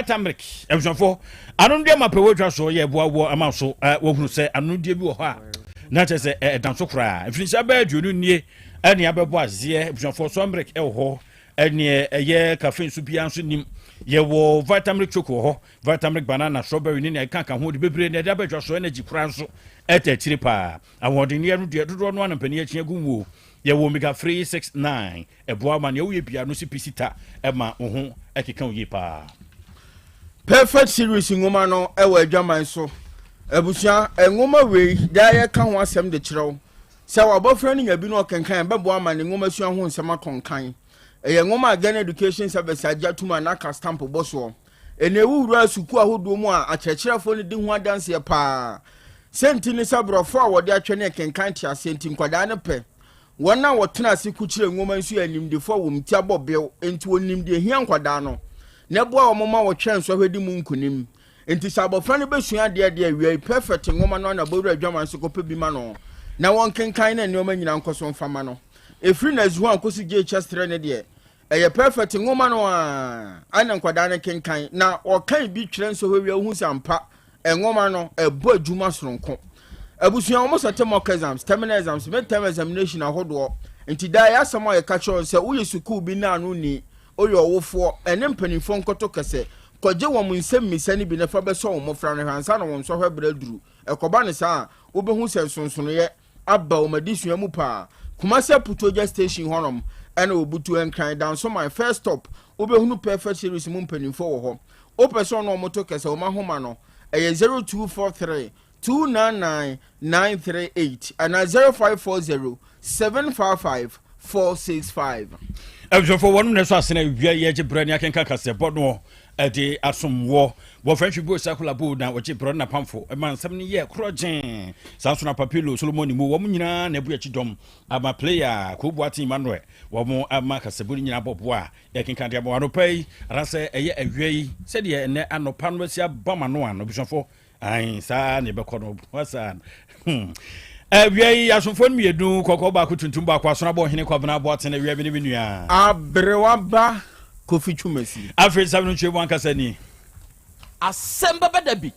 Vitamilk abusuafoɔ anondeɛ ma pɛ wɔatwa soɔ yɛ ɛboa woɔ ama so wɔhunu sɛ anondeɛ bi wɔ hɔ a na kyerɛ sɛ ɛda so koraa. Mfirinhyia bɛyɛ 20 nie ɛne abɛbɔ aseɛ abusuafoɔ. Sɔmrik ɛwɔ hɔ, ɛneɛ ɛyɛ cafe nso biara nso nim. Yɛwɔ Vitamilk Choco wɔ hɔ, Vitamilk Banana, Strawberry ne nea ɛka ka ho de bebree na ɛde abɛdwa so. Energy koraa nso ɛtɛ akyire paa. Ahoɔdenneɛ no deɛ, dodoɔ no ana mpanin akyi agu wuo. Yɛwɔ Omega 369, ɛboa ma nea woyɛ bia no si pisi ta, ɛma wo ho ɛkeka wo yie paa. Perfect Series nwoma no ɛwɔ adwaman so. Abusua, nwoma wei daa yɛka ho asɛm de kyerɛw sɛ wabɔfra no nya bi no ɔkenkan, ɛbɛboa ama ne nwoma sua ho nsɛm akɔnkan. Ɛyɛ nwoma a Ghana Education Service agye atum a n'aka stamp bɔ soɔ. Ɛna ɛwuwura sukuu ahodoɔ mu a akyerɛkyerɛfoɔ no di ho adanseɛ paa. Sɛnti ne sɛ borɔfo a wɔde atwɛ ne ɛkenkan te aseɛ, nti nkwadaa no pɛ. Wɔn a wɔtena ase kukyerɛ nwoma nso yɛ animdefoɔ a wɔn ti abɔ bew, nti wɔnim deɛ hia nkwadaa no na ɛboa wɔn ma wɔtwɛn nsɔhwɛ mu nkonim. Nti sɛ abɔfra no bɛsua adeɛ deɛ awia yi, Perfect nwoma no ana bɔwura adwaman so kɔpɛ bi ma no na wɔn kenkan na nneɛma nyinaa nkɔ so mfama no. Ɛfiri nursery 1 kɔsi JHS 3 ne deɛ, ɛyɛ Perfect nwoma no a ana nkwadaa no kenkan na ɔkan bi twerɛ nsɔhwɛ wia. Wohu sɛ ampa nwoma no ɛbɔ adwuma soronko. Abusua, wɔn sɛte mock exams, terminal exams, mid term examination ahodoɔ. Nti daa yɛ asɛm a yɛka kyerɛ wɔn sɛ woyɛ sukuu bi na ano ni, woyɛ ɔwofoɔ ɛne mpanimfoɔ nkɔtɔ kɛsɛ kɔgye wɔn nsɛm mmisa no bi na fa bɛsɔ wɔn mmɔfra no hwɛ ansa na wɔn nsɔhwɛ berɛ aduru. Ɛkɔba ne saa a, wobɛhu sɛ nsonsonoeɛ aba wɔn adesua mu paa. Kumasi Aputuogya Station hɔnom ɛna obutu Nkran Dansoman First Stop, wobɛhunu Perfect Series mu mpanimfoɔ wɔ hɔ. Wopɛ sɛ ɔno ɔmo to kɛsɛ, wɔn ahoma no ɛyɛ 0243 299 938 ana 0540 755 465. Abusuafoɔ, wɔnom na ɛsɔ asene awia yɛgye berɛ ne akenka kasɛbɔ no ɛde asom wɔ wɔfrɛ ntwi bo sakola bo na wɔgye berɛ no napamfo ɛma nsɛm no yɛ korɔ gyee saa nso na Papilo Solomon mu wɔn nyinaa na ɛbu akyi dɔm ama player Koboate Emmanuel. Wɔn ama kasɛbɔ no nyinaa bɔboa a yɛkenka de ama anɔpa yi anaasɛ ɛyɛ awia yi. Sɛdeɛ ɛnɛ anɔpa no asi aba ma no a no, abusuafoɔ, ae saa ne ɛbɛkɔ no wasa. Awia yi asomfoɔ no mmienu, kɔkɔɔ baako, tuntum baako, asono abɔ ɔhene Kwabena Aboatene. Awia bi ne me nua Aberewa ba Kofi Twumasi. Afei nsɛm no ntwe mu ankasa ni. Asɛm bɛbɛ da bi.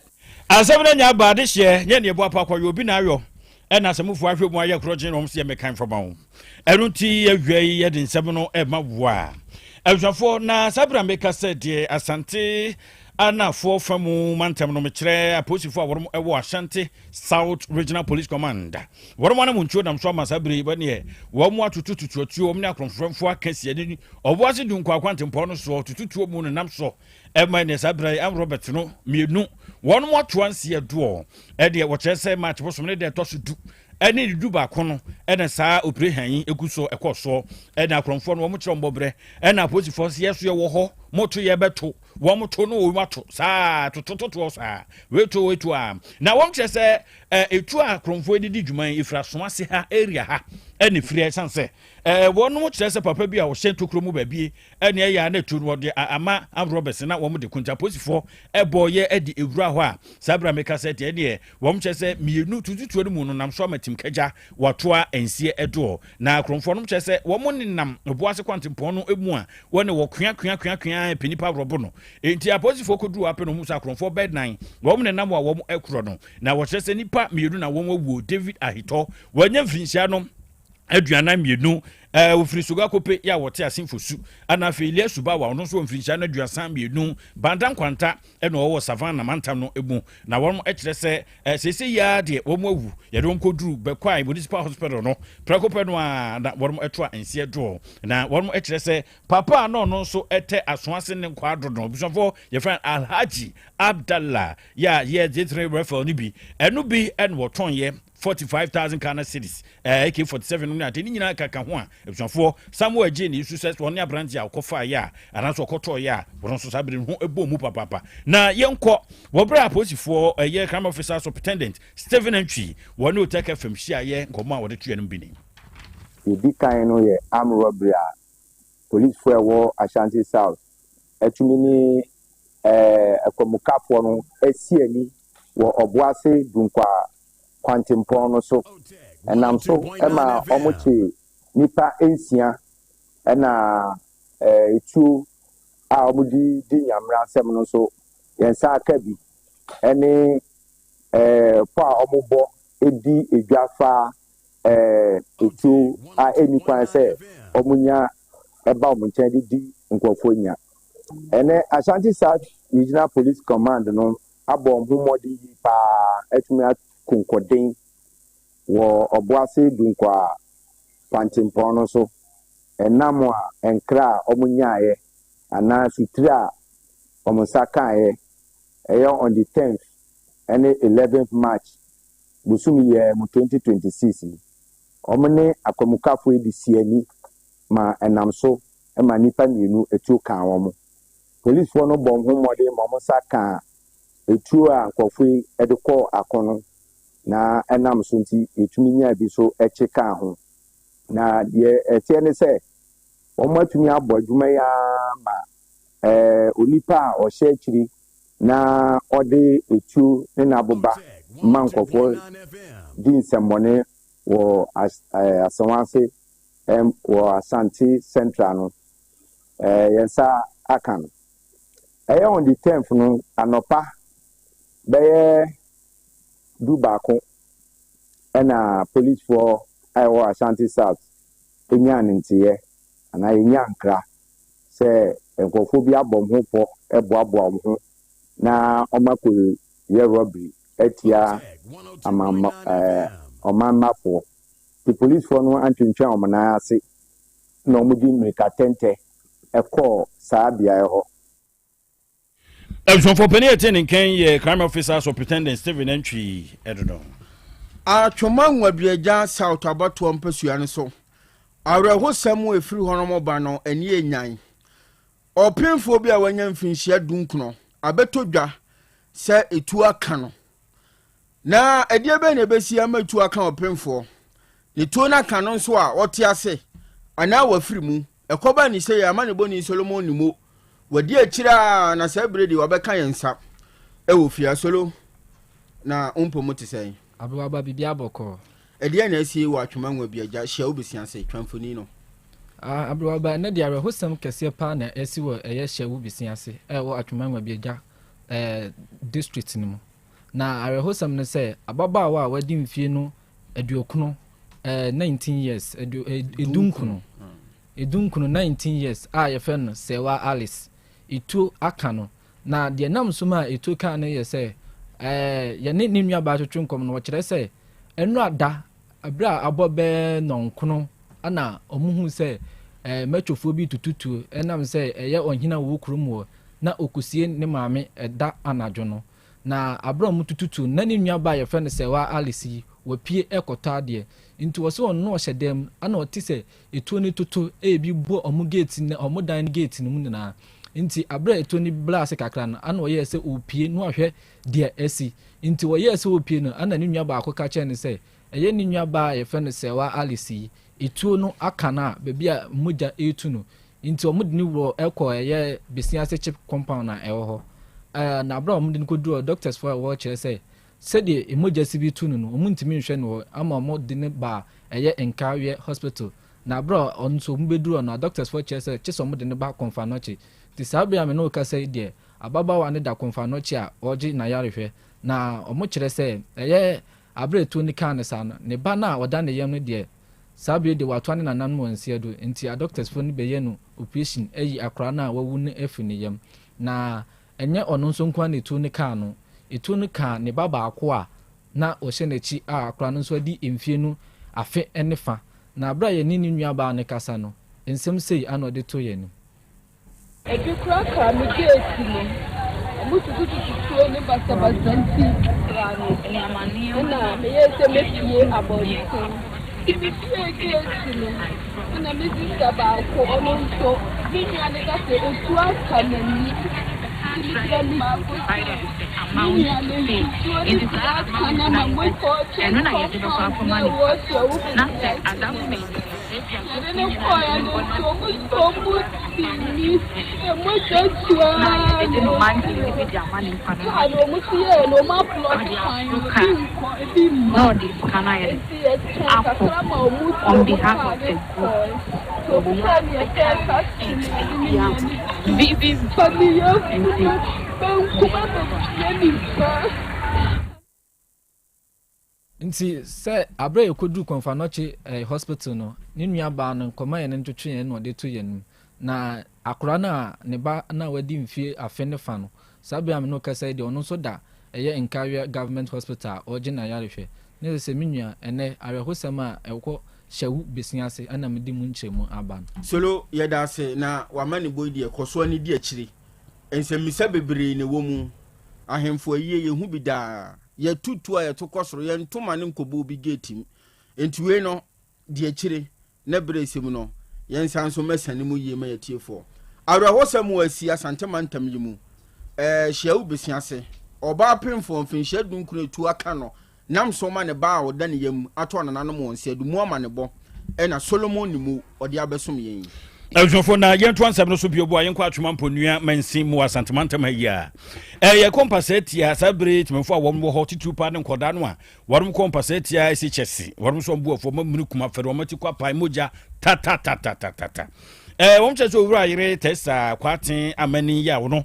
Asɛm no nya aba adehyeɛ nyɛ neɛ boapa akɔyɛ obi na ayɔ ɛna asɛmufoɔ ahwɛ mu ayɛ korɔgye na wɔn sɛ yɛmɛkan fama wo. Ɛno nti awia yi yɛde nsɛm no ɛma wo a, abusuafoɔ. Na saa berɛ a meka sɛ deɛ Asante Anafoɔ fa mu mantam no, mekyerɛ apolisifoɔ a wɔn ɛwɔ Ashanti South Regional Police Command, wɔn anam ntuo nam so ama saa bere yi wɔneɛ wɔn mu atoto tutuatuo, wɔn ne akorɔmfoɔ aka si ani ɔbo ase du nkɔ akwantempɔn no soɔ tututuo mu no nam so ɛma ne saa bere yi am Robert no mmienu wɔn mu atoa nseɛ doɔ. Ɛdeɛ wɔkyerɛ sɛ March bosom ne deɛ ɛtɔ so 10 ɛne ne 11 no ɛna saa operation yi egu so ɛkɔ soɔ. Ɛna akorɔmfoɔ no wɔn kyerɛ wɔn bɔbrɛ, ɛna apolisifoɔ nso yɛ so yɛwɔ hɔ moto yɛbɛto wɔn to no wɔn ato saa totototoɔ saa weto weto a na wɔn kyerɛ sɛ etu a akorɔmfoɔ yi de di dwuma yi efiri Asoase ha area ha ɛna efiri. Ɛsan sɛ wɔn kyerɛ sɛ papa bi a ɔhyɛ ntokuro mu baabi ɛna ɛyɛ a na etu no wɔde ama armed na wɔn de kunta apolisifoɔ ɛbɔ yɛ ɛde ewura hɔ a saa abira meka sɛ deɛ deɛ wɔn kyerɛ sɛ mmienu tututuo no mu no nam so ama tim kagya watoa nsie ɛdoɔ. Na akorɔmfoɔ no kyerɛ sɛ wɔn nenam Ɔboase kwantempɔn no mu a wɔne wɔ koa koa koa koa pɛ nipa aworɔbo no. Nti apolisifoɔ kɔduru apɛ no, wɔn sɛ akorɔmfoɔ bɛɛ nan wɔn nenam a wɔn ɛkorɔ no, na wɔkyerɛ sɛ nipa mmienu na wɔn awuo. David Ahitɔ, wɔanya mfirinhyia no 42, wɔfiri Sogakope yɛ a wɔte Asenfo Su, ana afei Elias Subawa, ɔno nso wɔ mfirinhyia no 32, Banda Nkwanta ɛna ɔwɔ Savannah mantam no mu. Na wɔn kyerɛ sɛ seesei yi ara deɛ wɔn awu. Yɛde wɔn kɔduru Bɛkwae Municipal Hospital no prɛko pɛ no a na wɔn ɛto a nseɛ doɔ. Na wɔn kyerɛ sɛ papa a na ɔno nso ɛtɛ Asoase ne nkwaado no, abusuafoɔ, yɛfrɛ Alhaji Abdallah yɛ a yɛ gye rifle no bi, ɛno bi ɛna wɔtɔn yɛ 45,000 Ghana cedis, AK-47 no ne ade ne nyinaa kaka ho a abusuafoɔ Samuel gye ne nsu sɛ wɔne aberante a ɔkɔfa yɛ a anaasɛ ɔkɔtɔɔ yɛ a wɔn nso saa bere no ho ɛbɔ mu papaapa. Na yɛnkɔ wɔ berɛ a apolisifoɔ ɛyɛ crime officer Superintendent Stephen Antwi wɔne Otec FM hyiaeɛ, nkɔmmɔ a wɔde to yɛn no bi ni. Yɛdi kan no yɛ armed robbery a policefoɔ a ɛwɔ Ashanti South atumi ne akwamukafoɔ no asi ani wɔ Ɔboase Dunkwa kwantempɔn no so. Ɛnam so ma wɔkye nnipa nsia ɛna etuo. a wɔde di nyamera asɛm no nso, yɛn nsa aka bi, ne pɔ a wɔbɔ di dwa fa etuo a ɛnni kwan sɛ wɔnya ba wɔn nkyɛn de di nkurɔfoɔ nya. Ɛnɛ Ashanti South Regional Police Command no abɔ wɔn ho mmɔden yie paa atumi ako nkɔden wɔ Ɔboase Dunkwaa kwantempɔn no so ɛnam a nkra a wɔnyaeɛ anaa sutire a wɔn nsa kaeɛ ɛyɛ on the tenth ɛne eleventh March bosome yi ara mu 2026 yi. Wɔn ne akwamukafoɔ yi de sii ani ma ɛnam so ma nnipa mmienu atuo kaa wɔn. Polisfoɔ no bɔɔ wɔn ho mmɔden ma wɔn nsa kaa etuo a nkurɔfoɔ yi de kɔɔ ako no na ɛnam so nti yɛtumi nyaa bi nso kye kaa ho. Na deɛ ɛteɛ ne sɛ wɔatumi abɔ adwuma yi ara ma onipa a ɔhyɛ akyiri na ɔde etuo ne n'aboba ma nkurɔfoɔ di nsɛmmɔne wɔ Asawase wɔ Asante Central no, yɛn nsa aka no. Ɛyɛ on the 10th no anɔpa bɛyɛ 11 ɛna polisfoɔ a ɛwɔ Ashanti South nyaa ne nteeɛ anaa yɛnyaa nkra sɛ nkurɔfoɔ bi abɔ wɔn ho pɔ boaboa wɔn ho na wɔakɔyɛ robbery atia amanma ɛɛ ɔmanmafoɔ. Nti polisfoɔ no antwentwɛn wɔn nan ase na wɔde mmirika tɛntɛ kɔɔ saa beaeɛ hɔ. Abusuafoɔ panin a ɛte ne nkan yɛ Crime Officer Superintendent Stephen Antwi Edodo. Atwoma Nwabiagya South abatoɔ mpasua no so awerɛhosɛm a ɛfiri hɔnom ba no ani yɛ nyan. Ɔpemfoɔ bi a wanya mfinhyia dunkron abɛtɔ dwa sɛ etuo aka no. Na ɛdeɛ bɛn na ɛbɛsi ama tuo aka ɔpemfoɔ? Ne tuo no aka no nso a ɔte ase anaa wafiri mu. Ɛkɔba ne sei ama ne bɔni Solomon Nimo. Wadi akyire a na saa bere de wabɛka yɛn nsa ɛwɔ fie. Solo, na wo mpɔ mu te sɛn? Aberewa biribiara bɔkɔɔ. Ɛdeɛn na asie wɔ Atwoma Nwabiagya? Hyia wo besia ase, twa mfoni no. Ah, Aberewa ɛnɛ deɛ awerɛhosɛm kɛseɛ paa na asi wɔ ɛyɛ Hyia wo besia ase ɛwɔ Atwoma Nwabiagya eh, district no mu. Na awerɛhosɛm ne sɛ, ababaawa a wadi mfie no aduokron, eh, 19 years, adu, eh, edunkron, edunkron, 19 years a yɛfrɛ no Sewa Alice, etuo aka no. Na deɛ nam so ma etuo kaa no yɛ sɛ, eh, yɛne ne nuabaa twetwe nkɔm no, wɔkyerɛ sɛ, ɛnora da, berɛ a abɔ bɛɛ nɔnkono na wɔhuu sɛ eh, mɛtwofoɔ bi retutu tuo, ɛnam sɛ ɛyɛ ɔhene a wɔwɔ kurom hɔ, na ɔkɔsie ne maame ɛda anadwo no. Na aberɛ a wɔtutu tuo no, na ne nuabaa a yɛfrɛ no Sɛwa Alice yi, wapue rekɔtɔ adeɛ. Nti wɔse ɔno na ɔhyɛ dan mu, ɛna ɔte sɛ etuo no toto rebi bɔ wɔn gate no, wɔn dan no gate no mu nyinaa. Nti aberɛ a etuo no brɛɛ ase kakra no, ɛna ɔyɛɛ sɛ ɔrepue na wahwɛ deɛ asi. Nti ɔyɛɛ sɛ ɔrepue no, ɛna ne nua baako ka kyerɛɛ no sɛ, ɛyɛ ne nuabaa a yɛfrɛ no Sɛwa Alice yi, etuo no aka no a baabi a mogya retu no. Nti wɔde no wura kɔɔ ɛyɛ Besiase chip compound a ɛwɔ hɔ. Ɛɛ na berɛ a wɔde no kɔduru hɔ, doctors foɔ a ɛwɔ hɔ kyerɛ sɛ sɛdeɛ mogya si bi tu no no, wɔntumi nhwɛ no hɔ ama wɔde no baa ɛyɛ Nkawiɛ hospital. Na berɛ a ɔno nso wɔbɛduru hɔ no, doctors foɔ kyerɛ sɛ kye sɛ wɔde no ba Komfo Anokye. Nti saa berɛ a me ne wo kasa yi deɛ, ababaawa no da Komfo Anokye a ɔregye n'ayarehwɛ. Na wɔkyerɛ sɛ ɛyɛ aberɛ a tuo no kaa no saa no, ne ba no a ɔda ne yam no deɛ, Saa bere yi de watoa ne nananom wɔ nseɛ do, enti adɔktɛsfoɔ no bɛyɛ no oprehyini ayi akwadaa no a wawu no afiri ne yam. Na ɛnyɛ ɔno nso nko ara na etuo no kaa no. Etuo no kaa ne ba baako a na ɔhyɛ n'akyi a akwadaa no nso adi mfeɛ no afe ne fa. Na berɛ a yɛne ne nuabaa no rekasa no, nsɛm sei na ɔde too yɛn anim. Ebi koraa kaa me gate no. Ɔmo tutututu tuo no basabasa nti ɛna meyɛɛ sɛ mɛpue abɔnten. Nti mepuee gate no ɛna me sista baako ɔno nso ne nua no ka sɛ otuo aka n'ani. Nti mekyerɛ me baako sɛ me nua no nso tuo no bi aka no ama mokɔ check compound na ɛwɔ so a wobɛtumi ate no. Yɛde no kɔeɛ no nso, wɔn nso wɔsii me. Mogya tu ara na kaa no wɔn nso yɛɛ no, wɔn ablɔke kwan no, ebi nkɔ, ebi mma. Nti yɛtwɛn kakra ma wɔn tu wɔn kaa no kɔe. Nti wɔn kaa no yɛsɛɛ taxi na yɛde ne mmienu fa ne yafunu benkum abɛpue nifa. Nti sɛ aberɛ a yɛkɔduruu Komfo Anokye eh, hospital no, ne nua baa no nkɔmɔ a yɛne no twetwe yɛn na ɔde to yɛn mu. Na akwadaa no a ne ba no a wadi mfie afe ne fa no, saa berɛ a me ne wo kasa yi deɛ ɔno nso da ɛyɛ Nkawie Government Hospital a ɔregye n'ayarehwɛ. Ne sɛ sɛ me nua, ɛnnɛ awerɛhosɛm a ɛwɔ Hyɛwo besia ase ɛna mede mu nkyerɛmu aba no. Solo, yɛda ase na w'amanebɔ yi deɛ kɔ so ara di akyire. Nsɛmmisa bebree na ɛwɔ mu. Ahemfo ayie, yɛhu bi daa. Yɛto tuo a yɛto kɔ soro, yɛnto ma no nkɔbɔ obi gate mu. Enti wei no, di akyire na berɛ a ɛsɛ mu no, yɛnsan nso mmɛsane mu yie ma yɛn atiefoɔ. Awerɛhosɛm wɔ asi Asante mantam yi mu. Ɛɛ, Hyiawu Besia ase, ɔbaa pemfoɔ mfinhyia dunkron a etuo aka no nam so ma ne ba a ɔda ne yam ato anananom wɔn nsa adu mu amanebɔ na Solomon Nimu ɔde abɛsom yɛn yi. Abusuafoɔ na yɛntoa nsɛm no so bio bo a yɛnkɔ Atwoma Mponua mansin mu wɔ Asante mantam ha yi a ɛyɛ kɔ mpasaa tia saa bere yi temamfoɔ a wɔn wɔ hɔ titiriw paa ne nkɔdaa no a wɔn kɔ mpasaa tia ɛsi kyɛse wɔn nso wɔn bu afuo wɔn amuni kuma fɛre wɔn ati kɔ apae mogya tatatatatata ɛɛ wɔn kyerɛ sɛ owura yere Tessa Kwaten Amani yi a wɔn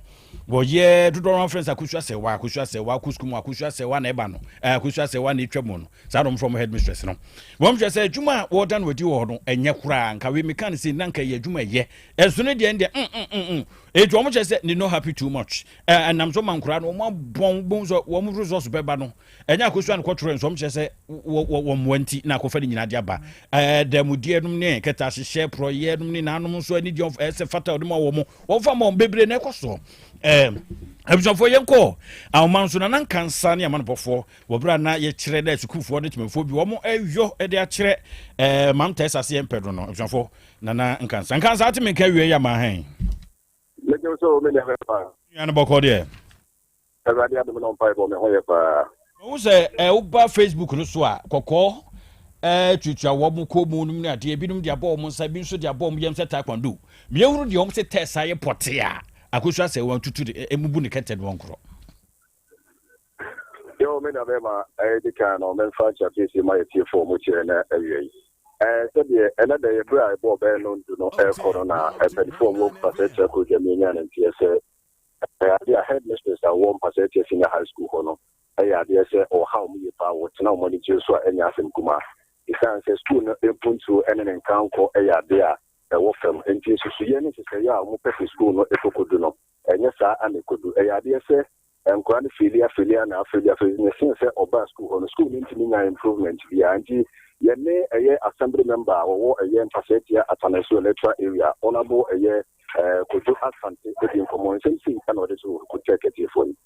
wɔyɛ dodoɔ no afrɛ sɛ akosua sɛwa akosua sɛwa akɔ sukuu mu akosua sɛwa na ɛba no ɛɛ akosua sɛwa na etwa mu no saa na wɔn frɛ wɔn headmistress no wɔn hwɛ sɛ adwuma a wɔda no adi wɔ hɔ no ɛnyɛ koraa nka wei meka no sɛ na nka ɛyɛ adwuma ɛyɛ ɛso no deɛ deɛ mm mm mm mm etu wɔn kyerɛ sɛ ne no happy too much ɛɛ ɛnam so ma nkoraa no wɔn abɔn bɔn sɛ wɔn results bɛba no ɛnyɛ akosua no kɔtwerɛ nso wɔn kyerɛ sɛ wɔ wɔ wɔn mmoa nti na akɔfa ne nyinaa de aba ɛɛ dɛmudeɛ nom ne kɛtɛ ahyehyɛ porɔyɛ nom ne nanom nso ɛne deɛ ɛsɛ fata ɔde ma wɔn Wɔmfa mma wɔn bebree na ɛkɔ soɔ. Ɛɛ abusuafoɔ yɛnkɔ ahoma nso na na nkansa ne amanebɔfoɔ wɔ berɛ a na yɛkyerɛ dɛ sukuufoɔ ne temamufoɔ bi wɔn ɛyɔ de akyerɛ ɛɛ mam tɛs ase yɛn pɛ do no abusuafoɔ nana nkansa nkansa ate me nka awie yɛ ama hɛn. Mɛgye so me nua bɛrima. Nua no bɔkɔ deɛ. Awurade adom na mpaebɔ me ho yɛ paa. Mahu sɛ eh, woba Facebook no so a, kɔkɔɔ eh, tuatua wɔn kɔn mu nom ne adeɛ, ebinom de abɔ wɔn nsa, ebi nso de abɔ wɔn yam sɛ taekwondo. Meɛhunu deɛ wɔn se tɛs ayɛ pɔtee a, akosua sɛ wɔn tutu de, eh, mubu ne kɛtɛ no wɔn korɔ. Yo, me nua bɛrima, ɛyɛ di kan no, memfa nkyerɛpiesie ma yɛtiefo ɔmo kyerɛ na awia yi. Ɛɛ, sɛdeɛ ɛnɛ da yɛ berɛ a ɛbɔɔ bɛyɛ nondu no ɛrekɔ no na mpanimfoɔ a wɔwɔ Mpasatia Kuro Dwamie nyaa ne nteɛ sɛ Ɛyɛ adeɛ a headmistress a ɔwɔ Mpasatia Senior High School hɔ no yɛ adeɛ sɛ ɔha wɔn yie paa, wɔtena wɔn anigyeɛ so a ɛnyɛ asɛm kumaa. Ɛsiane sɛ sukuu no mpuntuo ne ne nkankɔ yɛ adeɛ a ɛwɔ fam nti, nsusuiɛ ne nhyehyɛeɛ a wɔpɛ sɛ sukuu no kɔkɔdu no, ɛnyɛ saa na ɛkɔdu. Ɛyɛ adeɛ sɛ nkwadaa no feeli afeeli a na afeeli afeeli na ɛsen sɛ ɔbaa sukuu hɔ no, sukuu no ntumi nyaa improvement biara. Nti yɛne ɛyɛ assembly member a wɔwɔ ɛyɛ Mpasatia Atanasu Electoral Area, Honourable ɛyɛ Kojo Asante di nkɔmmɔ. Nsɛm sei na ɔde too Tech atiefoɔ yi.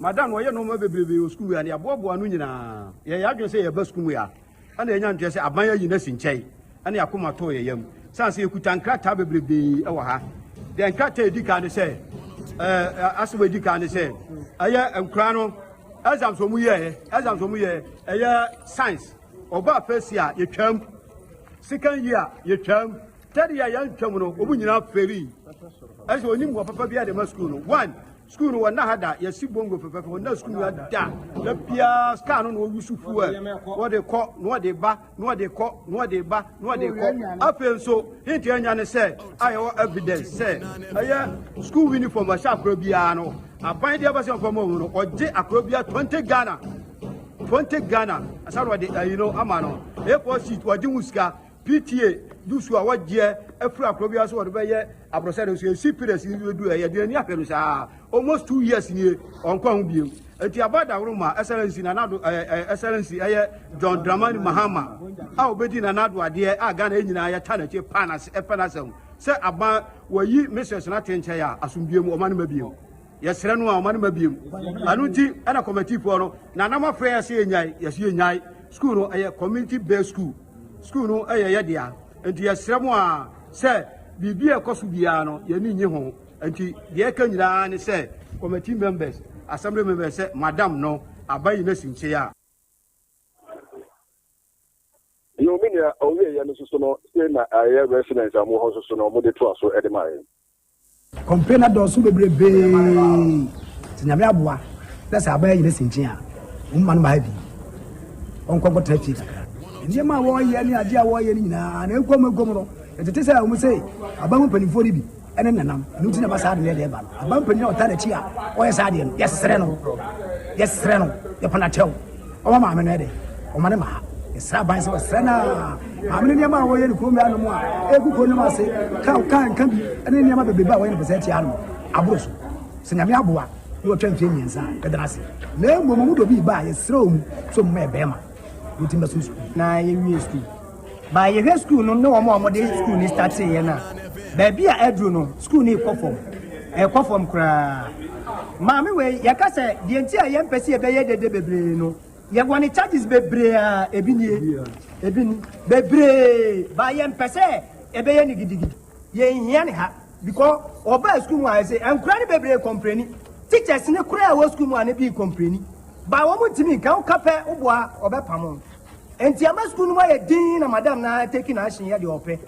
Madam no ɔyɛ nnoɔma bebrebe wɔ sukuu mu ha na yɛaboaboa ano nyinaa. Yɛyɛ adwene sɛ yɛba sukuu mu ha ɛna yɛnya nteɛ sɛ aban ayi no asi nkyɛn ɛna yɛakoma tɔɔ yɛn yam. Sane sɛ yɛkuta nkrataa bebrebe wɔ ha. Deɛ nkrataa ɛdi kan ne sɛ ɛɛ asɛm ɛdi kan ne sɛ ɛyɛ nkura no exams wɔn yɛɛ exams wɔn yɛɛ ɛyɛ science Ɔbaa first year yɛtwam, second year yɛtwam, third year yɛntwam no wɔn nyinaa fɛri. Ɛsɛ onim wɔ papa biara de ma sukuu no. One, sukuu no wɔn ha da yɛsi bongo fɛfɛɛfɛ wɔn na sukuu no da da biara kaa no na wɔyi so fuel wɔde kɔ na wɔde ba na wɔde kɔ na wɔde ba na wɔde kɔ. Afei nso hint anya ne sɛ a yɛwɔ evidence sɛ ɛyɛ sukuu uniform ɛhyɛ akora biara no aban deɛ bɛsɛ ɔfam ɔho no ɔgye akora biara 20 Ghana. 20 Ghana ansa na wɔde ayi no ama no. A4 sheet wɔgye ho sika. PTA dusu a wɔgyeɛ afiri akoro biara so wɔde bɛyɛ aborɔsɛ no nso yɛsi periods yi bɛdu ɛ yɛde ani ahwɛ no saa almost 2 years nie ɔnkɔ ho biem. Nti aba daworo ma Excellency Nana Addo ɛɛ ɛɛ Excellency ɛyɛ John Dramani Mahama a ɔbɛdi Nana Addo adeɛ a Ghana yɛn nyinaa yɛta n'akyi pa n'ase ɛpɛ n'asɛm sɛ aban wɔyi mistress no ate nkyɛn a asomdue mu ɔma no ma biem. Yɛsrɛ no a ɔma no ma biem. Ɛno nti ɛna kɔmɛtifoɔ no na nam afrɛ yɛ sɛ yɛnyae, yɛsɛ yɛnyae. School no ɛyɛ community based school. School no ɛyɛ yɛ dea. Nti yɛsrɛ mo a sɛ biribi a ɛkɔ so biara no yɛni nye ho. Nti deɛ ɛka nyinaa ne sɛ committee members, assembly members sɛ madam no aba yi no asi nkyɛn a. Yoo me nua, ɔwieɛ no nso so no, sei na ɛyɛ residents a wɔwɔ hɔ nso so no wɔde toa so de maa yɛn. Complain adɔɔso bebrebee nti Nyame aboa na sɛ aban ayi no asi nkyen a, wɔn mma no ma ha bi ɔnkɔ nkɔtena fie kakra. Nneɛma a wɔreyɛ ne adeɛ a wɔreyɛ no nyinaa na ɛkɔ mu ɛkɔ mu no, ɛtete sɛ wɔn sɛ aban mu mpanimfoɔ no bi ne nenam ɛno nti na ɛma saa adeɛ deɛ ɛba no. Aban panin a ɔtaa n'akyi a ɔyɛ saa adeɛ no, yɛsrɛ no, yɛsrɛ no, yɛpa no akyɛw. Ɔma maame no ɛdɛ, ɔma ne ma ha. Yɛsrɛ aban sɛ wɔsrɛ no a maame no nneɛma a wɔyɛ no kurom anom a ɛgu kuro no ase ka ka nka bi ne nneɛma bebrebe a wɔyɛ no pɛsɛ atia no aboro so. Sɛ Nyame aboa na wɔtwa mfeɛ mmiɛnsa a, yɛda no ase. Na mmom ɔmo dɔ bi ba a, yɛsrɛ ɔmu sɛ ɔmo ma yɛ bɛrima na ɔtumi bɛsom sukuu. Na yɛwie sukuu. Ba yɛhwɛ sukuu no ne wɔn a wɔde sukuu no starteeɛ no a, baabi a aduru no, sukuu no rekɔ fam. Ɛrekɔ fam koraa. Maame wei, yɛka sɛ deɛ nti a yɛmpɛ sɛ yɛbɛyɛ dede bebree no, yɛwɔ ne charges bebree a ebi nie, ebi ni, bebree. Ba yɛmpɛ sɛ ɛbɛyɛ ne gidigidi. Yɛnhia ne ha because ɔbaa sukuu mu a ɛsɛ nkora no bebree kɔmpleni. Teachers ne koraa a ɛwɔ sukuu mu a ne bi kɔmpleni. Ba wɔn ntumi nka, woka pɛ woboa ɔbɛpamo. Enti ama sukuu no mu ayɛ dinn na madam no ara take n'action yɛ deɛ ɔpɛ.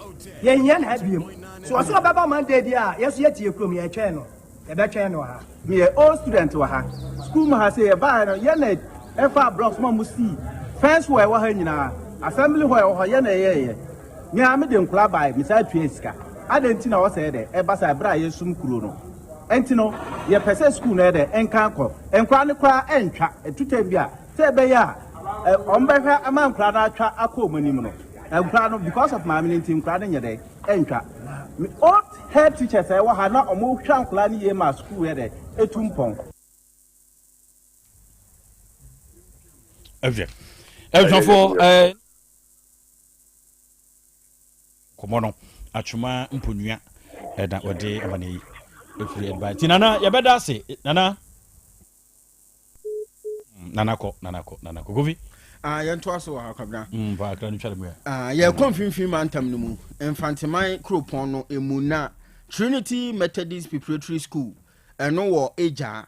Yɛnhia no ha biom. So ɔse ɔbɛba Monday deɛ a, yɛso yɛte yɛ kurom yɛretwɛn no. Yɛbɛtwɛn no wɔ ha. Meyɛ old student wɔ ha. Sukuu mu ha sei yɛbaeɛ no yɛn na ɛfaa blocks ma wɔn sii fence wall a ɛwɔ ha nyinaa, assembly hall a ɛwɔ hɔ yɛn na ɛyɛeɛ. Me ara mede nkwadaa baeɛ mesan tuaa sika. Adɛn nti na ɛwɔ sɛ ɛyɛ dɛ ɛba saa berɛ a yɛsum kuro no? Ɛnti no yɛpɛ sɛ sukuu no yɛ dɛ ɛnka nkɔ. Nkwadaa no koraa ɛntwa. Ɛtu tɛm bi a Sɛ ɛbɛyɛ a wɔbɛhwɛ ama nkwadaa no atwa akɔ wɔn anim no, nkwadaa no because of maame no nti nkwadaa no nyɛ dɛ ɛntwa. Old head teachers a ɛwɔ ha na wɔhwɛ nkwadaa no yie ma school yɛ dɛ etu mpɔn. Ɛhwɛ ɛhwɛfoɔ ɛɛ kɔmɔ no atwoma mponua ɛna wɔde ama no yi efiri ɛdba ti nana yɛbɛda ase nana. Nana kɔ, nana kɔ, nana kɔ. Kofi. Ah, yɛntoa so wɔ ha kwabena. Pa akra no tware mu ɛ. Ah, yɛkɔ mfimfini mantam no mu, Mfanteman kuropɔn no emu na Trinity Methodist Preparatory School ɛno wɔ Agya.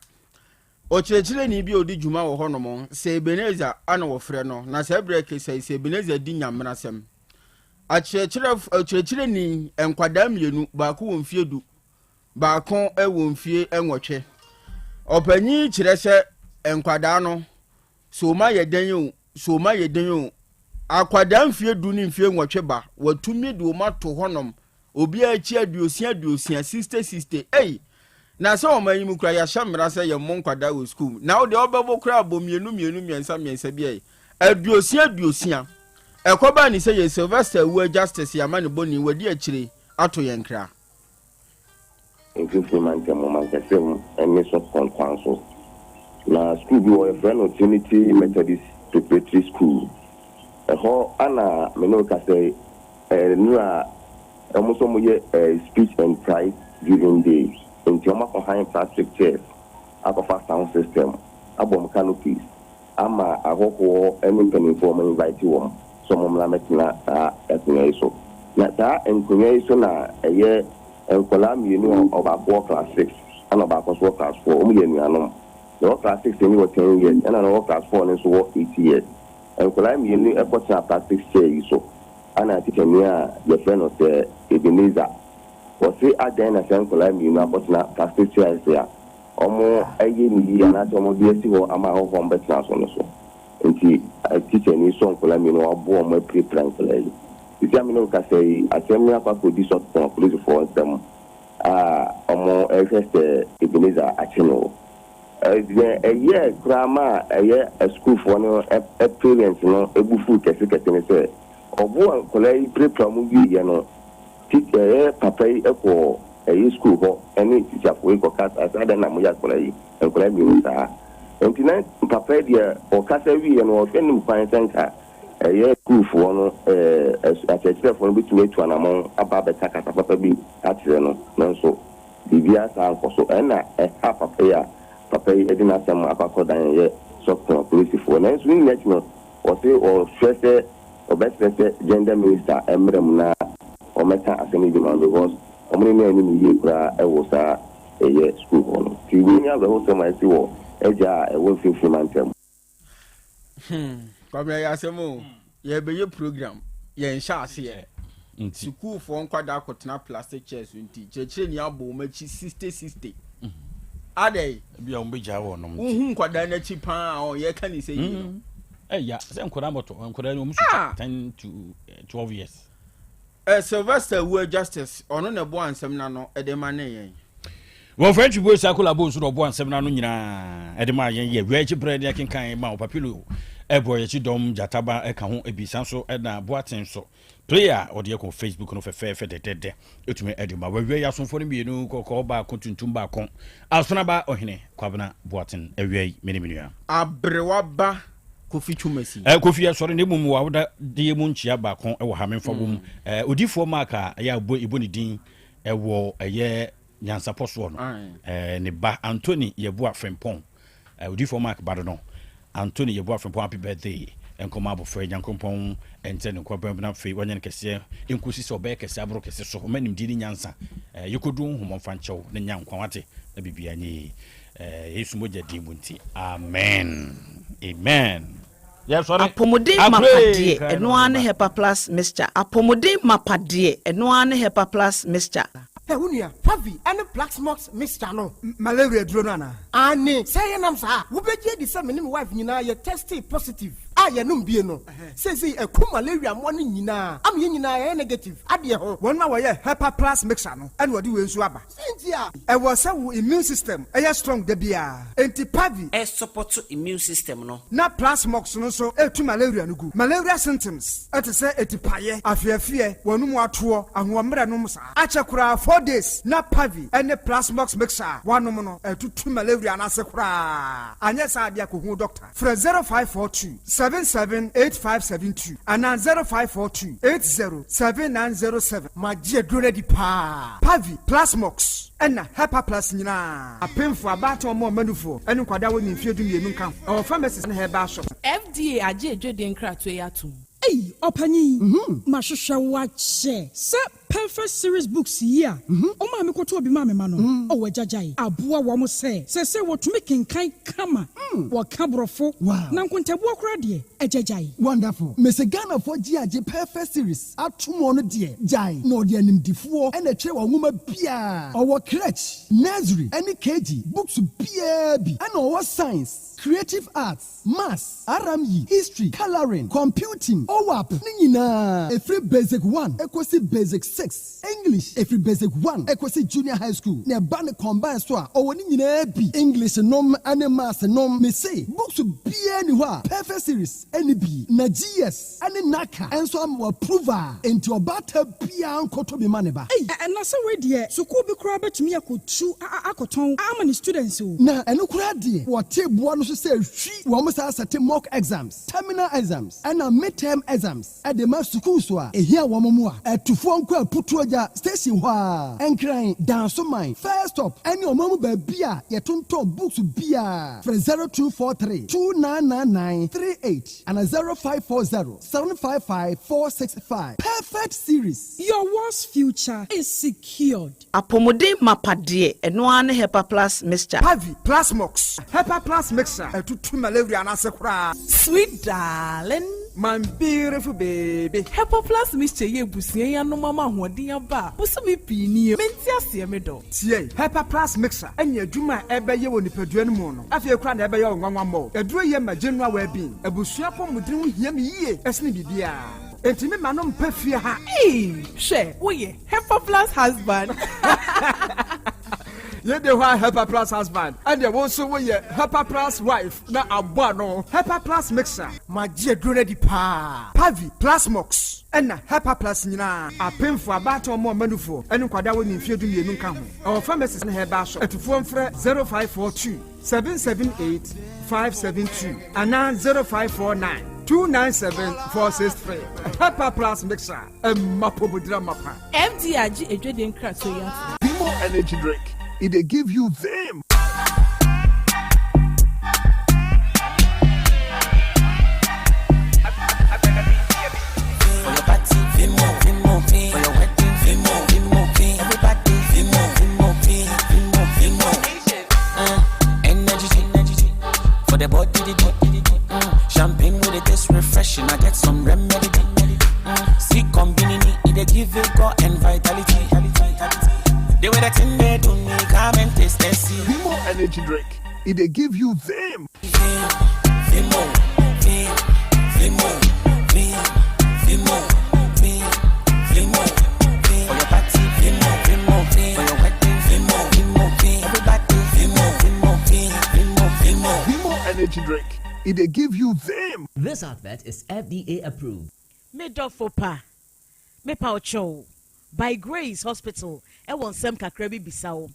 Ɔkyerɛkyerɛni bi a ɔdi dwuma wɔ hɔnom, Sir Ebenezer ana wɔfrɛ no, na saa berɛ kesa yi Sir Ebenezer di nyamenasɛm. Akyerɛkyerɛ ɔkyerɛkyerɛni nkwadaa mmienu, baako wɔ mfeɛ du, baako wɔ mfie nwɔtwe. Ɔpanyin yi kyerɛ sɛ nkwadaa no, sɛ wɔn ayɛ dɛn o, sɛ wɔn ayɛ dɛn o, akwadaa mfie du ne mfie nwɔtwe ba, wɔatumi de wɔn ato hɔnom, obiara akyi aduosia aduosia, sixty sixty, ei! Na sɛ wɔn ayi mu koraa, yɛahyɛ mmara sɛ yɛmmɔ nkwadaa wɔ sukuu mu. Na wo deɛ wobɛbɔ koraa bɔ mmienu mmienu mmiɛnsa mmiɛnsa bi ayi. Aduosia aduosia. Ɛkɔbaa ne sɛ yɛ Sylvester Awuah Justice yɛ amanebɔni, wadi akyire ato yɛn kra. Mfimfini Mantam mu, Mankɛse mu ne Sopkon kwan so. Na sukuu bi wɔ hɔ, yɛfrɛ no Trinity Methodist Preparatory School. Ɛhɔ na me ne wo kasa yi, nnora wɔn nso wɔyɛ Speech and Prize Giving Day, nti wɔakɔhan plastic chairs akɔfa sound system abɔ wɔn canopies. ama ahɔhoɔ ne mpanimfoɔ a wɔinvite wɔn sɛ wɔmmra mmɛtena saa akonnwa yi so. Na saa nkonnwa yi so na ɛyɛ nkwadaa mmienu a ɔbaako wɔ class six ɛna ɔbaako nso wɔ class four. Wɔyɛ anuanom. Deɛ ɔwɔ class six no wɔ ten years ɛna deɛ ɔwɔ class four no nso wɔ eight years. Nkwadaa mmienu yi kɔtenaa plastic chair yi so ɛna tikyani a yɛfrɛ no sɛ Ebenezer ɔse adɛn na saa nkwadaa mmienu akɔtena plastic chairs a wɔayɛ no yie anaasɛ wɔde asi hɔ ama ahɔhoɔ a wɔbɛtena so no so. Nti tikyani sɔ nkwadaa mmienu a waboa wɔn apirapira nkwadaa yi. Seesei a me ne wo kasa yi, asɛm yi akɔ akɔdi Sɔtpɔn apolisifoɔ nsam a wɔrehwɛ sɛ Ebenezer akye no. Deɛ ɛyɛɛ koraa maa ɛyɛ asukuufoɔ no parents no bo fuu kɛsekɛse ne sɛ, ɔboa nkwadaa yi pirapira wɔn wieeɛ no, Tikya yɛ papa yi kɔɔ ɛyɛ sukuu hɔ ɛne tikyafoɔ yi kɔ kasaa sɛ adɛn na moyɛ akwadaa yi nkwadaa mmienu saa. Nti na papa yi deɛ ɔkasa wieɛ no ɔhwɛ nim kwan sɛ nka ɛyɛ sukuufoɔ no ɛɛ akyerɛkyerɛfoɔ no bɛtumi atu anamɔn aba abɛka kasa papa bi akyerɛ no nanso biribiara saa ankɔ so. Ɛna ɛha papa yi a papa yi de n'asɛm akɔ akɔdan ɛyɛ sɔko apolisifoɔ. Nanso ne nyinaa akyi no Ɔse ɔhwɛ sɛ ɔbɛsrɛ sɛ gender minister mmra mu na ɔmmɛka asɛm yi bi ma no because ɔmo ne no anni no yie koraa wɔ saa ɛyɛ school hɔ no. Nti wei ne awerɛhosɛm a asi wɔ Agya a ɛwɔ mfimfini mantam. Hmm, Kwame ɛyɛ asɛm o. Yɛbɛyɛ program. Yɛn hyɛ aseɛ. Sukuufoɔ nkwadaa kɔtena plastic chairs nti kyerɛkyerɛni abɔ wɔn akyi 60 60. Adɛn? Ebi a wɔn bɛgyaa wɔn nom nti. Wohu nkwadaa no akyi paa a ɔn yɛka ne sɛ yie no. Ɛya sɛ nkwadaa bɔtɔ nkwadaa no wɔn so 10 to 12 years. Sylvester Awuah Justice, ɔno na ɛboa nsɛm no ano de ma ne yɛn. Wɔ French Boy Sakola Bo nso na ɔboa nsɛm no ano nyinaa de ma yɛn yɛ wia akyi berɛ de akenkan ma Ɔpapilo ɛbɔ yɛkyi dɔm gyataba ɛka ho ebi san so ɛna Boaten nso player a ɔde ɛkɔ Facebook no fɛfɛɛfɛ dɛdɛdɛ ɛtumi ɛde ma wawia yi asomfoɔ no mmienu kɔkɔɔ baako tuntum baako Asonaba Ɔhene Kwabena Boaten awia yi mene me nua. Aberewa ba Kofi Twumasi. Eh, Kofi yɛsɔre na mmom w'awoda deɛ mu nkyia baako wɔ ha memfa wom. Eh, odifoɔ Mark a ɛyɛ a ɛbɔ ne din wɔ ɛyɛ nyansapɔ soɔ no, eh, ne ba Anthony Yeboah Frimpong, eh, odifoɔ Mark ba no no, Anthony Yeboah Frimpong, happy birthday nkɔma abɔfra yi, Nyankopɔn nkyerɛ ne nkwa bɛn na afei wanyɛ no kɛseɛ nkosi sɛ ɔbɛyɛ kɛseɛ aboro kɛse so, ɔma nimdeɛ ne nyansa, eh, yɛkɔdu honhom ɔmfa nkyɛw na nya nkwa wate, na biribiara nyɛ yie. Yesu mogya din mu nti, amen. Amen. Yɛsɔre. Apɔmuden mapa deɛ, ɛno ara ne Hepa Plus Mixture. Apɔmuden mapa deɛ, ɛno ara ne Hepa Plus Mixture. Hɛ wo nua, Pavi ne Plaxmox mixture no. Malaria aduro no anaa? Aane, sɛ yɛnam saa a, wobɛgye adi sɛ me ne me wife nyinaa yɛ testee positive a yɛnom bie no. Seesei ɛku malaria mmoa no nyinaa ama yɛn nyinaa yɛayɛ negative adeɛ ho. Wɔn a wɔyɛ Hepa Plus Mixture no na wɔde wei nso aba. Sɛn nti a? Ɛwɔ sɛ wo immune system yɛ strong da biara. Enti Pavi. Ɛsupɔto immune system no. Na Plasmox no nso tu malaria no gu. Malaria symptoms te sɛ atipaeɛ, afeafeɛ, w'anum atoɔ, ahoɔmmerɛ nom saa. Akyɛ koraa 4 days na Pavi ne Plasmox mixture a woanom no atutu malaria no ase koraa. Anyɛ saa deɛ a kɔhu doctor. Frɛ 0542 77 8572 anaa 0542 80 7907. Magye aduro no adi paa. Pavi, Plasmox, ɛna Hepa Plus nyinaa. Apemfo, abaatan, ɔmo a ɔma ne nkwadaa a wɔnni mfeɛ 12 nka ho. Ɛwɔ pharmacies ne herbal shops. FDA agye adwadie nkratoɔ yi atom. Ei, ɔpanyin, mahwehwɛ wo akyɛ sɛ Perfect Series Books yi a wo maame kɔtɔɔ bi maa me ma no. Oh, agyagyae aboa wɔn sɛ seesei wɔtumi kenkan kama, wɔka Borɔfo, na nkontabuo koraa deɛ, agyagyae. Wonderful. Mese Ghanafoɔ gye agye Perfect Series ato mu ɔno deɛ gyae na ɔde animdifoɔ ɛna ɛtwerɛ wɔn nwoma biara. Ɔwɔ crèche, nursery ɛne KG books biara bi ɛna ɔwɔ science, creative arts, maths, RME, history, colouring, computing, OAP ne nyinaa ɛfiri basic 1 ɛkɔsi basic 6, English ɛfiri basic 1 ɛkɔsi junior high school na ɛba ne combine so a ɔwɔ ne nyinaa bi, English nom ne maths nom. Mese books biara ni hɔ a Perfect Series ɛne bi na GS ɛne NaCCA ɛnso ama wɔ approve a enti ɔbaata biara nkɔtɔ bi ma ne ba. Ei, ɛna sɛ wei deɛ, sukuu bi koraa bɛtumi akɔtu akɔtɔn ama ne students o. Na ɛno koraa deɛ, wɔte boa no so sɛ hwi wɔn saa sɛte mock exams, terminal exams ɛna midterm exams ɛde ma sukuu so a ehia wɔn mu a ɛtufoɔ nkɔ Aputuo Gya station hɔ a Nkran Dansoman first stop ɛne ɔman mu baabi a yɛtontɔn books biara. Frɛ 0243 2999 38 ana 0540 755 465. Perfect Series. Your world's future is secured. Apɔmuden mapa deɛ, ɛno ara ne Hepa Plus Mixture. Pavi, Plasmox, Hepa Plus Mixture ɛtutu malaria no ase koraa. Sweet darling. My beautiful baby. Hepa Plus Mixture yɛ abusua yi anom ama ahoɔden aba a bosome pii nie. Mente aseɛ me dɔ. Tie, Hepa Plus Mixture ɛne adwuma a ɛbɛyɛ wɔ nipadua no mu no. Afei koraa na ɛbɛyɛ wo nwanwa mmɔ. Aduro yɛ ma general well-being. Abusua pɔmuden ho hia me yie ɛsene biribiara. Enti me ma no mpɛ fie ha. Ee, hwɛ, woyɛ Hepa Plus husband. Yɛde hɔ a Hepa Plus husband ɛdeɛ wo nso woyɛ Hepa Plus wife na abɔ ano. Hepa Plus Mixture. Magye aduro no adi paa. Pavi, Plasmox ɛna Hepa Plus nyinaa. Apemfo, abaatan, ɔmo a ɔma nufoɔ ɛne nkwadaa a wɔnni mfeɛ 12 nka ho. Ɛwɔ pharmacies ne herbal shop. Atufoɔ mfrɛ 0542 778 572 anaa 0549 297 463. Hepa Plus Mixture ɛmma pomodira mapa. FDA agye adwadie nkratoɔ yi atom. Vimo energy drink. It dey give you vim. For your party, Vimo, Vimo, V. For your wedding, Vimo, Vimo, V. Everybody, Vimo, Vimo, V. Vimo, Vimo. Energy, energy. For the body, the body. Champagne with it taste refreshing. I get some remedy. to me, come and taste and see. Vimo energy drink, it dey give you vim. Vim, Vimo, Vim, Vimo, Vim, Vimo, Vim, Vimo, Vim. For your party, Vimo, Vimo, Vim. For your wedding, Vimo, Vimo, Vim. Everybody, Vimo, Vimo, Vim, Vimo, Vimo. Vimo energy drink, it dey give you vim. This advert is FDA approved. Me dɔfo pa, mepa wo kyɛw, By Grace Hospital wɔ nsɛm kakra bi bisa wo.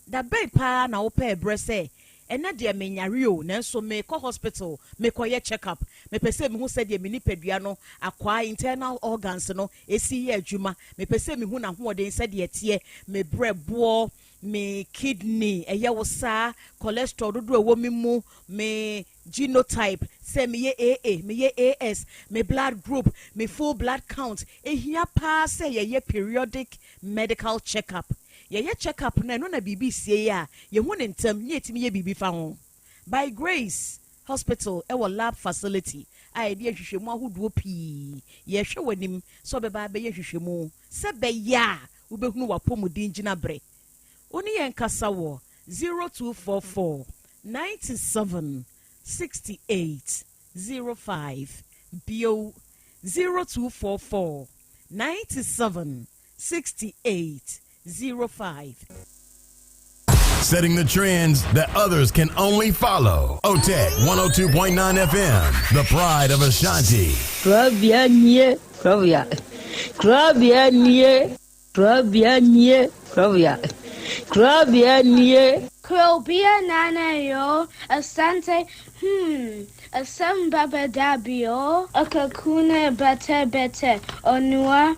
Da bɛn paa na wopɛɛ berɛ sɛ, ɛnnɛ deɛ menyare o, nanso merekɔ hospital mekɔyɛ check up, mepɛ sɛ mehu sɛdeɛ me nipadua no akwaa, internal organs, no si yɛ adwuma, mepɛ sɛ mehu n'ahoɔden sɛdeɛ ɛteɛ, me berɛboɔ, me kidney, ɛyɛ wo saa, cholesterol dodoɔ a ɛwɔ me mu, me genotype, sɛ meyɛ AA, meyɛ AS, me blood group, me full blood count. Ɛhia paa sɛ yɛyɛ periodic medical check up. Yɛyɛ check up no a, ɛno na biribi sie a, yɛhu no ntɛm na yɛtumi yɛ biribi fa ho. By Grace Hospital wɔ lab facility a yɛde yɛ nhwehwɛmu ahodoɔ pii. Yɛrehwɛ w'anim sɛ wobɛba abɛyɛ nhwehwɛmu sɛ ɛbɛyɛ a wobɛhunu w'apɔmuden gyinaberɛ. Wo ne yɛn nkasa wɔ 0244 97 68 05, bio, 0244 97 68 05. Setting the trends that others can only follow. OTEC 102.9 FM, the pride of Ashanti. Korabea nie, korabea. Korabea nie, korabea nie, korabea. Korabea nie. Krobea nana yo, Asante hmm, asem baba dabi o. Akakuna bete bete, onua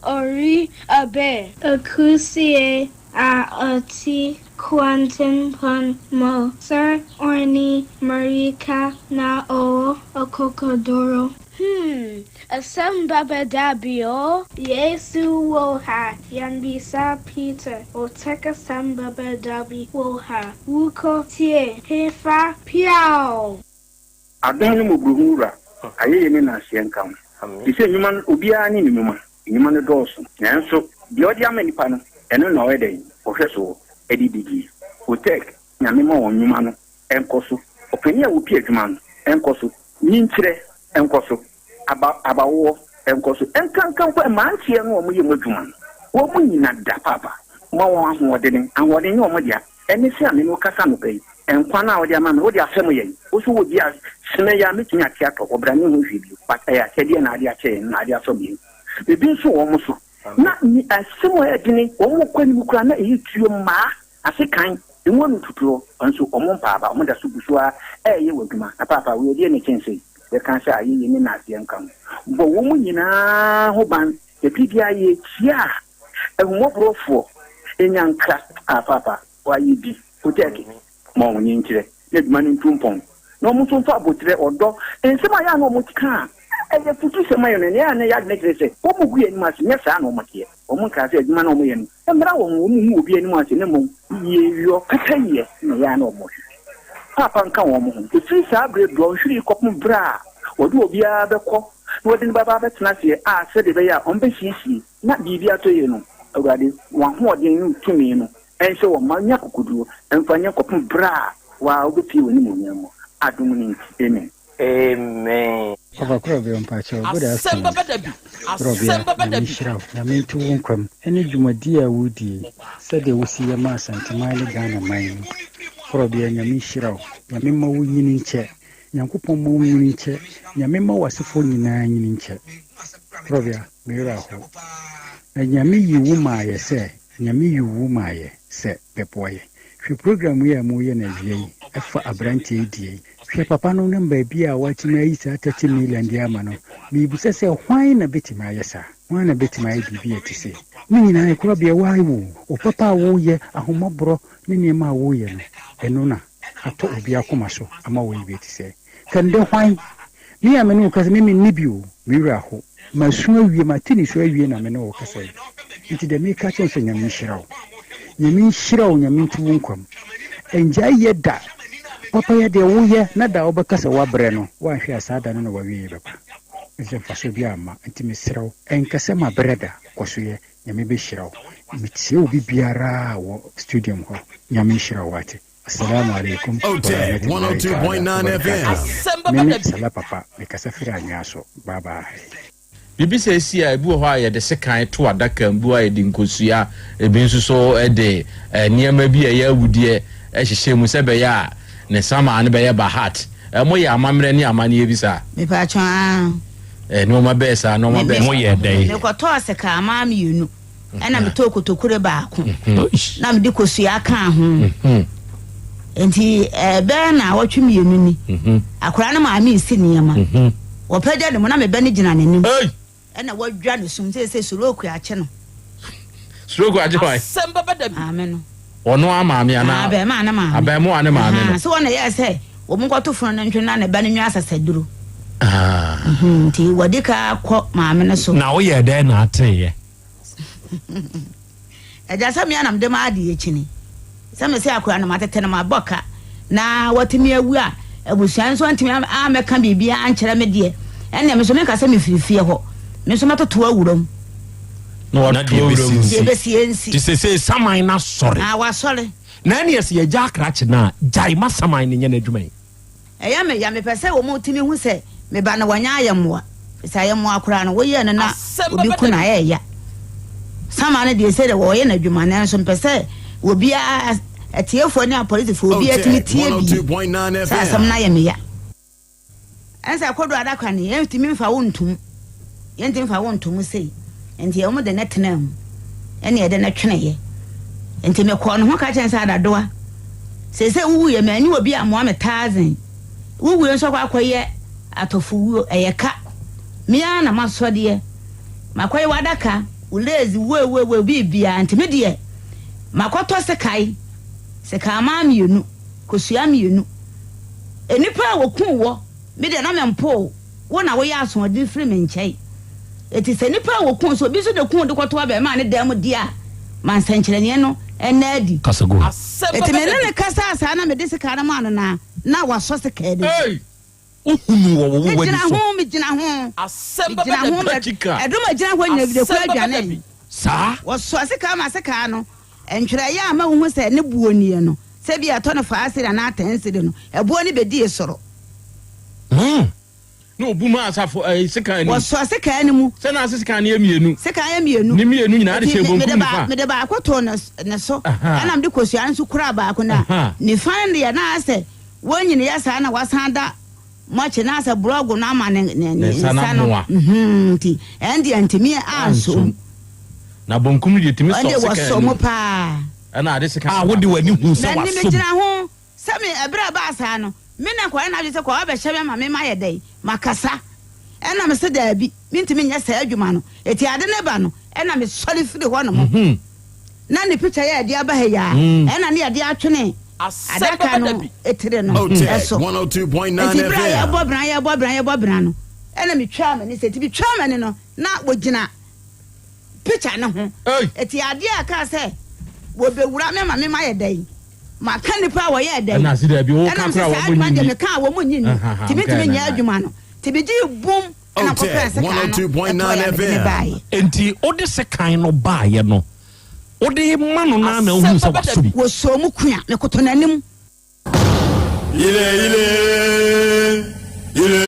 ori abe. Akusie a ɔte kwantempɔn mu sɛ ɔne mmirika na ɔwɔ akokoduru. Hmm, asɛm bɛba da bi o. Yesu wɔ ha, yɛnbisa Peter, ɔtɛk asɛm bɛba da bi wɔ ha, wokɔ tie hefa piaw. Adom ne mmɔborɔhunu Wura, ayɛyie ne nnaaseɛ nka wo. Te sɛ nnwuma no, obiara ne ne nnwuma. Nnwuma no dɔɔso, nanso deɛ ɔde ama nnipa no, ɛno na ɔyɛ dɛn? Ɔhwɛ soɔ de didie. Otec, Nyame ma wɔn nnwuma no nkɔ so. Ɔpanin a ɔpi adwuma no nkɔ so. Nyinkyerɛ nkɔ so. Aba, abawoɔ nkɔ so. Nkanka mpo mmeranteɛ no a wɔyɛ mu adwuma no, wɔn nyina da paapa. Ma wɔn ahoɔdene. Ahoɔden nyɛ wɔn dea. Ɛne sɛ a me ne wo kasa anɔpa yi, nkwa no a wode ama me, wode afɛm yɛn. Wo nso wɔ bi a, sene yi a mɛtumi ate atɔ hɔ, bra menhu hwee bio. But ɛyɛ akyɛdeɛ na ade akyɛ yɛn, na ade asɔ yɛn. Ebi nso wɔ wɔn so. Na asɛm a ɛyɛ dene, wɔn kɔ anim koraa na ɛyɛ tuo mmaa. Ase kan, emu ano tutuɔ, nso wɔn mpaaba, wɔn da so gu so ara reyɛ wɔn adwuma. Na paapa, wei ɛdeɛn na ɛkyɛn sei? Yɛka sɛ ayeyie ne naaseɛ nka ho. Bɔ wɔn nyinaa ho ban, na biribiara yɛkyia a, ahummɔborɔfoɔ nya nkra. Ah, paapa, woayɛ bi. Kotɛɛke, ma wɔn nkyerɛ, na adwuma no ntu mpɔn. Na wɔn nso mfa aboterɛ, ɔdɔ, nsɛm a ɛyɛ a na wɔka a ɛyɛ afutusɛm ma yɛn no, ɛyɛ a na ɛyɛ adwene kyerɛ sɛ wɔgu yɛn anim ase. Nyɛ saa na wɔteɛ. Wɔnkaa sɛ adwuma no a wɔyɛ no mmra wɔn ho, wɔnhu obi anim ase, na mmom yieyɔ, pɛpɛyɛ na ɛyɛ a na wɔhwehwɛ. Paapa nka wɔn ho. Ɛfiri saa berɛ dɔnhwere yi kɔpem berɛ a wɔde obiara bɛkɔ na wɔde no bɛba abɛtena aseɛ a sɛdeɛ ɛbɛyɛ a wɔbɛsiesie na biribi atɔ yie no, Awurade, wɔn ahoɔden ne wo tumi no nhyɛ wɔn ma wɔnya akokoɔduro mfa nyɛ kɔpem berɛ a wo ara wobɛpue w'animuonyam mu. Adom no nti, amen. Amen. Papa Korɔbea mpakyɛw good Asɛm afternoon bɛba da bi. Korɔbea Asɛm bɛba Nyame da bi. nhyira wo Nyame nto wo nkwa mu ɛne dwumadie a wodie yi sɛdeɛ wosi yɛ ma Asanteman ne Ghana man yi Korɔbea Nyame nhyira wo Nyame mma wo nyini nkyɛ Nyankopɔn mma wo nyini nkyɛ Nyame mma w'asefoɔ nyinaa nyini nkyɛ Korɔbea me werɛ ahow na Nyame yi wo maayɛ sɛ Nyame yi wo maayɛ sɛ bɛboa yɛ. Hwɛ program yi a moreyɛ no awia yi ɛfa abranteɛ yi deɛ yi. Hwɛ papa no ne baabi a watumi ayi saa 30 million de ama no. Merebisa sɛ hwan na bɛtumi ayɛ saa? Hwan na bɛtumi ayɛ biribi a ɛte sei? Ne nyinaa ɛkorabea woayɛ o. Wo papa a woreyɛ, ahummɔborɔ ne nneɛma a woreyɛ no, ɛno na atɔ obi akoma so ama woayɛ bi a ɛte sɛɛ. Kɛndɛ hwan? Me a me ne wo kasa, me menni bi o, me werɛ aho. Masu awie, mate nisuo awie na me ne wo kasa yi. Nti deɛ meka kyerɛ wo sɛ Nyame nhyira wo. Nyame nhyira wo, Nyame nto wo nkwa mu. Ɛngyae yɛ da. Papayɛ deɛ woyɛ na da a wobɛka sɛ woabrɛ no, woanhwɛ a saa da no na w'awieɛ bɛba. Ɛfiri sɛ mfasoɔ biara mma. Nti mesrɛ wo, ɛnka sɛ mabrɛ da. Kɔ so yɛ, Nyame bɛhyira wo. Mekyia obi biara a wɔ studium hɔ, Nyame nhyira wo wate. Assalamu alaikum Otec warahmatullahi ta'ala 102.9 FM. wabarakatuhu. Mene Salah Papa, mekasa firi Anwea so. Bye bye. Biribi saa si a, ebi wɔ hɔ a yɛde sekan to adaka mu, ebi wɔ hɔ a yɛde nkosua, ebi nso so de nneɛma bi a ɛyɛ awudeɛ hyehyɛ mu sɛ ɛbɛyɛ a ne samaa no bɛyɛ bahat. Moyɛ amammerɛ ne amanneɛ bi saa? Mepaatwɔ aa. Nneɛma bɛyɛ saa, nneɛma bɛyɛ saa. Moyɛ dɛn? Mekɔtɔɔ sekanmaa mmienu, ɛna metɔɔ kotokure baako, na mede kosua kaa ho. Nti ɛbɛyɛ naawɔtwe mmienu ni, akwadaa no maame resi nneɛma. Wɔpagya ne mu na me ba no gyina n'anim. Ɛna wadwa ne sum sɛ sɛ stroke akye no. Stroke akye hwan? Asɛm bɛba da bi. Maame no. Ɔno ara maame anaa? Abɛɛmaa ne maame. Abɛɛmoa ne maame no. Sɛ wɔn na ɛyɛɛ sɛ wɔn nkɔto fono no ntwe na ne ba no nwa asasaduro. Nti wɔde ka kɔ maame no so. Na woyɛɛ dɛn na ateeɛ? Agya sɛ me ara na mede m'adeɛ kyini. Sɛ mese akwadaa no matete no mabɔ ka na watumi awu a, abusua nso antumi ammɛka biribiara ankyerɛ me deɛ, ɛnneɛ me nso menka sɛ mefiri fie hɔ. Me nso mɛtoto awura mu. Na Na watoto deɛ awura ɛbɛsi mu. nsi. Deɛ ɛbɛsi nsi. Nti seesei saman no asɔre. Ah, wasɔre. Na ɛnneɛ sɛ yɛgya akrakye no a, gyae ma saman no nyɛ n'adwuma yi. Ɛyɛ me ya, mepɛ sɛ wɔtumi hu sɛ me ba no wanya ayɛmmoa, efisɛ ayɛmmoa koraa no, woyɛɛ no na obi ku no a, ɛyɛ ya. Sama no deɛ, sei deɛ wɔreyɛ no adwuma, nanso mepɛ sɛ obiara, atiefoɔ ne apolisifoɔ, obiara tumi Otec tie bi 102.9 sɛ asɛm FM. no ayɛ me ya. Ɛne sɛ kodoɔ adaka no, yɛntumi mfa wo ntom, yɛntumi mfa wo ntom sei. Nti wɔn de no tenaa mu, ɛne yɛde no tweneeɛ. Nti mekɔɔ ne ho ka kyerɛ no sɛ Adadoa, seesei wowuiɛ, manni obi ammoa me taazen. Wowuiɛ nso akɔ akɔyɛ atɔfowuo, ɛyɛ ka. Me ara na masɔdeɛ, makɔyɛ w'adaka, wo lazy, woewoewoe, biribiara. Nti me deɛ, makɔtɔ sekae, sekanman mmienu. Kosua mmienu. Nnipa a wɔkuu wɔ, me deɛ na mempoo wo na woyɛ asoɔden firi me nkyɛn. Enti sɛ nnipa a wɔkuu sɛ obi nso na ɛkuu de kɔto abarimaa no dan mu deɛ a, ma nsɛnkyerɛnneɛ no nna adi. Kasa gu hɔ. Enti me ne no kasaa saa na mede sekan no maa no na na wasɔ sekan no mu. Wohunuu wɔ wo w'ani Megyina so. ho, megyina ho, Asɛm megyina bɛba da ho, bi. Practical. ɛdɔm a ɛgyina hɔ nyinaa bi de kura Asɛm bɛba da dwanee. bi. Saa. Wɔsoa sekaa ma sekaa no, ntwerɛeɛ a ama wohu sɛ ne boɔ nie no, sɛ ebia ɛtɔ no faa sedi anaa tɛn sedi no, ɛboɔ no bɛdii soro. Hmm. Na obu maa asafo ɛɛ sekan anim. Wɔsoa sekaa no mu. Sɛ na ase sekan no yɛ mmienu. Sekan yɛ mmienu. Ne mmienu nyinaa de Enti hyɛ me, bonkum mede ba, nifa. mede baako too ne, ne so, Aha. ɛna mede kosua no nso kuraa baako, na Aha. nifa no deɛ na ayɛ sɛ Wonyiniiɛ saa na wasan da mɔkye na asɛ borɔgo no ama ne ne Ne nsa no nsa no amoa. mhm nti ɛndeɛ ntumi ansɔ mu. Na bonkum no deɛ tumi sɔ Ɔndeɛ sekan wɔsɔ no mu mu. paa. Ɛna ade sekan A wode w'ani hu sɛ M'ani wasɔ mu. megyina ho sɛ me ɛberɛ a ɛbaa saa no me na nkwadaa no adwene sɛ kɔ abɛhyɛ me ama me mayɛ dɛn makasa ɛna mese daabi mentumi nyɛ saa adwuma no eti ade no ba no ɛna mesɔre firi hɔ nom. Na ne pikya yi a yɛde aba ha yi ara, ɛna ne yɛde atwene adaka no tire no so. Nti berɛ a yɛbɔ bena, yɛbɔ bena, yɛbɔ bena no, ɛna metwaa m'ani sɛ, nti metwaa m'ani no, na wɔgyina pikya no ho. Nti adeɛ a ɛkaa sɛ wɔbɛwura me ma me mayɛ dɛn, maka nnipa a wɔyɛɛ dɛn, Ɛna ɛna mesɛ saa adwuma deɛ mekaa wɔn nnye nni, nti mentumi nyɛ adwuma no. Nti megyee bum ɛna kɔpɛɛ sekan no ɛtɔeɛ a mede ne baeɛ. Enti wode sekan no baeɛ no, wode rema no no ara na wohuu sɛ wasɔ mu. Wɔsɔɔ mu kua, mekoto n'anim. Ile ile ile.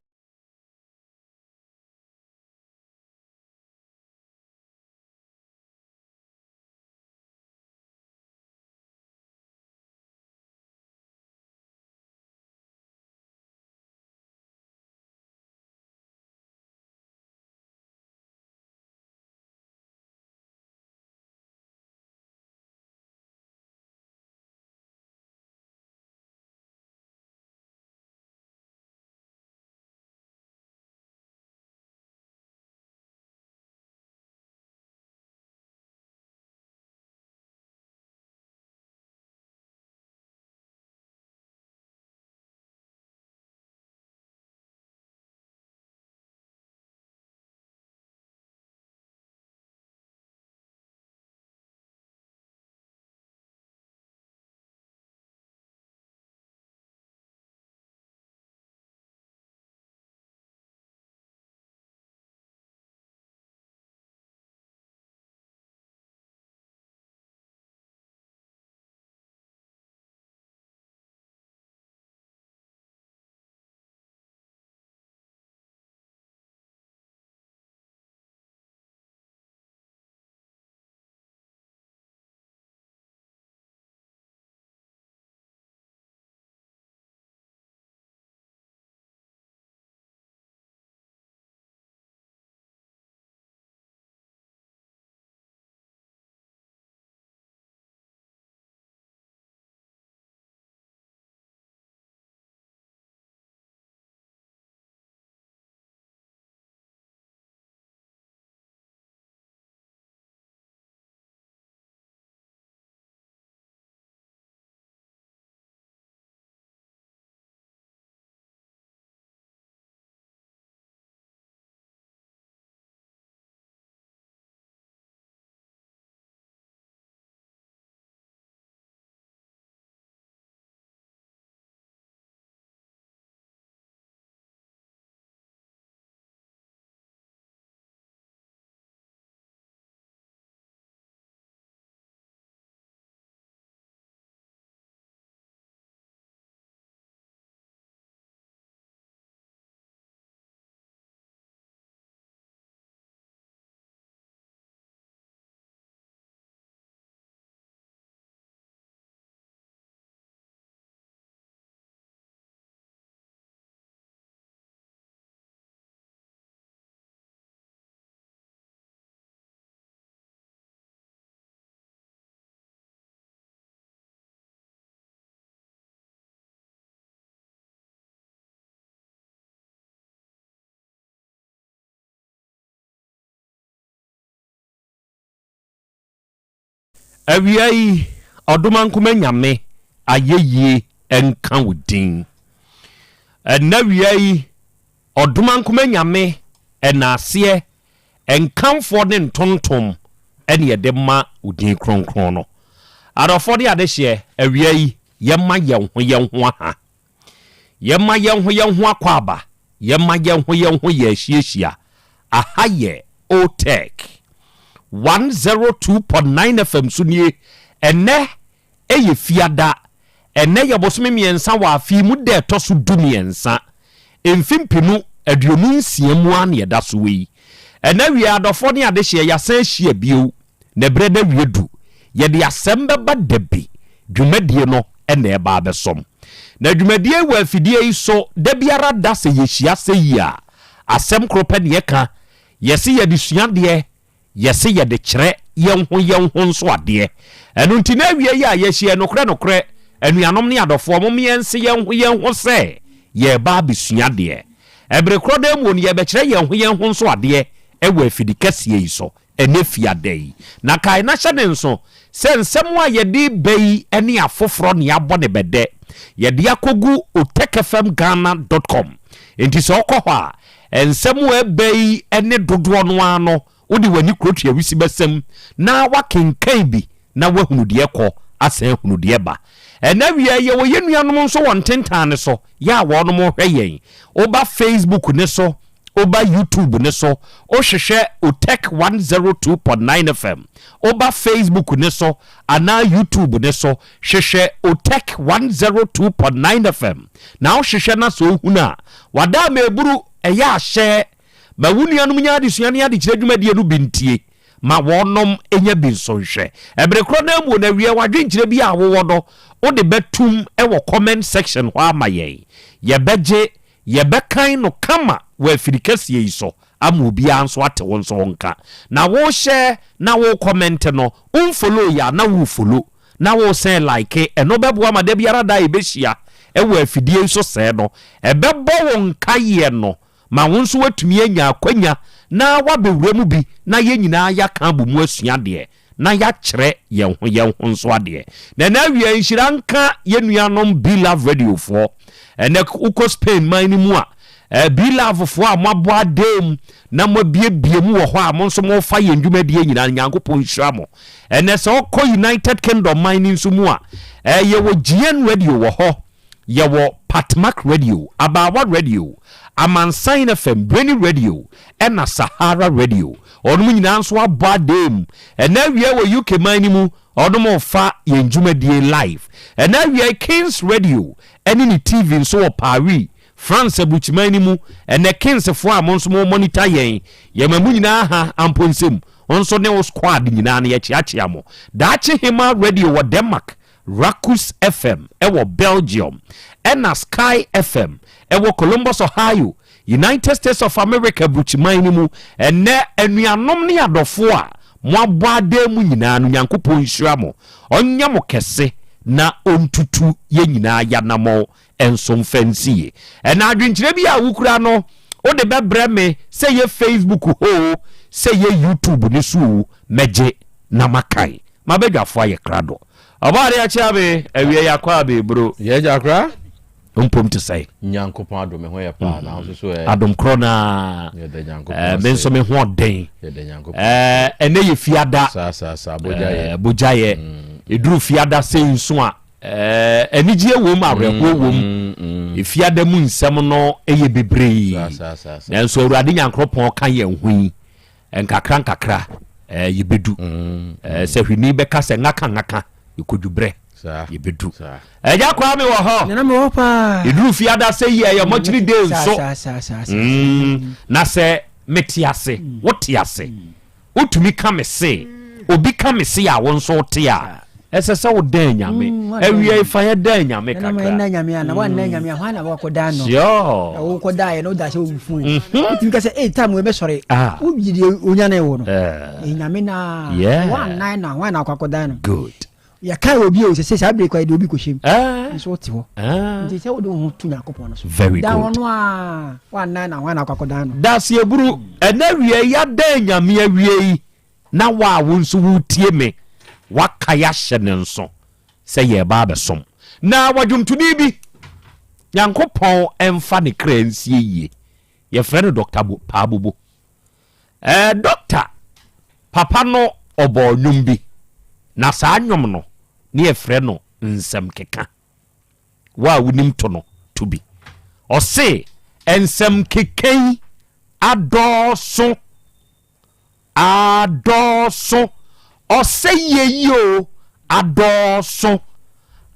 Awia yi, Ɔdomankoma Nyame ayɛyie nka wo din. Ɛnnɛ awia yi, Ɔdomankoma Nyame ɛnaaseɛ, nkamfoɔ ne ntontom ɛne yɛde ma wo din kronkron no. Adɔfoɔ ne adehyeɛ, awia yi, yɛma yɛn ho yɛn ho aha. Yɛma yɛn ho yɛn ho akwaaba, yɛma yɛn ho yɛn ho yɛ ahyiahyia. Aha yɛ Otec 102.9 FM so nie. Ɛnnɛ yɛ Fiada. Ɛnnɛ yɛ bosome mmiɛnsa wɔ afe yi mu da ɛtɔ so 13. Mfe mpenu 26 mu ara na yɛda so wɔ yi. Ɛnnɛ awia adɔfoɔ ne adehyeɛ yɛasan ahyia bio. Na berɛ no awie du. Yɛde asɛm bɛba dabi, dwumadie no na ɛreba abɛsɔm. Na dwumadie yi wɔ afidie yi so da biara da sɛ yɛhyia sɛ yi a, asɛm koro pɛ na yɛka, yɛse yɛde sua adeɛ, yɛse yɛde kyerɛ yɛn ho yɛn ho nso adeɛ. Ɛno nti na awie yi a yɛahyia yi, nokorɛ nokorɛ, anuanom ne adɔfoɔ, mom yɛnse yɛn ho yɛn ho sɛ yɛreba abɛsua adeɛ. Ɛbere korɔ no ara mu no, yɛrebɛkyerɛ yɛn ho yɛn ho nso adeɛ wɔ afidi kɛseɛ yi so. Ɛnnɛ Fiada yi. Na kae na hyɛ no nso sɛ nsɛm a yɛde reba yi ne afoforɔ na yɛabɔ no bɛdɛ. Yɛde akɔgu otechfmghana dot com. Enti sɛ wokɔ hɔ a, nsɛm a ɛreba yi ne dodoɔ no ara no, wode w'ani kurotua wisibasɛm na woakenkan bi na woahunu deɛ ɛkɔ asan ahunu deɛ ɛba. Ɛnnɛ awia yi, yɛwɔ yɛn nuanom nso wɔ ntentan no so, yɛ a wɔnom rehwɛ yɛn. Woba Facebook no so, Woba YouTube no so, wohwehwɛ Otec 102.9 FM. Woba Facebook no so anaa YouTube no so, hwehwɛ Otec 102.9 FM. Na wohwehwɛ na sɛ wohunu a, wada ama eburu, ɛyɛ ahyɛ. Ma wo nuanom nya adesua ne adekyerɛ dwumadie no bi ntie. Ma wɔnom nya bi nso nhwɛ. Ɛbere korɔ no ara mu no, awie w'adwenkyerɛ bi a wowɔ no, wode bɛtum wɔ comment section hɔ ama yɛn. Yɛbɛgye Yɛbɛkan no kama wɔ afiri kɛseɛ yi so ama obiara nso ate wo nso wo nka. Na wo share na wo comment no, wo nfollow yɛ a na wo follow na wo sɛn like, ɛno bɛboa ma da biara da a yɛbɛhyia wɔ afidie yi so sɛɛ no, ɛbɛbɔ wo nkaeɛ no ma wo nso woatumi anya akwanya na woabɛwura mu bi na yɛn nyinaa yɛaka abɔ mu asua adeɛ. na yɛakyerɛ yɛn ho yɛn ho nso adeɛ. Na ɛnɛ awia nhyira nka yɛn nuanom Be-Love Radio foɔ. Ɛnɛ wokɔ Spain man no mu a, eh, Be-Love foɔ a moabɔ adan mu na moabiebie mu wɔ hɔ a mo nso mofa yɛn dwumadie nyinaa no, Nyankopɔn nhyira mo. Ɛnɛ sɛ wokɔ United Kingdom man no nso mu a, eh, yɛwɔ GN Radio wɔ hɔ. Yɛwɔ Patmak Radio, Abaawa Radio, Amansan FM, Brainy Radio, ɛna Sahara Radio. Wɔnom nyinaa nso abɔ adan mu. Ɛnɛ awia wɔ UK man no mu, wɔnom refa yɛn dwumadie live. Ɛnɛ awia yi, Kings Radio ɛne ne TV nso wɔ Paris, France aburukyiman no mu. Ɛnɛ Kings foɔ a mo nso mo monitor yɛn, yɛma mo nyinaa ha amponsem nso ne wo squad nyinaa no yɛkyeakyea mo. Daakye Hemaa Radio wɔ Denmark, Rakus FM wɔ Belgium, ɛna Sky FM wɔ Columbus, Ohio, United States of America aburukyiman no mu. Ɛnnɛ, anuanom ne adɔfoɔ a moabɔ adan mu nyinaa no, Nyankopɔn nhyira mo, ɔnyɛ mo kɛse na ɔntutu yɛn nyinaa yɛanamɔn nso mfa nsi yie. Ɛna adwenkyerɛ bi a wokura no, wode bɛbrɛ me sɛ yɛ Facebook hɔ o, sɛ yɛ YouTube no so o, mɛgye na makan. M'abadwafoɔ ayɛ krado. Ɔbɔ adeɛ akyea me, awia yi akɔ abɛɛburo. Yɛ agya kora. Mpom te sɛn? Nyankopɔn adom me ho yɛ paa na wo nso so ɛ? Adom korɔ no ara. Yɛda Nyankopɔn ase. Me nso me ho ɔden. Yɛda Nyankopɔn ase. Ɛnɛ yɛ fiada. Saa saa saa, bogya yɛ. Bogya yɛ. Ɛduru fiada sei nso a, Anigyeɛ wom, awerɛhoɔ wom. Efiada mu nsɛm no yɛ bebree. Nanso Awurade Nyankoropɔn ka yɛn ho yi, nkakra nkakra yɛbɛdu. Sɛ hwini bɛka sɛ ŋaka ŋaka, yɛkɔdwu berɛ, yɛbɛdu. Agya Kwame wɔ hɔ. Nana mewɔ hɔ paa. Ɛduru fiada sɛ yi ɛyɛ mɔkyere day nso. Na sɛ mete ase, wote ase. Wotumi ka me se, obi ka me se a wo nso wote a, ɛsɛ sɛ wodan Nyame. Mm, Awia yi fa yɛ dan Nyame kakra. Nana ma Nyame a, na wanna Nyame a, hwan na wakɔdan no? Sure. Na wokɔda yɛ na woda sɛ wowu fun. Mhm. Wotumi ka sɛ, ee tam wei bɛsɔre. Ah. Wogye deɛ onyane wo no. Eh. Nyame na. Yeah. Wannan na hwan na akɔ akɔdan no? Good. Yɛkae obi o, sɛ saa bere kɔ yɛde obi kɔhyɛ mu. Eh. Nso wote hɔ. Eh. Nti sɛ wode wo ho to Nyankopɔn no so. Very Da good. ɔno a, wannan na hwan na akɔ akɔdan no? Daseɛburu, ɛnɛ awia yi adan Nyame awia yi na wo a wo nso woretie me. Wakae ahyɛ ne nso sɛ yɛreba abɛsom. Na wadwomtoni bi, Nyankopɔn mfa ne kra nsie yie, yɛfrɛ no Dɔkta Paabobo. Ɛɛ Dɔkta papa no ɔbɔɔ nnwom bi, na saa nnwom no ne yɛfrɛ no Nsɛmkeka. Wo a wonim to no, to bi. Ɔse, Nsɛmkeka yi adɔɔso. Adɔɔso, ɔsɛyie yi o, adɔɔso,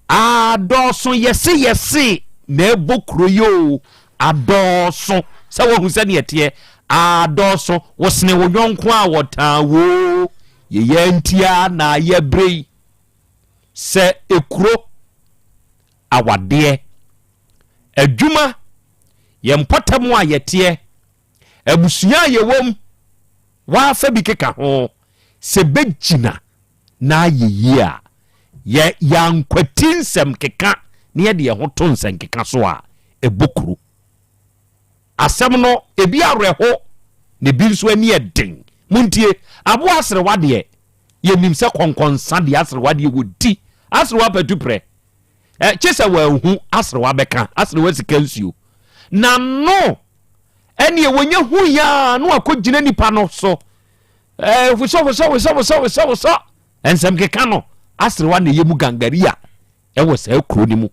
adɔɔso, yɛse yɛse na ɛbɔ kuro yi o, adɔɔso, sɛ woahu sɛdeɛ ɛteɛ, adɔɔso, wosene wo yɔnko a wɔtaa wo o, yɛyɛ ntia na yɛbrɛ yi, sɛ ekuro, awadeɛ, adwuma, yɛn mpɔtam a yɛteɛ, Abusua a yɛwɔ mu, w'afa bi keka ho, sɛ bɛgyina na ayɛ yie a, yɛ yɛankwati nsɛm keka na yɛde yɛn ho to nsɛnkeka so a, ɛbɔ kuro. Asɛm no, ebi awerɛho na ebi nso ani yɛ den. Montie, aboa aserewa deɛ, yɛnim sɛ kɔnkɔnsa deɛ aserewa deɛ wɔdi. Aserewa patuprɛ. Ɛ, kye sɛ wɔanhu aserewa bɛka, aserewa sika nsuo. Na no, ɛneɛ wɔnya hu yɛ a na wakɔgyina nipa no so. Ɛ, wosɔ, wosɔ, wosɔ, wosɔ, wosɔ, wosɔ. Nsɛm keka no, aserewa na ɛyɛ mu gangaria ɛwɔ saa kuro no mu.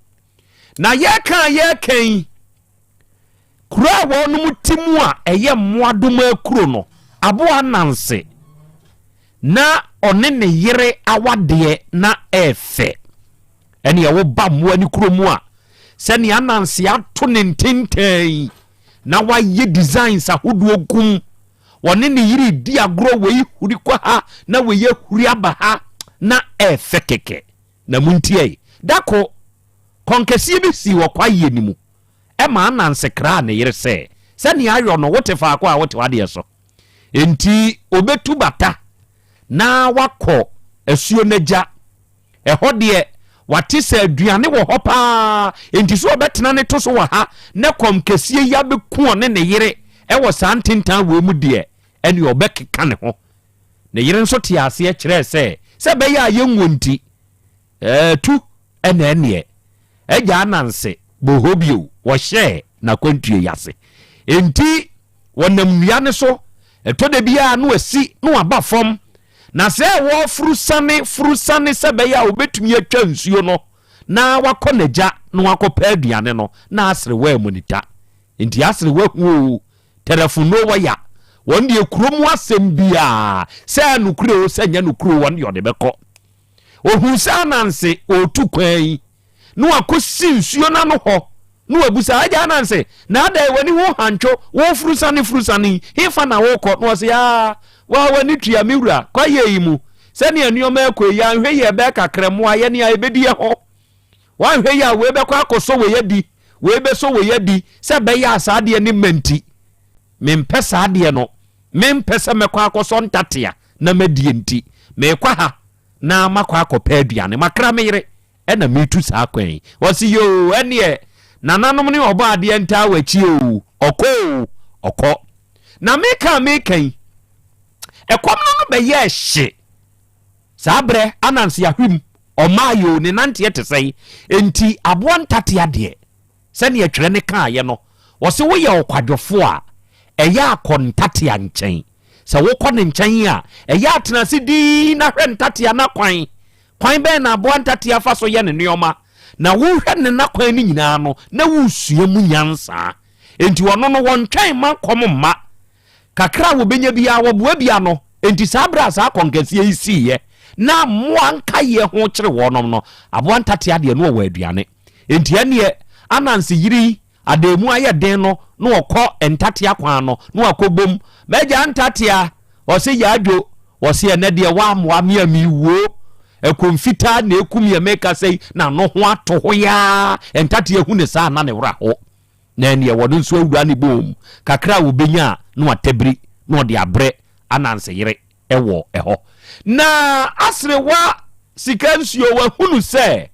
Na yɛka a yɛka yi, kuro a wɔnom te mu a ɛyɛ mmoadoma kuro no, aboa Ananse na ɔne ne yere awadeɛ na ɛɛfɛ. Ɛneɛ woba mmoa ne kuro mu a, sɛnea Ananse ato ne ntentan yi na wayɛ designs ahodoɔ gum, wɔne ne yere di agorɔ, wei huri kɔ ha na wei ahuri aba ha, na ɛɛfɛ kɛkɛ. Na montie, da ko, kɔnkɛseɛ bi sii wɔ kwaeɛ no mu. Ɛmaa Ananse kraa ne yere sɛ, Sɛnea ayɔ no, wote faako a wote w'adeɛ so. Enti ɔbɛtu bata na wakɔ asuo no agya. Ɛhɔ deɛ, wate sɛ aduane wɔ hɔ paa, enti sɛ ɔbɛtena ne to so wɔ ha na kɔm kɛseɛ yi abɛku ɔne ne yere wɔ saa ntentan wei mu deɛ, ɛnneɛ ɔbɛkeka ne ho. Ne yere nso tee aseɛ kyerɛɛ sɛ, sɛ ɛbɛyɛ a yɛnwuo nti, ɛɛ, tu na ɛnneɛ. Agya Ananse bɔɔ hɔ bio, wɔhyɛɛ n'akwantuo yi ase. Enti wɔnam nnua no so, ɛtɔ da bi a na wasi na waba fam, na sɛ wɔreforo siane foro siane sɛ ɛbɛyɛ a wɔbɛtumi atwa nsuo no na wakɔ n'agya na wakɔpɛ aduane no, na aserewa amunita. Enti aserewa hu oo, tɛrɛfo no wɔya, wɔn deɛ kuro mu asɛm biara, sɛ nokorɛ o, sɛ nyɛ nokorɛ o, wɔn deɛ ɔde bɛkɔ. Ohuu sɛ Ananse ɔretu kwan yi, na wakɔsi nsuo no ano hɔ, na wabusa, Agya Ananse, na adɛn w'ani ho hantwo, woreforo sane foro sane yi, hefa na worekɔ? Na ɔse, Aa, waa w'ani tua, me wura, kwaeɛ yi mu, sɛdeɛ nneɛma rekɔ yi, anhwɛ yie ɛbɛyɛ kakra mmoa yɛne a ɛbɛdi yɛ hɔ. Woanhwɛ yie a, wei bɛkɔ akɔsɔ wei adi, wei bɛsɔ wei adi, sɛ ɛbɛyɛ a saa adeɛ no mma nti. Mempɛ saa adeɛ no. Mempɛ sɛ mɛkɔ akɔsɔ ntatea na madie nti, merekɔ ha na makɔ akɔpɛ aduane. Makra me yere na meretu saa kwan yi. Ɔse yoo, ɛneɛ nananom ne ɔbɔ adeɛ ntaa w'akyi oo, ɔkɔ oo, ɔkɔ. Na meka a meka yi, ɛkɔm no ano bɛyɛɛ hye. Saa berɛ Ananse ahwim, ɔmaa yoo, ne nanteɛ te sɛn? Enti aboa ntatea deɛ, Sɛdeɛ twerɛ no kaeɛ no, ɔse woyɛ ɔkwadwofoɔ a, ɛyɛ a kɔ ntatea nkyɛn. Sɛ wokɔ ne nkyɛn a, ɛyɛ a tena ase dinn na hwɛ ntatea no akwan. Kwan bɛn na aboa ntatea fa so yɛ ne nneɛma? Na wohwɛ ne n'akwan no nyinaa no, na woresua mu nyansa. Enti ɔno no, wɔntwɛn mma kɔm mma. Kakra a wɔbɛnya biara, wɔboa bi ano. Enti saa berɛ a saa akɔnkɛseɛ yi siiɛ, na mmoa nkaeɛ ho kyere wɔnom no, aboa ntatea deɛ, na ɔwɔ aduane. Enti ɛnneɛ Ananse yere yi adan mu ayɛ den no na ɔkɔ ntatea kwan no na wakɔ bom. M'agya ntatea, ɔse Yaadwo, ɔse ɛnɛ deɛ woammoa me a mewuo. Ɛkɔm fitaa na ɛkum yɛ mekasa yi na no ho ato ho yaa. Ntatea hu ne saa na ne werɛ aho. Na ɛnneɛ wɔno nso awura ne bom kakra a wɔbɛnya a na watabiri na ɔde abrɛ Ananse yere. wɔ hɔ. Na aserewa sika nsuo wahunu sɛ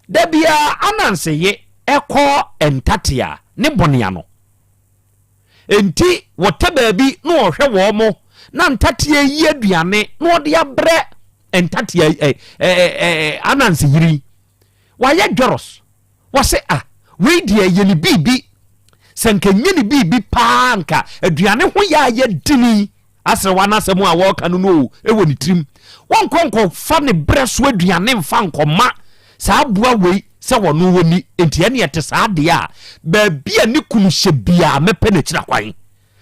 da biara Ananse ye kɔ ntatea ne bɔne ano. Enti wɔtɛ baabi na ɔhwɛ wɔn mo na ntatea yi aduane na ɔde abrɛ ntatea ɛ ɛ ɛ Ananse yere yi wayɛ dwɔrɔs. Wɔse ah wei deɛ yɛ ne biribi sɛ nka nyɛ ne biribi paa nka aduane ho yɛ a yɛ dini asrewa no asɛm a wɔreka no no o ɛwɔ ne tirim. Wɔnkɔ nkɔfa ne berɛ so aduane mfa nkɔma saa aboa wei sɛ wɔno wɔni nti ɛne ɛte saa deɛ a baabi a ne kunu hyɛ biara mɛpɛ n'akyira kwan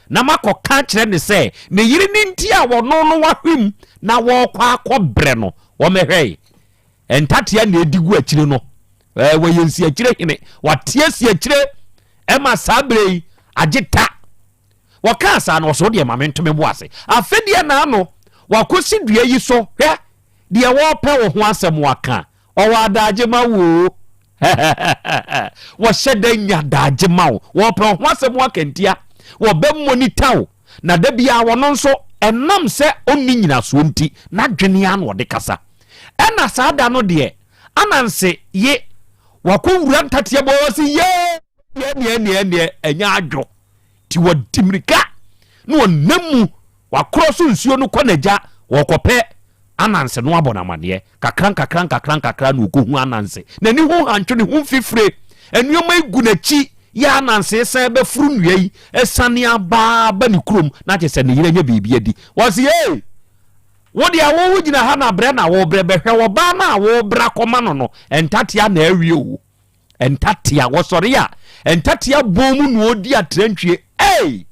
na makɔka akyerɛ ne sɛ ne yere ne nti a wɔno no wahwem na wɔrekɔ akɔbrɛ no wɔmɛhwɛe Ntatea na edi gu akyire no. Ɛɛ wɔyɛ nsiakyire hene. Wate asiakyire ɛma saa berɛ yi agye ta. Wɔkaa saa no ɔsɛ wodeɛ ma me nto me bo ase. Afe deɛ na ano wakɔsi dua yi so hwɛ deɛ wɔrepɛ wo ho asɛm waka. Ɔwɔ adagye ma wo o. Wɔhyɛ da nya adagye ma wo. Wɔrepɛ wo ho asɛm aka ntia. Wɔbɛ monitor wo. Na da biara ɔno nso ɛnam sɛ ɔnni nyinasoɔ nti n'adwene ara na ɔde kasa. Ɛna saa da no deɛ Ananse ye wakɔ wura ntateɛ bɔ ɔse yee ɛneɛ ɛneɛ ɛneɛ ɛnyɛ adwo nti wɔdi mirika na ɔnam mu wakorɔ so nsuo no kɔ n'agya wɔkɔpɛ Ananse no abɔ no amaneɛ kakra nkakra nkakra nkakra na ɔkɔhu Ananse n'ani ho hantwo ne ho mfifire nneɛma yi gu n'akyi yɛ Ananse san bɛforo nnua yi sane aba ba ne kurom na kyerɛ sɛ ne yere anya biribi adi wɔse ee Wo deɛ wo wo gyina ha na brɛ na wo brɛ bɛhwɛ ɔbaa no a wo bra kɔma no no ntatea na awie o ntatea wɔsɔre a ntatea bɔn mu na ɔdi atrantwie ei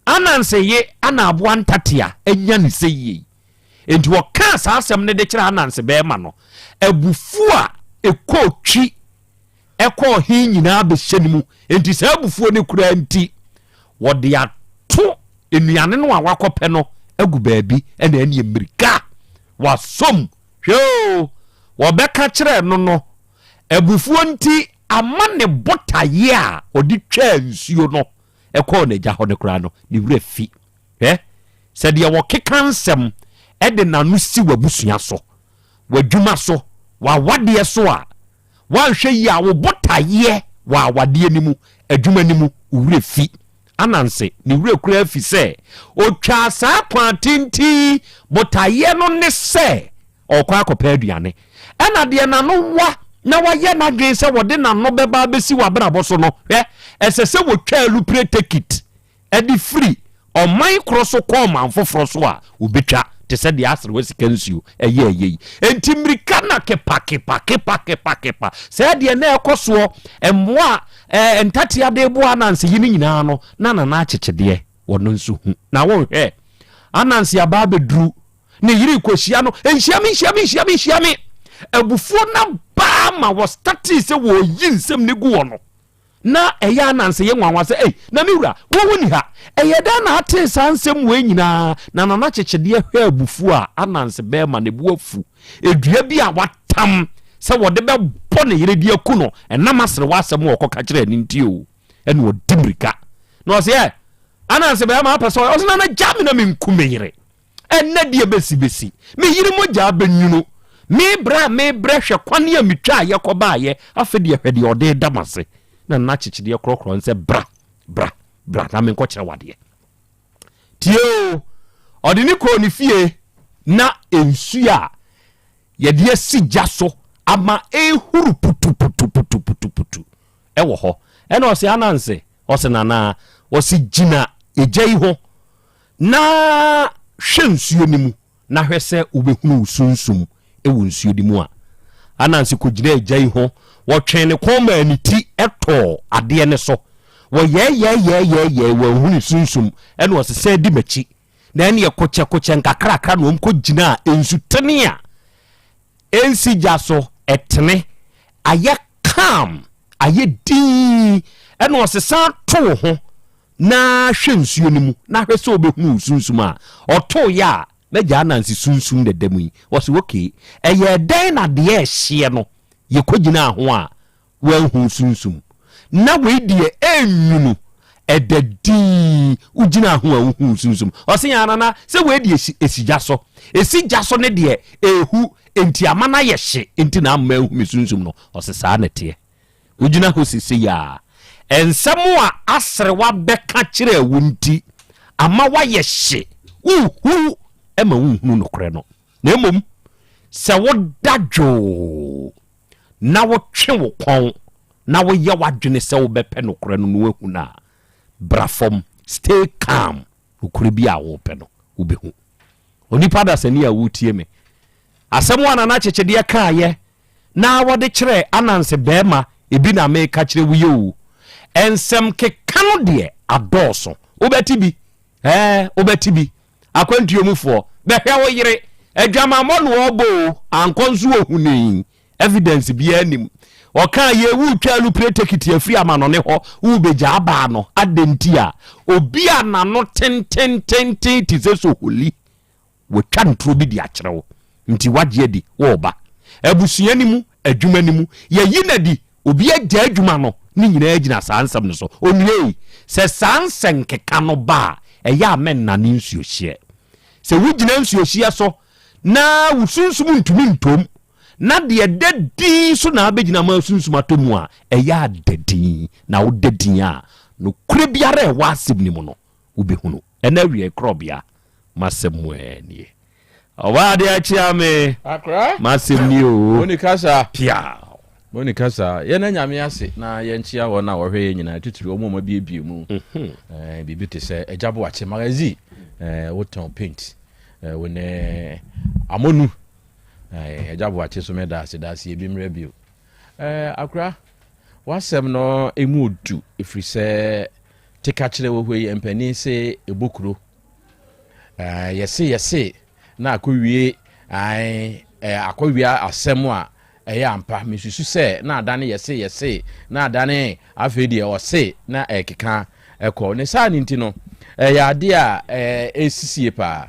Ananse ye ana aboa ntatea anya ne sɛ yie enti wɔkaa saa asɛm no de kyerɛ Ananse bɛrima no abufuo a ɛkɔɔ twi ɛkɔɔ he nyinaa bɛhyɛ ne mu. Enti saa abufuo no koraa nti, wɔde ato nnuane no a wakɔpɛ no agu baabi na ɛneɛ mmirika wasom. Hwɛ o, wɔbɛka kyerɛɛ no no, abufuo nti ama ne botaeɛ a ɔde twaa nsuo no kɔɔ n'agya hɔ no koraa no, ne werɛ fi. Hwɛ, sɛ deɛ wɔkeka nsɛm de n'ano si w'abusua so, w'adwuma so, w'awadeɛ so a, Woanhwɛ yie a, wo botaeɛ wɔ awadeɛ no mu, adwuma no mu, wo werɛ fi. Ananse, ne werɛ koraa fi sɛ ɔtwaa saa kwan tenten yi, botaeɛ no ne sɛ ɔrekɔ akɔpɛ aduane. Ɛna deɛ n'ano wa na wayɛ n'adwene sɛ wɔde n'ano bɛba abɛsi w'abrabɔ so no, hwɛ, ɛsɛ sɛ wɔtwa alupre tekit de firi ɔman korɔ so kɔ ɔman foforɔ so a, wɔbɛtwa te sɛ deɛ aserewa sika nsuo yɛ ɛyɛ yi. Enti mmirika na kepa kepa kepa kepa kepa. Sɛɛ deɛ na ɛkɔ soɔ, mmoa a ɛɛ ntatea de boa Ananse yi no nyinaa no, na Nana Akyekyedeɛ ɔno nso hu. Na wonhwɛ, Ananse aba abɛduru, ne yere rekɔhyia no, nhyia me, nhyia me, nhyia me, nhyia me. Abufuo no abaa ma wɔstatee sɛ wɔreyi nsɛm no gu wɔ no. Ná ɛyɛ Ananse yɛ nwanwa sɛ, Ei, na me wura, wo ho nni ha. Ɛyɛ dɛn na atee saa nsɛm wei nyinaa? Na Nana Kyekyedeɛ hwɛɛ abufuo a Ananse bɛrima no bo afu. Dua bi a watam sɛ wɔde bɛbɔ ne yere de aku no, ɛnam aserewa asɛm a ɔkɔka kyerɛɛ no nti o, ɛna ɔdi mmirika. Na ɔse, Ɛ, Ananse bɛrima apɛ sɛ ɔyɛ? Ɔse, Nana, gya me na menku me yere. Ɛnnɛ deɛ bɛsi bɛsi, me yere mogyaa bɛnwunu. Me brɛ a mebrɛ hwɛ kwane a metwaeɛ kɔbaeɛ, afei deɛ hwɛ deɛ ɔde reda m'ase. Na Nana Akyekyedeɛ korɔkorɔ no sɛ, Bra, bra, bra na menkɔkyerɛ wo adeɛ. Tie o, ɔde no kɔɔ ne fie na nsuo a yɛde asi gya so ama ɛrehuru putuputuputuputu wɔ hɔ. Ɛna ɔse, Ananse, ɔse Nana, ɔse gyina egya yi ho Na hwɛ nsuo no mu, na hwɛ sɛ wobɛhunu wo sunsum wɔ nsuo no mu a. Ananse kɔgyinaa gya yi ho, wɔtwee ne kɔn maa ne ti tɔɔ adeɛ no so. Wɔyɛɛyɛɛyɛɛyɛɛ, wanhu ne sunsum, ɛna ɔse, San di m'akyi. Na ɛneɛ kokyɛkokyɛ nkakrakra na wɔn kɔgyinaa nsutene a ɛnsi gya so, ɛtene, ayɛ calm, ayɛ dinn, ɛna ɔse, San to wo ho Na hwɛ nsuo no mu, na hwɛ sɛ wobɛhunu wo sunsum a. Ɔtooeɛ a, m'agya Ananse sunsum na ɛda mu yi. Ɔse, okay, ɛyɛɛ dɛn na deɛ ɛhyeɛ no yɛkɔgyinaa ho a woanhu wo sunsum? Na wei deɛ ɛnnwunu, ɛda dinn, wogyinaa ho a wohuu wo sunsum. Ɔse, yaa Nana, sɛ wei deɛ ɛsi, ɛsi gya so. Ɛsi gya so ne deɛ ɛhu, enti ama no ayɛ hye, enti na amma anhu me sunsum no. Ɔse, saa na ɛteɛ. Wogyina hɔ seesei a, nsɛm a aserewa bɛka kyerɛɛ wo nti, ama woayɛ hye, wohuw ma wonhunu nokorɛ no. Na mmom, Sɛ woda dwoo na wotwe wo kɔn na woyɛ w'adwene sɛ wobɛpɛ nokorɛ no na woahu no a, bra fam, stay calm, nokorɛ bi a worepɛ no, wobɛhu. Onipa dasani a woretie me, asɛm a Nana Kyekyedeɛ kaeɛ na wɔde kyerɛɛ Ananse barima, ebi na meka kyerɛ wo yi o. Nsɛm keka no deɛ adɔɔso. Wobɛte bi, ɛɛ, wobɛte bi. Akwantuo mufoɔ, bɛhwɛ wo yere, adwamammɔ na ɔrebɔ o, ankɔ nso ɔhunui. Evidence biara nnim. Ɔkaa yei, woretwa alupre tekiti afiri amanɔne hɔ, worebɛgyaa baa no, adɛn nti a? Obi a n'ano tentententen te sɛ soholi, watwa nturo bi de akyerɛ wo, nti woagye adi, woreba. Abusua no mu, adwuma no mu, yɛayi no adi, obi agyaa adwuma no, ne nyinaa gyina saa nsɛm no so. Onua ei, sɛ saa nsɛnkeka no ba a, ɛyɛ a mɛnnane nsuohyeɛ. Sɛ wogyina nsuohyeɛ so na wo sunsum ntumi ntom, na deɛ ɛda din so na abɛgyina ma sunsum atɔ mu a, ɛyɛ a da din, na woda din a, nokorɛ biara a ɛwɔ asɛm no mu no, wobɛhunu. Ɛna awiei korɔbea, m'asɛm mu ara nie. Ɔbaa adeɛ akyea me, Akora. m'asɛm nie oo. Moni kasa. Piaw. Moni kasa. Yɛn Nyame ase na yɛnkyea wɔn a wɔhwɛ yɛn nyinaa, titiriw wɔn a wɔabiebie mu. Eh, biribi te sɛ Agya Boakye Magazine, eh, wotɔn paint, eh, wo ne Amonu. Eh, Agya Boakye so meda ase, da ase ebi mmerɛ bio. Eh, Akora, w'asɛm no emu odu, ɛfiri sɛ teka kyerɛ wɔ hɔ yi, mpanin se ɛbɔ kuro. Eh, yɛse yɛse na akɔwie, ae, eh, akɔwie asɛm a Ɛyɛ ampa, mesusu sɛ na adane yɛse yɛse, na adane afei deɛ ɔse na ɛrekeka kɔ. Ne saa no nti no, ɛyɛ adeɛ a ɛresisie paa.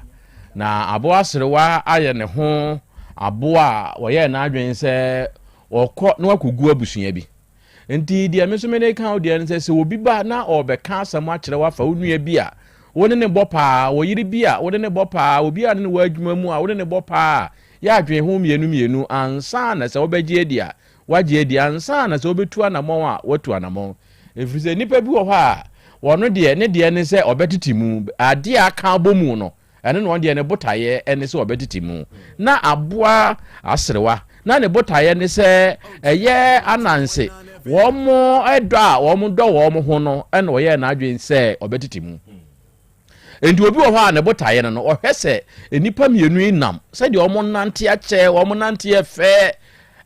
Na aboa aserewa ayɛ ne ho aboa a ɔyɛɛ n'adwene sɛ ɔkɔ na wakɔgu abusua bi. Nti deɛ me nso mede reka wo deɛ ne sɛ, sɛ obi ba na ɔrebɛka asɛm akyerɛ wo afa wo nua bi a wo ne no bɔ paa, wo yere bi a wo ne no bɔ paa, obi a ne ne wɔ adwuma mu a wo ne no bɔ paa a, yɛ adwene ho mmienu mmienu ansa na sɛ wobɛgye adi a, woagye adi, ansa na sɛ wobɛtu anammɔn a, woatu anammɔn. Ɛfiri sɛ nnipa bi wɔ hɔ a, wɔn deɛ, ne deɛ ne sɛ ɔbɛtete mu, adeɛ a aka abɔ mu no, Ɛno na ɔno deɛ ne botaeɛ ne sɛ ɔbɛtete mu. Na aboa aserewa, na ne botaeɛ ne sɛ ɛyɛ ananse. Wɔn dɔ a wɔn dɔ wɔn ho no na ɔyɛɛ n'adwene sɛ ɔbɛtete mu. Enti obi wɔ hɔ a ne botaeɛ no no, ɔhwɛ sɛ nnipa mmienu yi nam sɛdeɛ wɔn nante akyɛ, wɔn nante yɛ fɛ,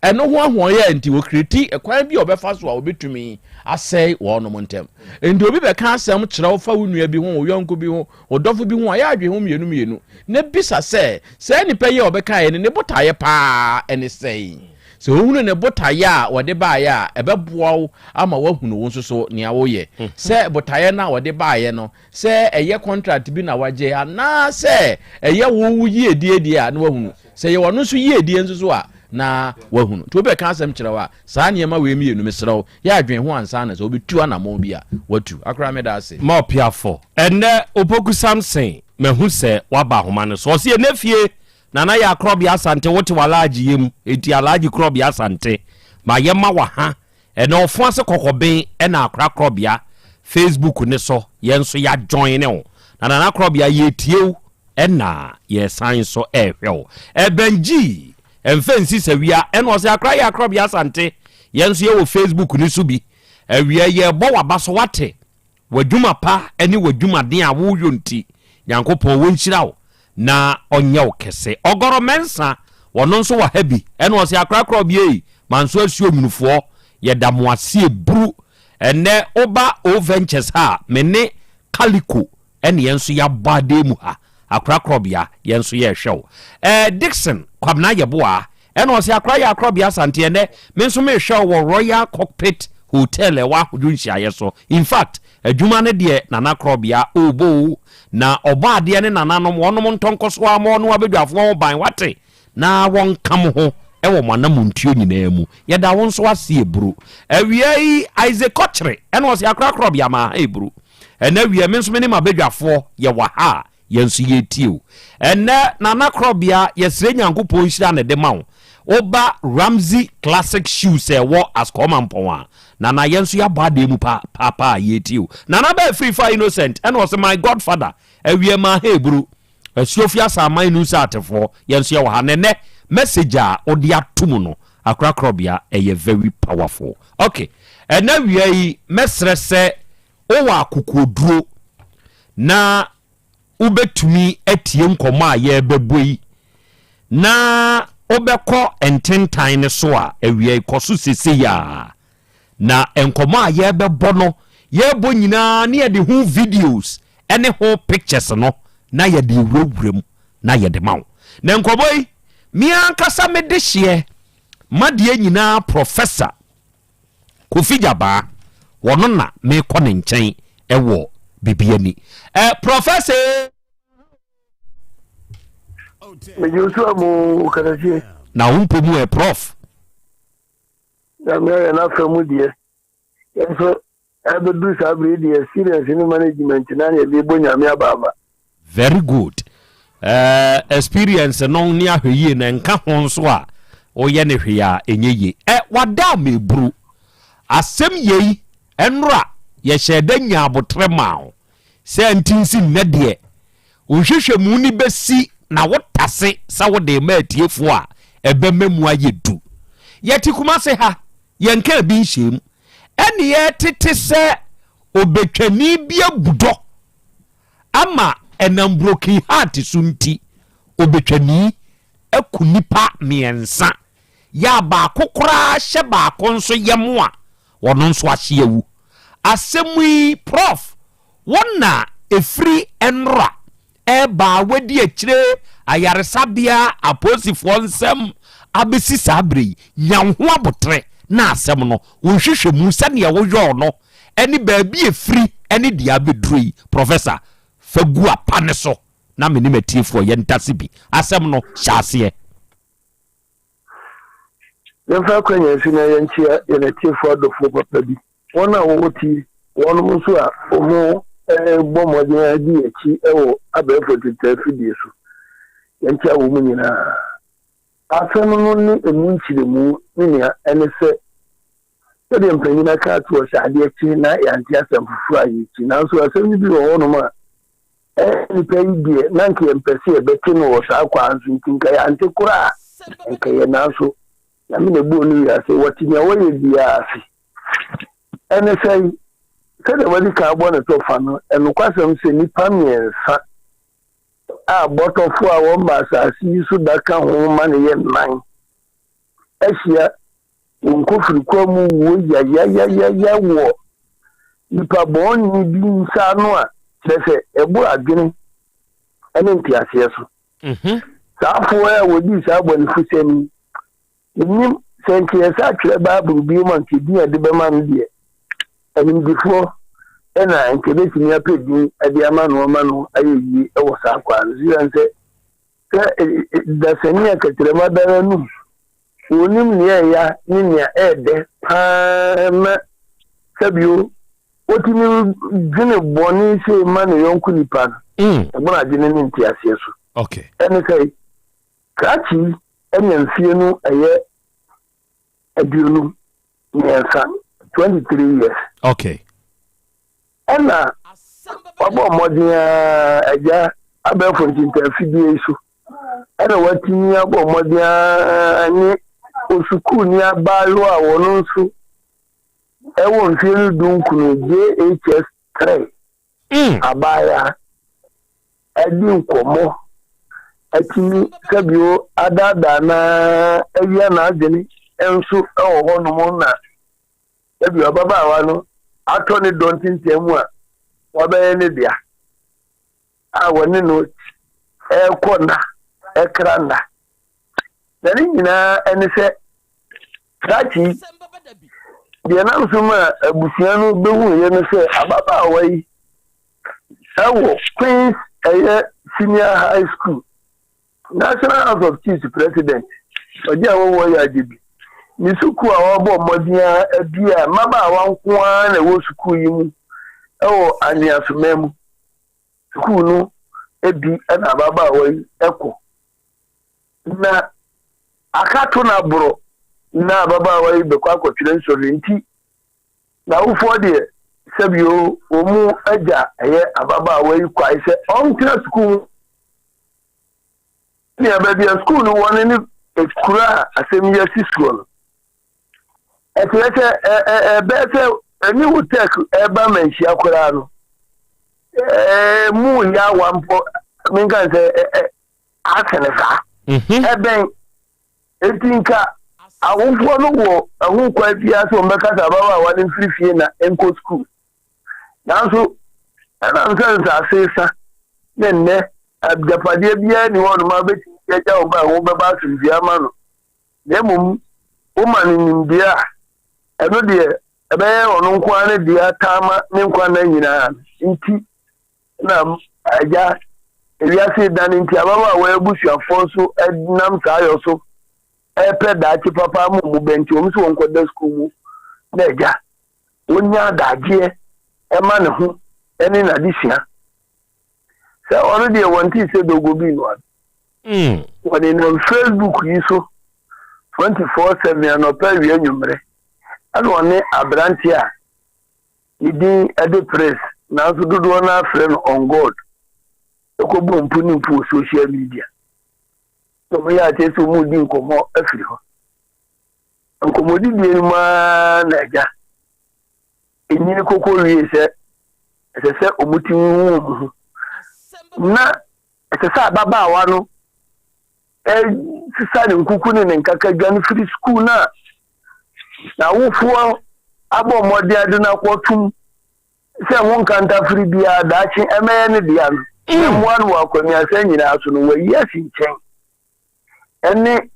Ɛno ho ahoɔyaa nti, wɔkreti kwan bi a wɔbɛfa so a wɔbɛtumi asɛe wɔnom ntam. Enti obi bɛka asɛm kyerɛ wo fa wo nua bi ho, wo yɔnko bi ho, wo dɔfo bi ho a, yɛ adwene ho mmienu mmienu na bisa sɛ, saa nipa yi a ɔbɛkaeɛ no, ne botaeɛ paa ne sɛn? Sɛ wohunu ne botaeɛ a ɔde baeɛ a, ɛbɛboa wo ama woahunu wo nso so nea woyɛ. Sɛ botaeɛ no a ɔde baeɛ no, sɛ ɛyɛ contract bi na wagye anaasɛ ɛyɛ wo wo yiedie deɛ a, na woahunu. Sɛ ɛyɛ ɔno nso yiedie nso so a, na wahunu. Nti wobɛka asɛm kyerɛ wo a, saa nneɛma wei mmienu, mesrɛ wo, yɛ adwene ho ansa na sɛ wobɛtu anammɔn bi a, woatu. Akora meda ase. Ma ɔpiafo. Ɛnnɛ Opoku Samson mahu sɛ waba ahoma no so. Ɔse ɛnnɛ fie Nana yɛ akorɔbea Asante wote w'Alhaji yam enti Alhaji korɔbea Asante ma yɛma waha ɛnɛ ɔfo ase kɔkɔben ɛna akora korɔbea Facebook ne so yɛn nso ya join wo na Nana korɔbea yɛtie wo Ɛna yɛsan nso ɛrehwɛ wo. Ɛbɛn G ɛmfa nsi sawia ɛna ɔsɛ akra yɛ akrɔbea asante yɛn nso yɛwɔ Facebook no so bi awia yɛbɔ waba so wate wadwuma pa ɛne wadwumaden a woyɔ nti Nyankopɔn wɔnhyira wo na ɔnyɛ wo kɛse Ɔgɔrɔ Mɛnsa wɔno nso wɔ ha bi ɛna ɔsɛ akra krɔbea yi manso asuo nwunufoɔ yɛda mo aseɛ buru ɛnɛ woba O Ventures ha a me ne Calico Ɛne yɛn nso yɛabɔ adeɛ mu ha akorakorɔbea yɛn nso yɛrehwɛ wo eh, Dickson Kwabena Yeboah ɛna ɔse akora yɛ akorɔbea Asante ɛnɛ me nso merehwɛ wo wɔ Royal Cockpit Hotel ɛwɔ Ahodwo nhyiaeɛ so in fact adwuma no deɛ Nana Korɔbea ɔrebɔ o na ɔbɔ adeɛ ne nananom wɔnom ntɔ nkɔso ara ma ɔno abadwafoɔ ho ban wate na wɔnka mo ho wɔ mo anamontuo nyinaa mu. Yɛda wo nso ase Eburu. Awia yi Isaac Kɔkyere ɛna ɔse akora korɔbea maa ha Eburu. Ɛnɛ awia me nso me ne m'abadwafoɔ yɛwɔ ha a yɛn nso yɛretie wo. Ɛnɛ Nana Korɔbea yɛsrɛ Nyankopɔn nhyira na ɛde ma wo. Woba Ramsey Classic Shoes a ɛwɔ Askɔmampɔn a, Nana yɛn nso yɛabɔ adeɛ mu pa paapa a yɛretie wo. Nana Bɛɛfirifa Innocent ɛna ɔse my godfather awia maa ha Eburu. Asuofie Asaman Nusa Atefoɔ, yɛn nso yɛwɔ ha. Na ɛnnɛ, Message a wode ato mu no, akorakorabea, ɛyɛ very powerful. Ok, ɛnɛ awia yi mɛsrɛ sɛ wowɔ akokoɔduro na wobɛtumi atie nkɔmmɔ a yɛrebɛbɔ yi na wobɛkɔ ntentan no so a, awia yi kɔ so sesei a. Na nkɔmmɔ a yɛrebɛbɔ no, yɛrebɔ nyinaa ne yɛde ho videos ne ho pictures no na yɛde wurawura mu na yɛde ma wo. Na nkɔmmɔ yi, me ankasa me dehyeɛ, m'adeɛ nyinaa Professor Kofi Gyabaa, wɔno na mekɔ ne nkyɛn wɔ Bibiani. Eh, Professor ee! Megye wo so amu katasie. Na wo mpo mu ɛ, Prof. Nyame ayɛ n'afa mu deɛ, yɛn nso ɛbɛduru saa bere yi deɛ experience ne management na yɛde bɔ Nyame abaaba. Very good eh, experience no ne ahwɛyie no ɛnka ho nso a woyɛ no hwee a ɛnyɛ yie. Eh, wada a meburu asɛm yei ɛnora yɛhyɛɛ da nyaa aboterɛ maa wo sɛ nti nsi nnɛ deɛ wo nhwehwɛmu no bɛsi na wotase sɛ wode rema atiefoɔ a ɛbɛma mu ayɛ du. Yɛte Kumase ha, yɛnkaa bi nhyɛɛ mu. Ɛne yɛtete sɛ obetwani bi abu dɔ ama ɛnam broken heart so nti, obetwani aku nnipa mmiɛnsa, yɛ a baako koraa hyɛ baako nso yam a ɔno nso ahye awu. Asɛm yi, Prof. Wo na ɛfiri nnora reba a woadi akyire ayaresabea apolisifoɔ nsam abɛsi saa berɛ yi, nya wo ho aboterɛ na asɛm no, wo nhwehwɛmu sɛdeɛ woyɔɔ no ne baabi a ɛfiri ne deɛ abɛduro yi, Professor, fa gu apa no so na me ne m'atiefoɔ yɛntase bi. Asɛm no, hyɛ aseɛ. Yɛmfa akwanya yi so na yɛnkyea yɛn atiefoɔ adɔfoɔ papa bi. Wɔn a wɔwɔ ti, wɔnom nso a wɔrebɔ mmɔden ara di yɛn akyi wɔ abɛɛfo ntetee afidie so. Yɛnkyea wɔn nyinaa. Asɛm no ne emu nkyerɛmu ne nea ɛne sɛ, sɛdeɛ mpanyin aka ato hɔ sɛ adeɛ kye na yɛante asɛm foforɔ a yɛkyi. Nanso asɛm no bi wɔ hɔnom a, ɛɛ nnipa yi deɛ na anka yɛmpɛ sɛ yɛbɛte no wɔ saa kwan so nti nka yɛante koraa a nka yɛ nanso Nyame na ɛbɔɔ no wiase, wɔte nea wɔyɛ biara ase. Ɛne sɛn? Sɛdeɛ wɔadi kan abɔ no tɔfa no, ɛnokwasɛm sɛ nnipa mmiɛnsa a bɔtɔfoɔ a wɔmma asase yi so da ka ho ma no yɛ nnan ahyia wɔ nkofirikwa mu wuo yayayayaya wɔ nipa bɔne bi nsa ano a, kyerɛ sɛ ɛboro adwene ne nteaseɛ so. Saa afoa a wɔdii saa abɔnefosɛm yi, mennim, sɛ nka yɛsa atwerɛ Bible bio a, nka edin a yɛde bɛma no deɛ, animdefoɔ na nka ɛbɛtumi apɛ din de ama no ama no ayɛ yie wɔ saa kwan no so. Esiane sɛ, sɛ dasani a kɛtrɛma da n'anum, wɔnim nea ɛya ne nea ɛɛdɛ paa na sɛbio Otumi dwene bɔne sei ma ne yɔnko nipa no, ɛboro adwene ne nteaseɛ so. Ɛne sɛ, krakye yi anya mfie no ɛyɛ 23, 23 years. Okay. Ɛna wabɔ mmɔden ara agya abɛɛfo ntentafidie yi so. Ɛna watumi abɔ mmɔden ara ne osukuuni abaayewa a wɔn nso Ɛwɔ mfeɛ no dunkunu JHS 3 abaayaa adi nkɔmmɔ atumi sɛbio adaadaa na awia n'adwene nso wɔ hɔnom na sɛbio ababaawa no atɔ ne dɔ ntentan mu a wabɛyɛ ne dea a wɔne no ɛrekɔ nna ɛkra nna na ne nyinaa ɛne sɛ Daakye yi, deɛ ɛnam so ma abusua no bɛhuiɛ no sɛ ababaawa yi wɔ Queens ɛyɛ Senior High School, National House of Chiefs President, ɔgye a wɔwɔ yɛ agye bi. Ne sukuu a wɔabɔ mmɔden ara abie a mmabaawa nko ara na ɛwɔ sukuu yi mu wɔ Anweasoma mu. Sukuu no bi na ababaawa yi kɔ. Na aka to no aboro na ababaawa yi bɛkɔ akɔtwerɛ nsɔhwɛ nti, n'awofoɔ deɛ sɛbio wɔn mu agya ɛyɛ ababaawa yi kwae sɛ ɔntena sukuu mu. Nea baabi a sukuu no wɔ no ne Ekuro a asɛm yi asi soɔ no, ɛkyerɛ sɛ ɛbɛyɛ sɛ ɛne Wotɛk ɛreba manhyia koraa no, mu yɛ awa mpo, menka sɛ asene saa. Ɛbɛn. Enti nka awofoɔ no wɔ ɛho kwan biara sɛ wɔbɛka sɛ ababaawa no mfiri fie na ɛnkɔ sukuu. Nanso, ɛnam sɛ nsase resa ne nnɛ agyapadeɛ biara nni hɔnom a wobɛtumi de agya wo ba a ɛho bɛba asomdwoeɛ ama no, na mmom woma no nimdeɛ a, ɛno deɛ ɛbɛyɛ ɔno nko ara ne dea taama ne nkwa nna nyinaa nti na agya ewiase redane nti ababaawa yi abusuafoɔ nso nam saa yɔ so repɛ daakye papa ama wɔn ba nti wɔn nso wɔnkɔda sukuu mu na agya ɔnya adagyeɛ ma ne ho ne n'adesua. Sɛ ɔno deɛ wɔntee sɛ dogo bi noa no. Wɔnenam Facebook yi so 24/7 anɔpa awia anwummerɛ ɛna ɔne aberanteɛ a ne din de Prince nanso dodoɔ no ara frɛ no On God kɔbɔ mpu ne mpu wɔ social media. Na wɔyɛ akyerɛ sɛ wɔredi nkɔmmɔ afiri hɔ. Nkɔmmɔdidie no mu ara na agya nyini kɔkɔ wie sɛ ɛsɛ sɛ wɔtumi hu wɔn ho. Na ɛsɛ sɛ ababaawa no sesa ne nkuku ne ne nkakadwa no firi sukuu no a n'awofoɔ abɔ mmɔden ade no akɔtom sɛ ho nkantafiri biara daakye ɛmɛyɛ ne dea no na mmoa no wɔ akwamiasa nyinaa so no wayi asi nkyɛn. Ɛne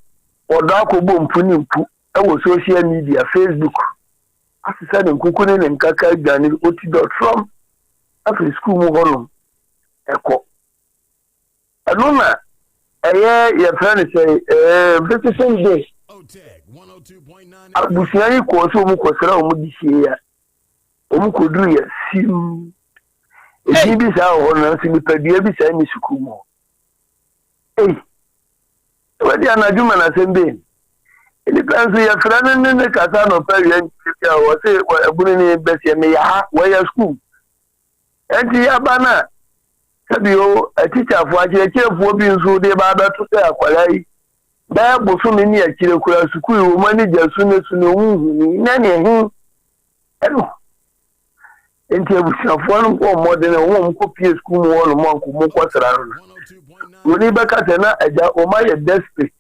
ɔdɔ akɔbɔ mpu ne mpu wɔ social media, Facebook, asesa ne nkuku ne ne nkaka adwane oti dɔtrɔm afiri sukuu mu hɔnom ɛkɔ. Ɛno na ɛyɛ yɛfrɛ no sɛ ɛɛ visiting day. Abusua yi kɔɔ sɛ wɔn kɔsra wɔn de sie a wɔn kɔduru yɛ sim. Edin bi saa wɔ hɔ no nanso nipadua bi saa ni sukuu mu hɔ. Ei, wadi anadwo ma n'asɛm bɛn? Nnipa nso yɛfrɛ no ne ne kasa anɔpa awia anwummere bi a wɔse ɛbunu ne bɛseɛ meyɛ ha wɔyɛ sukuu. Ɛnti yɛaba no a sɛbio atikyafoɔ akyerɛkyerɛfoɔ bi nso de ba abɛto sɛ akwadaa yi bɛyɛ bosome ne akyire koraa sukuu yi wɔn ani gya su ne su ne wɔn nhuni na ne ɛhe ɛno Enti abusuafoɔ no bɔɔ mmɔden a wɔn a wɔkɔpie sukuu mu hɔ nom a nka wɔkɔsra no no, buroni bɛka sɛ na agya wɔn ayɛ desperate.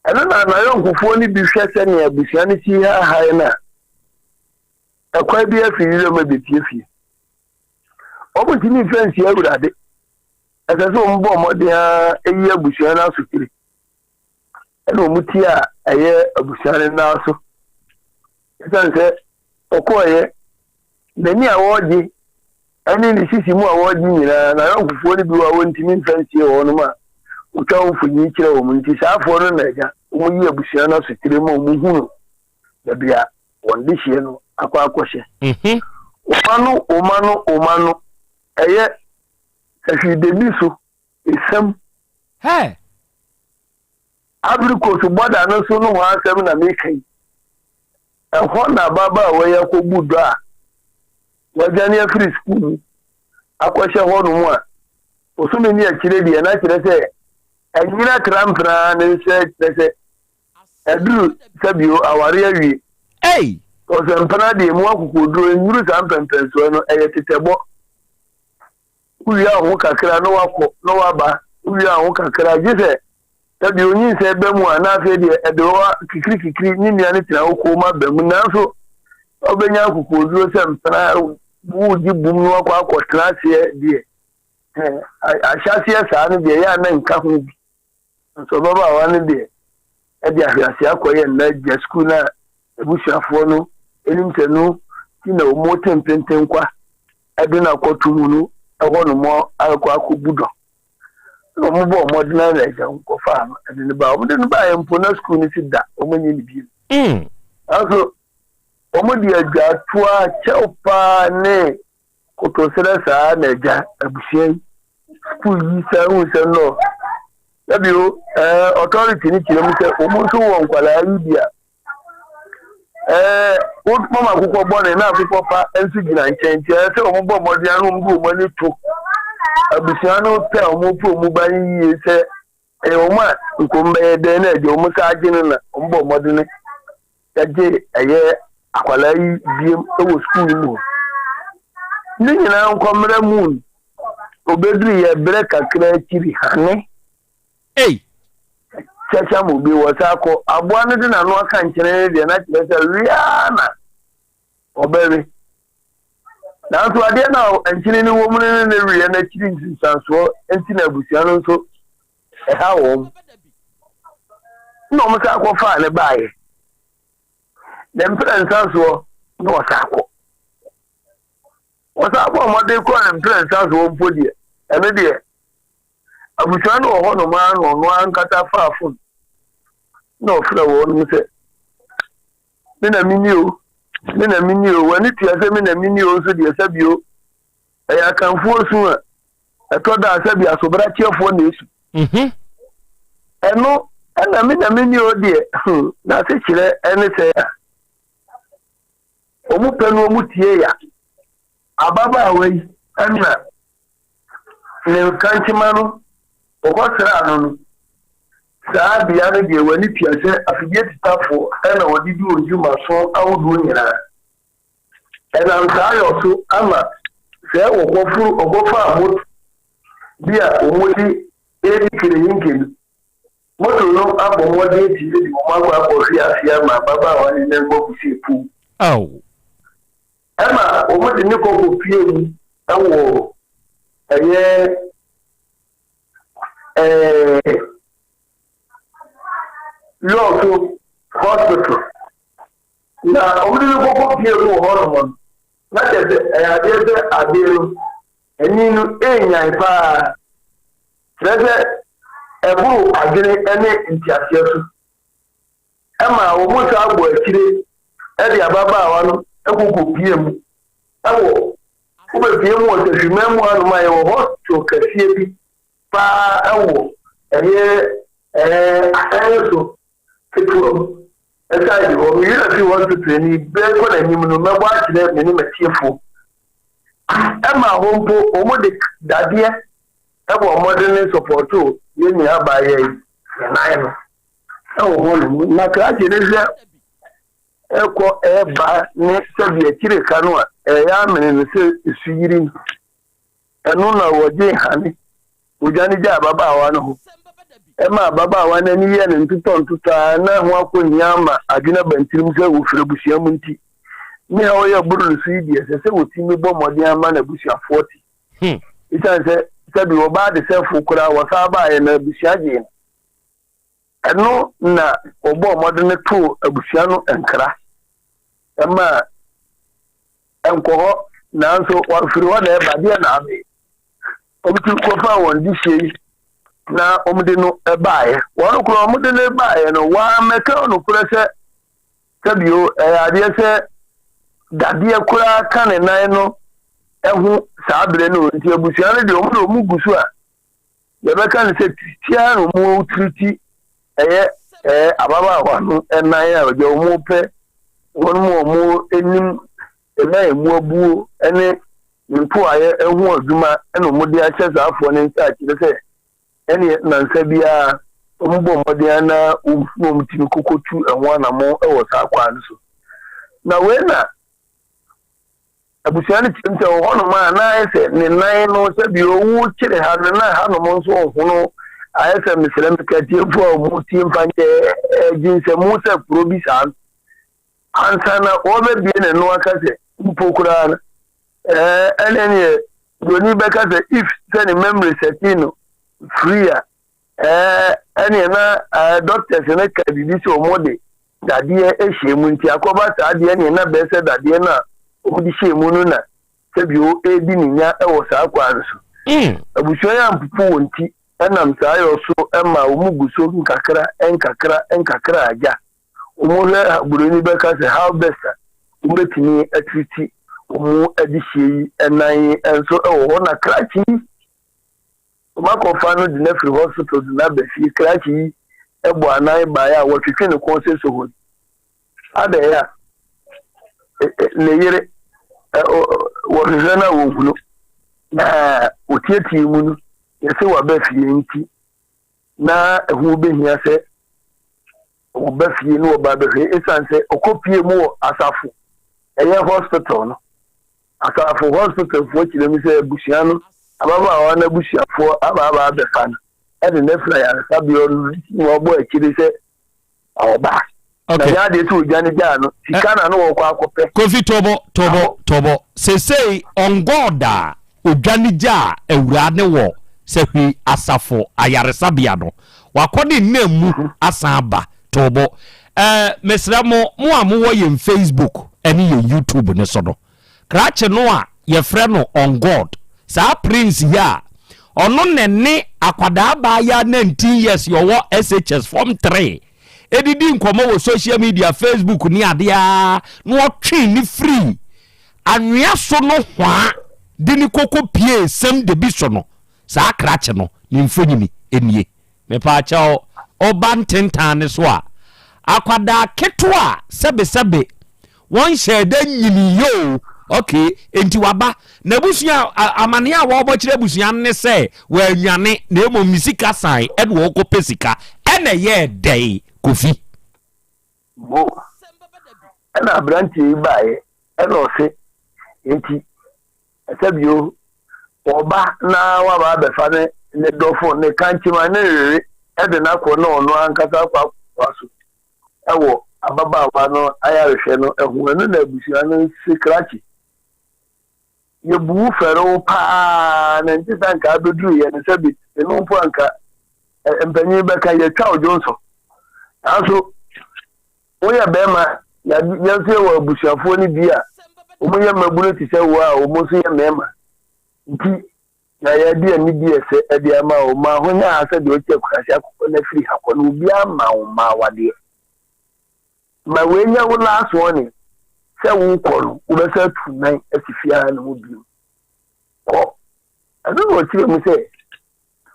Ɛno na n'ayɔnkofoɔ no bi hwɛ sɛnea abusua no si haahae no a, ɛkwan bi afi wiram abɛpie fie. Wɔntumi mfa nsi Awurade. Ɛsɛ sɛ wɔbɔ mmɔden ara yi abusua no asotire. Ɛna wɔn ti a ɛyɛ abusua no nan so. Ɛsiane sɛ ɔkɔeɛ, n'ani a wɔregye ne ne sisi mu a wɔregye nyinaa, n'ayɔnkofoɔ no bi wɔ a wɔntumi mfa nsie wɔnom a wɔtwa wɔn mfonini kyerɛ wɔn nti, saa afoɔ no na agya wɔyi abusua no asotire ma wɔhunu baabi a wɔn dehyeɛ no akɔ akɔhyɛ. Woma no, woma no, woma no, ɛyɛ sahwidemi so esiam. Hey! Ivory Coast bɔda no so nohoa asɛm na mereka yi. Ɛhɔ na ababaawa yi akɔbu dɔ a wadwane afiri sukuu mu akɔhyɛ hɔnom a bosome ne akyire deɛ na kyerɛ sɛ anyina tra mpena ne sɛ kyerɛ sɛ aduru sɛbio aware awie. Ei! Ɔsɛ mpena deɛ mu akokoɔduro nnuru saa mpɛmpɛnsoɔ no ɛyɛ tetɛbɔ. Wowia wo ho kakra na woakɔ na woaba, wowia wo ho kakra gye sɛ sɛdeɛ onyinsɛn ba mu a na afei deɛ ɛde wo kikirikikiri ne nua no tena wo kɔn mu aba mu nanso wobɛnya akokoɔduro sɛ mpena wogye bum no akɔ akɔtena aseɛ deɛ ahyɛaseɛ saa no deɛ ɛyɛ a na nka ho bi. Nso ababaawa no deɛ ɛde ahweaseɛ akɔyɛ nna agya sukuu no a abusuafoɔ no nim sɛ no ti na wɔn te mpentenkwa ɛde no akɔto mu no ɛhɔ nom akɔ akɔbu dɔ na wɔn bɔ mmɔden ara na agya wɔn kɔfaa no ɛde no baa wɔn de no baeɛ mpo na sukuu no si da wɔn nyɛ no bio nanso wɔn de adwatoa kyɛw paa ne Kotosrɛ saa na agya abusua yi sukuu yi saa hu sɛ no dabi o ɛɛ authority no kyerɛ mu sɛ wɔn nso wɔ nkwadaa yi bi a ɛɛ wɔn akokɔ bɔne na akokɔ pa nso gyina nkyɛn nti ɛyɛ sɛ wɔn bɔ mmɔden ano wɔn de wɔn ani to abusua no pɛ a wɔn pɛ wɔn ba no yie sɛ. Ɛyɛ wɔn a nkom bɛyɛ dɛn na agya wɔn saa agye no na wɔn bɔ mmɔden gye ɛyɛ akwadaa yi biem wɔ sukuu no mu hɔ. Ne nyinaa nkɔmmrɛ mu no, obeduru yɛ berɛ kakra akyiri hane. Ei! Kyɛkyɛ mo bi wɔ saa kɔ aboa no de n'ano aka nkyene no deɛ na kyerɛ sɛ wia na ɔbɛwe. Nanso adeɛ no a nkyene no wɔ mu no ne ne weɛ no akyiri nsunsuansoɔ nti na abusua no nso ɛha wɔn. Na wɔn san kɔfaa ne baeɛ. Ne mprɛnsa soɔ na wɔsan kɔ. Wɔsan bɔ mmɔden kɔɔ ne mprɛnsa soɔ mpo deɛ, ɛno deɛ abusua no wɔ hɔnom ara na ɔno ankasa faa fon na ɔfrɛ wɔn sɛ me na menni o, me na menni o, w'ani tua sɛ me na menni o nso deɛ sɛbi o, ɛyɛ akanfoɔ su a ɛtɔ da a sɛbi asobrakyeɛfoɔ na esu. Mhm. Ɛno ɛna me na menni o deɛ, hmm, n'asekyerɛ ɛne sɛ a wɔn pɛ no wɔn tie ya. Ababaawa yi ɛna ne nkankyema no wɔkɔsraa no no, saa bea no deɛ w'ani tua sɛ afidie tetafoɔ na wɔde di wɔn dwumaso ahodoɔ nyinaa. Ɛnam saa yɔ so ama sɛ wɔkɔforo wɔkɔfaa moto bi a wɔde redi kerehinke no, moto no abɔ mmɔden tumi de wɔn akɔ akɔhwe ase ama ababaawa no nan mu agu sɛ puw. Ao! Ɛma wɔde ne kɔ kɔpue mu wɔ ɛyɛ ɛɛ Lɔɔso hospital. Na wɔde no kɔ kɔpue mu wɔ hɔnom no, na kyerɛ sɛ ɛyɛ adeɛ sɛ adeɛ no ani no ɛnyan paa. Kyerɛ sɛ ɛboro adwene ne nteaseɛ so. Ɛma wɔsan bɔ akyire de ababaawa no kɔkɔpue mu wɔ wobɛpue mu wɔ Sahwiman mu hanom a yɛwɔ hospital kɛseɛ bi paa wɔ ɛyɛ ɛɛ asan so ketewa mu ɛside hɔ. Me werɛ fi hospital ni berɛ kɔ n'anim no mɛbɔ akyerɛ me ne m'atiefoɔ. Ɛma hɔ mpo wɔde dadeɛ ɛbɔ mmɔden sɔpɔtoo yɛn nua abaayewa yi ne nan no. wɔ hɔnom, na krakye no hwɛ ɛkɔ ɛba ne sɛbi akyire ka no a ɛyɛ amene no sɛ suyiri no, ɛno na wɔgye hane wɔdwane gya ababaawa no ho. Ɛma ababaawa no ani yɛ no ntotɔ ntotɔ a na ho akɔhia ama adwene aba ntirim sɛ wɔfiri abusua mu nti ne ha ɔyɛ boro no so yi deɛ ɛsɛ sɛ wɔtumi bɔ mmɔden ama n'abusuafoɔ te. Ɛsiane sɛ sɛbi ɔbaa desɛfo koraa wɔsan baeɛ na abusua gyee no. Ɛno na wɔbɔɔ mmɔden too abusua no nkra maa ɛnkɔ hɔ, nanso wɔamfiri hɔ na ɛba deɛ na abe. Wɔtumi kɔfaa wɔn dehyeɛ yi na wɔde no baeɛ. Wɔn korɔ wɔde no baeɛ no, wɔammɛka nokorɛ sɛ sɛbio ɛyɛ adeɛ sɛ dadeɛ koraa ka ne nan no ho saa berɛ no nti abusua no deɛ wɔn de wɔn gu so a Yɛbɛka no sɛ tiriti ara na wɔretiriti ɛyɛ ɛɛ ababaawa no nan a deɛ wɔpɛ wɔn mu a wɔnim nan emu abuo ne ne mpoayɛ ho adwuma na wɔde ahyɛ saa afoɔ no nsa akyerɛ sɛ ɛneɛ nnansa biara wɔbɔ mmɔden ara na wɔtumi kɔkɔtu ɛho anammɔn wɔ saa kwan no so. Na wei na Abusua no kyerɛ mu sɛ wɔ hɔnom a na ayɛ sɛ ne nan no sɛbi owu kyere ha no na hanom nso ɔhono ayɛ sɛ mesrɛ meka atiefo a wɔn tie mfa nkyɛ ɛgye nsɛmu sɛ kuro bi saa no ansa na wɔbɛbie ne no aka sɛ mpo koraa no ɛɛ ɛne neɛ buroni bɛka sɛ if sɛ ne memory sɛti no free a Ɛɛ, ɛneɛ na ɛɛ doctors no ka biribi sɛ wɔn de dadeɛ hyɛ mu nti akɔba saa deɛ ɛneɛ na bɛyɛ sɛ dadeɛ no a wɔn de hyɛ mu no na sɛbio ɛredi ne nya wɔ saa kwan no so. Abusua yi ampopo wɔn ti ɛnam saa yɔ so ma wɔn gu so nkakra nkakra nkakra agya. Wɔn hwɛ buroni bɛka sɛ how best a wɔn bɛtumi atiriti wɔn adehyeɛ yi nan nso wɔ hɔ na krakye yi Wɔakɔfa no de no afiri hospital de no aba fie. Krakye yi bɔ anan baeɛ a wɔtwetwe ne kɔn sɛ sohori. Adɛn a ne yere wɔhwehwɛ no a wɔnhunu. Na wɔtiatia mu no, yɛse waba fie nti. Na ɛho bɛhia sɛ wɔba fie na wɔba bɛhwɛ ɛsiane sɛ ɔkɔpie mu wɔ asafo ɛyɛ hospital no. Asafo hospital foɔ kyerɛ mu sɛ abusua no, ababaawa no abusuafoɔ aba aba abɛfa no ɛde no afiri ayaresabea no nti na wɔabɔ akyire sɛ ɔba. Na nyɛ adeɛ sɛ ɔdwane gyaa no, sika na na wɔkɔ akɔpɛ. Kofi Tobo, Tobo, Tobo, sesei ɔngɔɔ da a ɔdwane gyaa awuraa no wɔ Sahwi Asafo Ayaresabea no, wakɔ ne nna mu asan aba. Tobo, eh, mesrɛ mo, mo a mowɔ yɛn Facebook ne yɛn YouTube no so no, Krakye no a yɛfrɛ no On God, saa Prince yi a ɔno na ɛne akwadaa abaayaa 19 years yi ɔwɔ SHS form 3 ɛdidi nkɔmmɔ wɔ social media, Facebook ne adeɛ ara na ɔtwee ne firii anwea so no hwaa de ne koko piee sɛm de bi so no, saa krakye no ne mfonyini nie. Mepaakyɛw, woba ntentan no so a, akwadaa ketewa a sɛbesɛbe wɔnhyɛɛ da nnyiniiɛ o, okay, enti waba. N'abusua, amaneɛ a wɔrebɔ kyerɛ abusua no ne sɛ wannwane na mmom ne sika san ɛna ɔrekɔpɛ sika. Ɛna ɛyɛɛ dɛn, Kofi? Bo. Ɛna aberanteɛ yi baeɛ ɛna ɔse, enti Ɛsɛ bio, ɔba na waba abɛfa ne ne dɔfo, ne kankyema, ne rere de no akɔ na ɔno ankasa akɔ akɔtoa so wɔ ababaawa no ayarehwɛ no ho. Ɛno na abusua no se krakye. Yɛbu wo fɛre wo paa na nte sɛ anka abɛduru yɛn no sɛbi ɛno mpo anka mpanyin bɛka yɛtwa wo dwonsɔ. Nanso Woyɛ bɛrima, na yɛn nso yɛwɔ abusuafoɔ no bi a wɔyɛ mmabunu te sɛ wo a wɔn nso yɛ mmarima. Nti na yɛde anidie ɛsɛ de ama wo. Ma ho nyɛ ha sɛ deɛ ɔte akuraase akokɔ no afiri ha kɔ no, obiara mma wo mma awadeɛ. Ma wei nyɛ wo last warning sɛ wokɔ no, wobɛsan atu nan asi fie ha no mu bio. Kɔ. Ɛno na ɔkyerɛ mu sɛ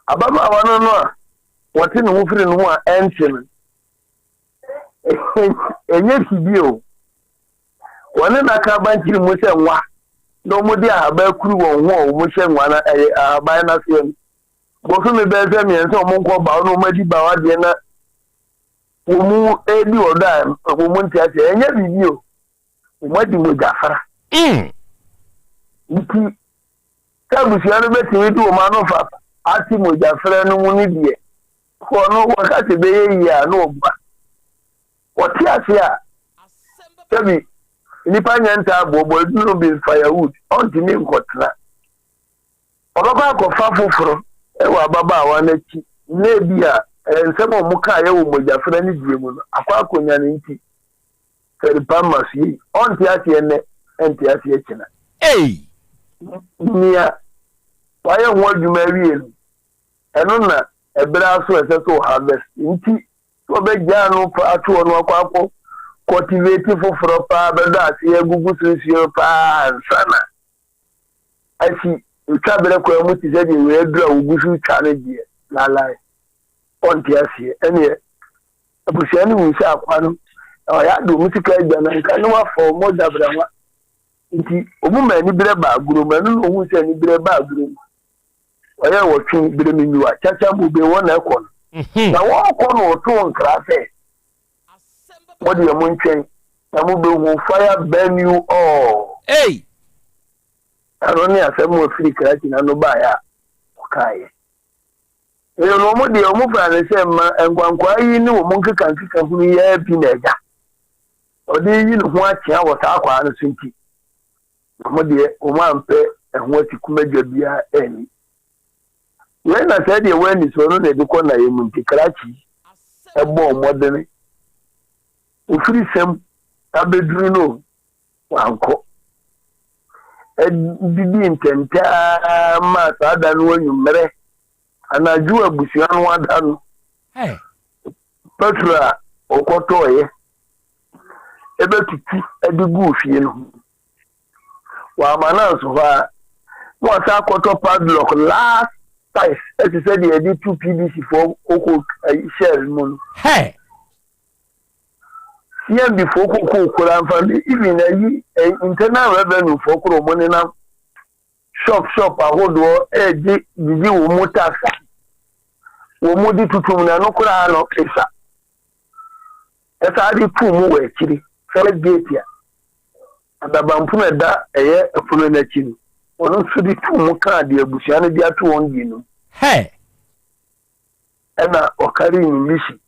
ababaawa no no a wɔte ne ho firi ne ho a ɛnte no, Ɛnyɛ fidie o. Wɔne n'akraban tiri mu sɛ nwa na wɔde ahaban akuru wɔn ho a wɔhyɛ nwa no ɛyɛ ahaban no aseɛ no. Bosome bɛyɛ sɛ mmiɛnsa wɔn nkɔ baw na wɔn adi baw adeɛ na wɔn redi ɔdɔ a wɔn nte aseɛ. Ɛnyɛ biribi o. Wɔn adi mogyafra. Mm. Nti sɛ abusua no bɛtumi de wɔn ano fa ate mogyafra no mu no deɛ Hɔ no wɔka sɛ ɛbɛyɛ yie a na wɔboa. Wɔte ase a, sɛbi nnipa nyɛ ntaaboɔ, bɔ no bi firewood, ɔntumi nkɔtena. Ɔbɛkɔ akɔfa foforɔ wɔ ababaawa no akyi na ebi a nsɛm a wɔkaeɛ wɔ mogyafra no die mu no akɔ akɔnya no nti, sɛdepa mma so yei. Ɔnte aseɛ nnɛ, ɛnte aseɛ kyena. Ei! Nea wayɛ ho adwuma awie no, ɛno na ɛberɛ aso a ɛsɛ sɛ ɔ harvest nti sɛ ɔbɛgyaa no pa ato hɔ no akɔ akɔ cultivate foforɔ paa bɛdɔ aseɛ agugu so nsuo paa ansa na asi ɛtwa berɛ kwan mu te sɛ deɛ wei aduru a wɔgu so twa no deɛ lalae ɔnte aseɛ ɛneɛ abusua no hu sɛ akwa no ɔyɛ ade ɔmu sika agya no nka ne wafa ɔmɔ dabrama nti ɔmu ma aniberɛ ba agorɔ mu ɛno na ɔhu sɛ aniberɛ ba agorɔ mu Ɔyɛ wɔtwe bere me nyiwa kyakya mu be wɔn na ɛkɔ no. Mhm. Na wɔkɔ no ɔtoo nkra sɛ, mo deɛ mo ntwɛn na mo bɛhu fire burn you all. Ei! Ɛno ne asɛm a ɔfiri krakye no ano baeɛ a ɔkaeɛ. Ɛyɛ no wɔn deɛ wɔn faa no sɛ mma nkwankwaa yi ne wɔn nkeka nkeka hunu yi ara bi na agya ɔde yi ne ho akyea wɔ saa kwaa no so nti. Na wɔn deɛ, wɔampɛ ɛho atikumagya biara anni. Wei na sɛɛ deɛ wɔanni soɔ no na ɛde kɔ nnaeɛ mu nti krakye bɔɔ mmɔdene. Ɔfiri sɛm abɛduru no, wankɔ. Ɛdidii ntɛntɛ ara maa saa da no anwummerɛ, anadwo abusua no ada no, Petro a ɔkɔtɔeɛ bɛtutu de guu fie no ho. Wamma no anso hɔ ara, na wasan akɔtɔ padlock last size ɛte sɛ deɛ yɛde to PBC foɔ koko shell mu no. Hey! CMB foɔ koko koraa nfa bi even ayi internal revenue foɔ koraa wɔn nenam shop shop ahodoɔ ɛregye gyegye wɔn mu tax. wɔn de tutum no, ɛno koraa no esa. Ɛsaa de tuu mu wɔ akyiri, first gate a adabanpono a ɛda ɛyɛ ɛpono no akyi no, wɔn nso de tuu mu kaa deɛ abusua no de ato wɔn deɛ no mu. Hɛ! Ɛna ɔkarii ne misi,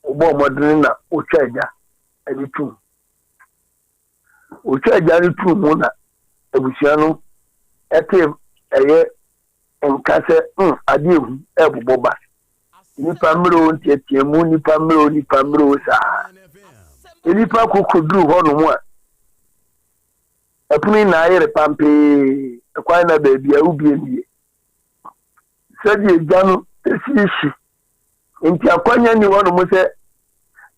ɔbɔɔ mmɔdene na ɔtwaa gya de tuu mu. Ɔtwaa gya no tuu mu na abusua no tee ɛyɛ nka sɛ hmm, adeɛ ehu ɛrebobɔ ba. Nnipa mmerɛ o, nteateamu, nnipa mmerɛ o, nnipa mmerɛ o saa. Nnipa kɔkɔduru hɔnom a, ɛpono nyinaa yere pampee, ɛkwan na baabi a wobie mmie. Sɛdeɛ gya no si hye nti akwanya nni hɔnom sɛ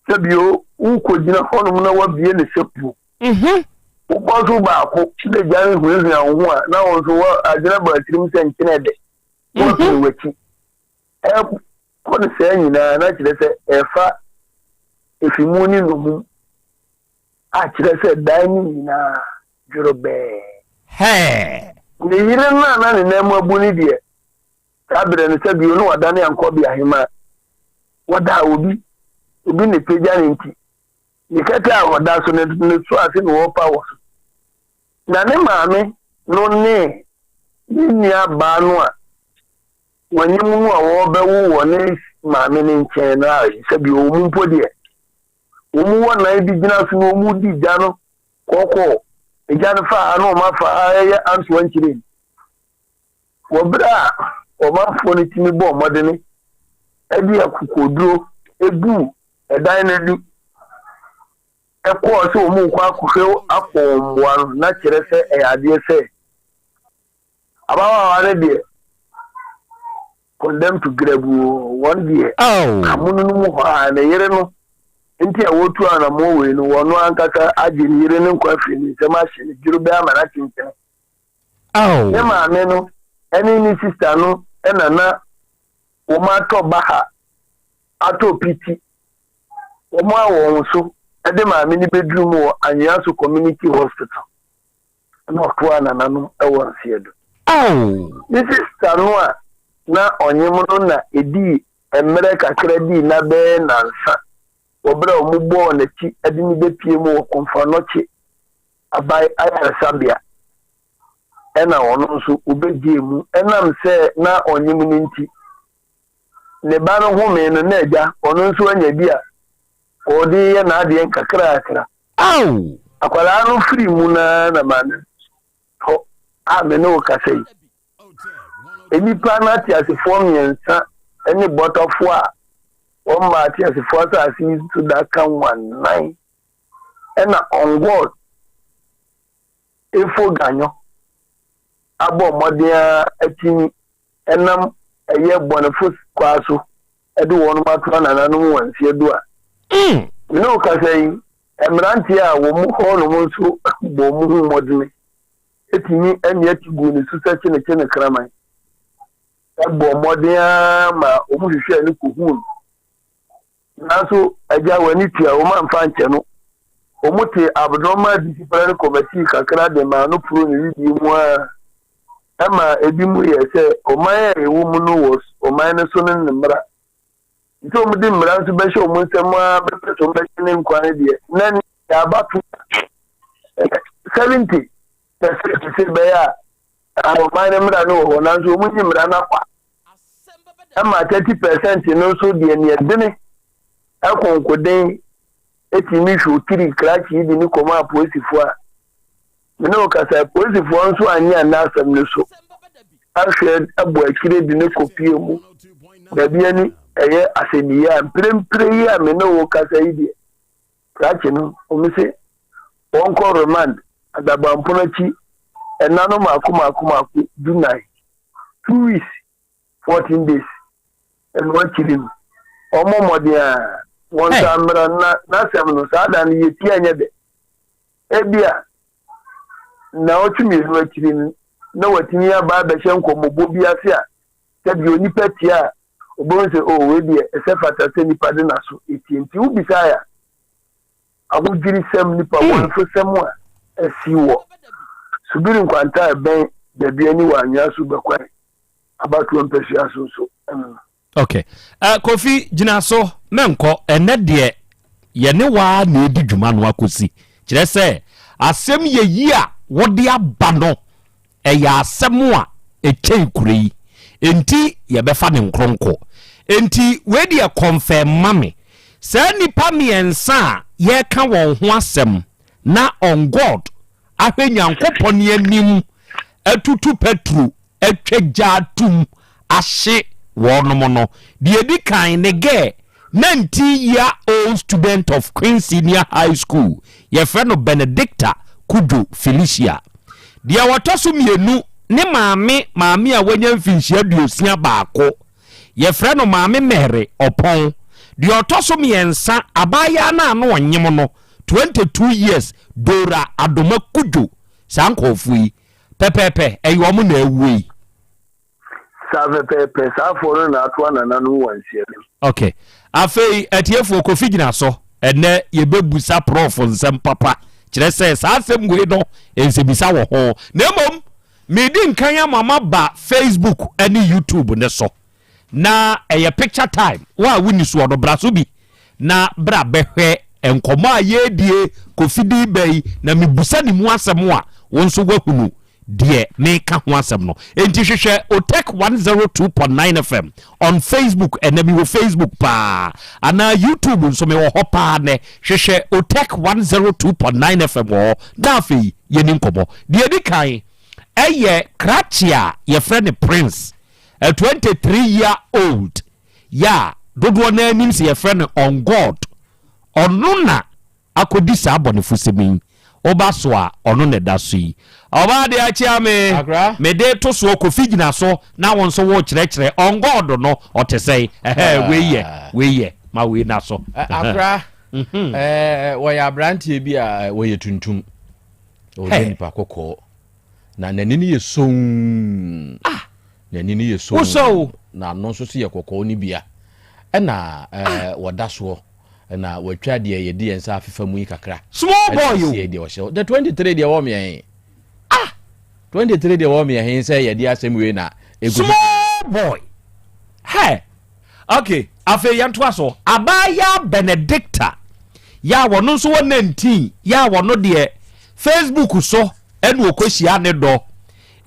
sɛbio wokɔgyina hɔnom na woabie ne sɛ puo. Wobɔ so baako na gya no huahua wo ho a na wo nso adwene ba tirim sɛ nkyene dɛ na woapini w'akyi. Ɛkɔ no saa nyinaa na kyerɛ sɛ ɛfa efi mu ne nnommum a kyerɛ sɛ dan no nyinaa dworobɛɛ. Hɛɛ! Ne yere no a na ne nan mu abu no deɛ, saa berɛ no, sɛbio na wadane ankɔbe ahemaa. Wɔdaa obi, obi na ɛpagya no nti, ne kɛtɛ a ɔda so no, ne so ase na wɔrepa wɔ so. Na ne maame no ne ne nuabaa no a wɔnyem no a wɔrebɛwo wɔ ne maame no nkyɛn no a, sɛbio wɔn mpo deɛ, wɔn wɔ nan bi gyina so na wɔdi gya no kɔkɔɔ. Egya no fa ha na wɔn afa ha ɛyɛ antoa nkyerɛ mu. Wɔ berɛ a ɔmanfoɔ no tumi bɔɔ mmɔdene de akokoɔduro guu ɛdan no ani kɔɔ sɛ wɔn rekɔ akɔhwɛ akɔ wɔn mmoa no, na kyerɛ sɛ ɛyɛ adeɛ sɛ ababaawa no deɛ condemn to grave oo, wɔn deɛ amono no mu hɔ a ne yere no nti a wɔtu anammɔn wei no, wɔn ankasa agye ne yere no nkwa afiri ne nsam ahye no dworobɛɛ ama no akyenkyene. Ne maame no ne ne sista no na na wɔatɔ baha atɔ piti. Wɔn a wɔn so de maame no bɛduru mu wɔ Anweaso Community Hospital na ɔtoaa nananom wɔ nseɛ do. Ne sista no a na ɔnyem no na ɛdii mmerɛ kakra dii nna bɛyɛ nnansa wɔ berɛ a wɔbɔɔ n'akyi de no bɛpie mu wɔ Komfo Anokye aban ayaresabea ɛna ɔno nso obegyee mu ɛnam sɛ na ɔnyem no nti. Ne ba no homee no na agya ɔno nso anya bi a ɔde yɛ n'adeɛ nkakrakra. Ao! Akwadaa no firi mu no ara na maame hɔ a me ne wo kasa yi. Nnipa no ateasefoɔ mmiɛnsa ne bɔtɔfoɔ a wɔmma ateasefoɔ asase yi so da ka nwannan. Ɛna Ongod Efo Ganyo abɔ mmɔden ara atumi nam ɛyɛ bɔnefo kwaa so de wɔnom ato anananom wɔ mfeɛ du a me ne wo kasa yi, mmeranteɛ a wɔn mu hɔ nom nso bɔ wɔn ho mmɔdene tumi amia ti guu ne so sɛ kyenekyene kraman bɔɔ mmɔden ara ma wɔn hwehwɛɛ no kɔhuu no. Nanso agya, w'ani tua, wɔamfa ankyɛ no. Wɔtee abnormal disciplinary committee kakra de maa no poroo ne wedeɛ mu ara. Ɛmaa ebinom yɛɛ sɛ ɔman a yɛwɔ mu no wɔ ɔman no so no ne mmara. Nti wɔde mmara nso bɛhyɛ wɔn nsam ara bɛpɛ sɛ wɔbɛgye ne nkwa no deɛ, na ne abato 70% sɛ ɛbɛyɛ a ɔman no mmara no wɔ hɔ, nanso wɔnyi mmara no akwa. Ɛma 30% no nso deɛ neɛ dene ɛkonkoden ɛtumi hwɛ otiri krakye yi de ne kɔma apolisifoɔ a me ne wo kasa apolisifoɔ nso anyɛ anna asɛm no so ahwɛ abɔ akyire de ne kɔpie mu baabi ani ɛyɛ asɛnniiɛ a mprempren yi a me ne wo kasa yi deɛ krakye no wɔn se wɔnkɔ remand adabampono akyi ɛna no mako mako mako dunan 2 weeks 14 days ɛno akyiri no ɔmmɔ mmɔden a wɔnsan mmra na n'asɛm no saa da no yɛtie anyɛ dɛ ebia nnawɔtwe mmienu akyiri no na watumi aba abɛhyɛ nkɔmmɔbɔ bi ase a sɛbi onipa tie a ɔbɛhu sɛ oh wei deɛ ɛsɛ fata sɛ nipa de n'aso etie nti wobisae a ahodwirisɛm nipa bɔnefosɛm a asi wɔ Subiri nkwanta a ɛbɛn baabi ani wɔ Anwea so Bɛkwae abatoɔ mpasua so nso no. Ok. Uh, Kofi, gyina so, mɛnkɔ. Ɛnɛ deɛ, yɛne waa na ɛdi dwuma no akɔsi. Kyerɛ sɛ, asɛm yɛ yi a wɔde aba no, ɛyɛ asɛm a ɛkyɛn kuro yi. Enti yɛbɛfa ne nkronkɔ. Enti wei deɛ kɔnfɛm ma me. Saa nnipa mmiɛnsa a yɛreka wɔn ho asɛm na on God ahwɛ Nyankopɔn anim atutu Petro atwa gya atum ahye wɔnom no. Deɛ ɛdi kan, ne gɛ 19 year old student of Queen Senior High School, yɛfrɛ no Benedicta Kudwo Felicia. Deɛ ɔtɔ so mmienu, ne maame, maame a wanya mfinhyia 61, yɛfrɛ no Maame Mary Ɔpɔn. Deɛ ɔtɔ so mmiɛnsa, abaayaa no a na ɔnyem no, 22 years, Dora Adoma Kudwo. Saa nkurɔfoɔ yi, pɛpɛɛpɛ, ɛyɛ wɔn na awuo yi. Saa pɛpɛɛpɛ, saa afoɔ no na atoa nananom wɔ nsianim. Ok. Afei atiefoɔ, Kofi gyina so. Ɛnnɛ yɛbɛbusa prɔfo nsɛm papa. Kyerɛ sɛ saa asɛm wei no, nsɛmisa wɔ ho. Na mmom, meredi nkan ama moaba Facebook ne YouTube no so. Na ɛyɛ picture time. Wo a wonni soɔ no, bra so bi na bra bɛhwɛ nkɔmmɔ a yɛredie Kofi de reba yi, na mebusa ne mu asɛm a, wo nso woahunu deɛ meka ho asɛm no. Enti hwehwɛ Otec 102.9 FM on Facebook, ɛnɛ mewɔ Facebook paa, anaa YouTube nso mewɔ hɔ paa nɛ. Hwehwɛ Otec 102.9 FM wɔ hɔ, na afei yɛni nkɔmmɔ. Deɛ ɛdi kan ɛyɛ krakye a yɛfrɛ no Prince, a 23 year old, yɛ a dodoɔ no ara nim sɛ yɛfrɛ no On God. Ɔno na akɔdi saa abɔnefosɛm yi. Woba so a, ɔno na ɛda so yi. Ɔbaa deɛ akyea me. Akra. Mede to soɔ, Kofi gyina so na wo nso worekyerɛkyerɛ. On God no, ɔte sɛn? Ɛhɛɛ, wei yɛ, wei yɛ, ma wei na so. Akra, ɛɛ, wɔyɛ aberanteɛ bi a wɔyɛ tuntum. Ɔyɛ nipa kɔkɔɔ. Na n'ani no yɛ sonn. Ah! N'ani no yɛ sonn. Wosɔ o. Na ano nso so yɛ kɔkɔɔ no bia. Ɛna ɛɛ wɔda soɔ. Ɛna wɔatwa deɛ yɛde yɛn nsa afefa mu yi kakra. Small boy o. Ɛna aseɛ deɛ ɔhyɛ hɔ. The 23 deɛ wɔ mmiɛn. Ah! 23 deɛ wɔ mmiɛn sɛ yɛde asɛm wei na egu. Small boy. Hey. Ok, afei yɛntoa so. Abaayaa Benedicta yɛ a wɔno nso wɔ 19 yɛ a wɔno deɛ Facebook so ɛna ɔkɔhyia ne dɔ.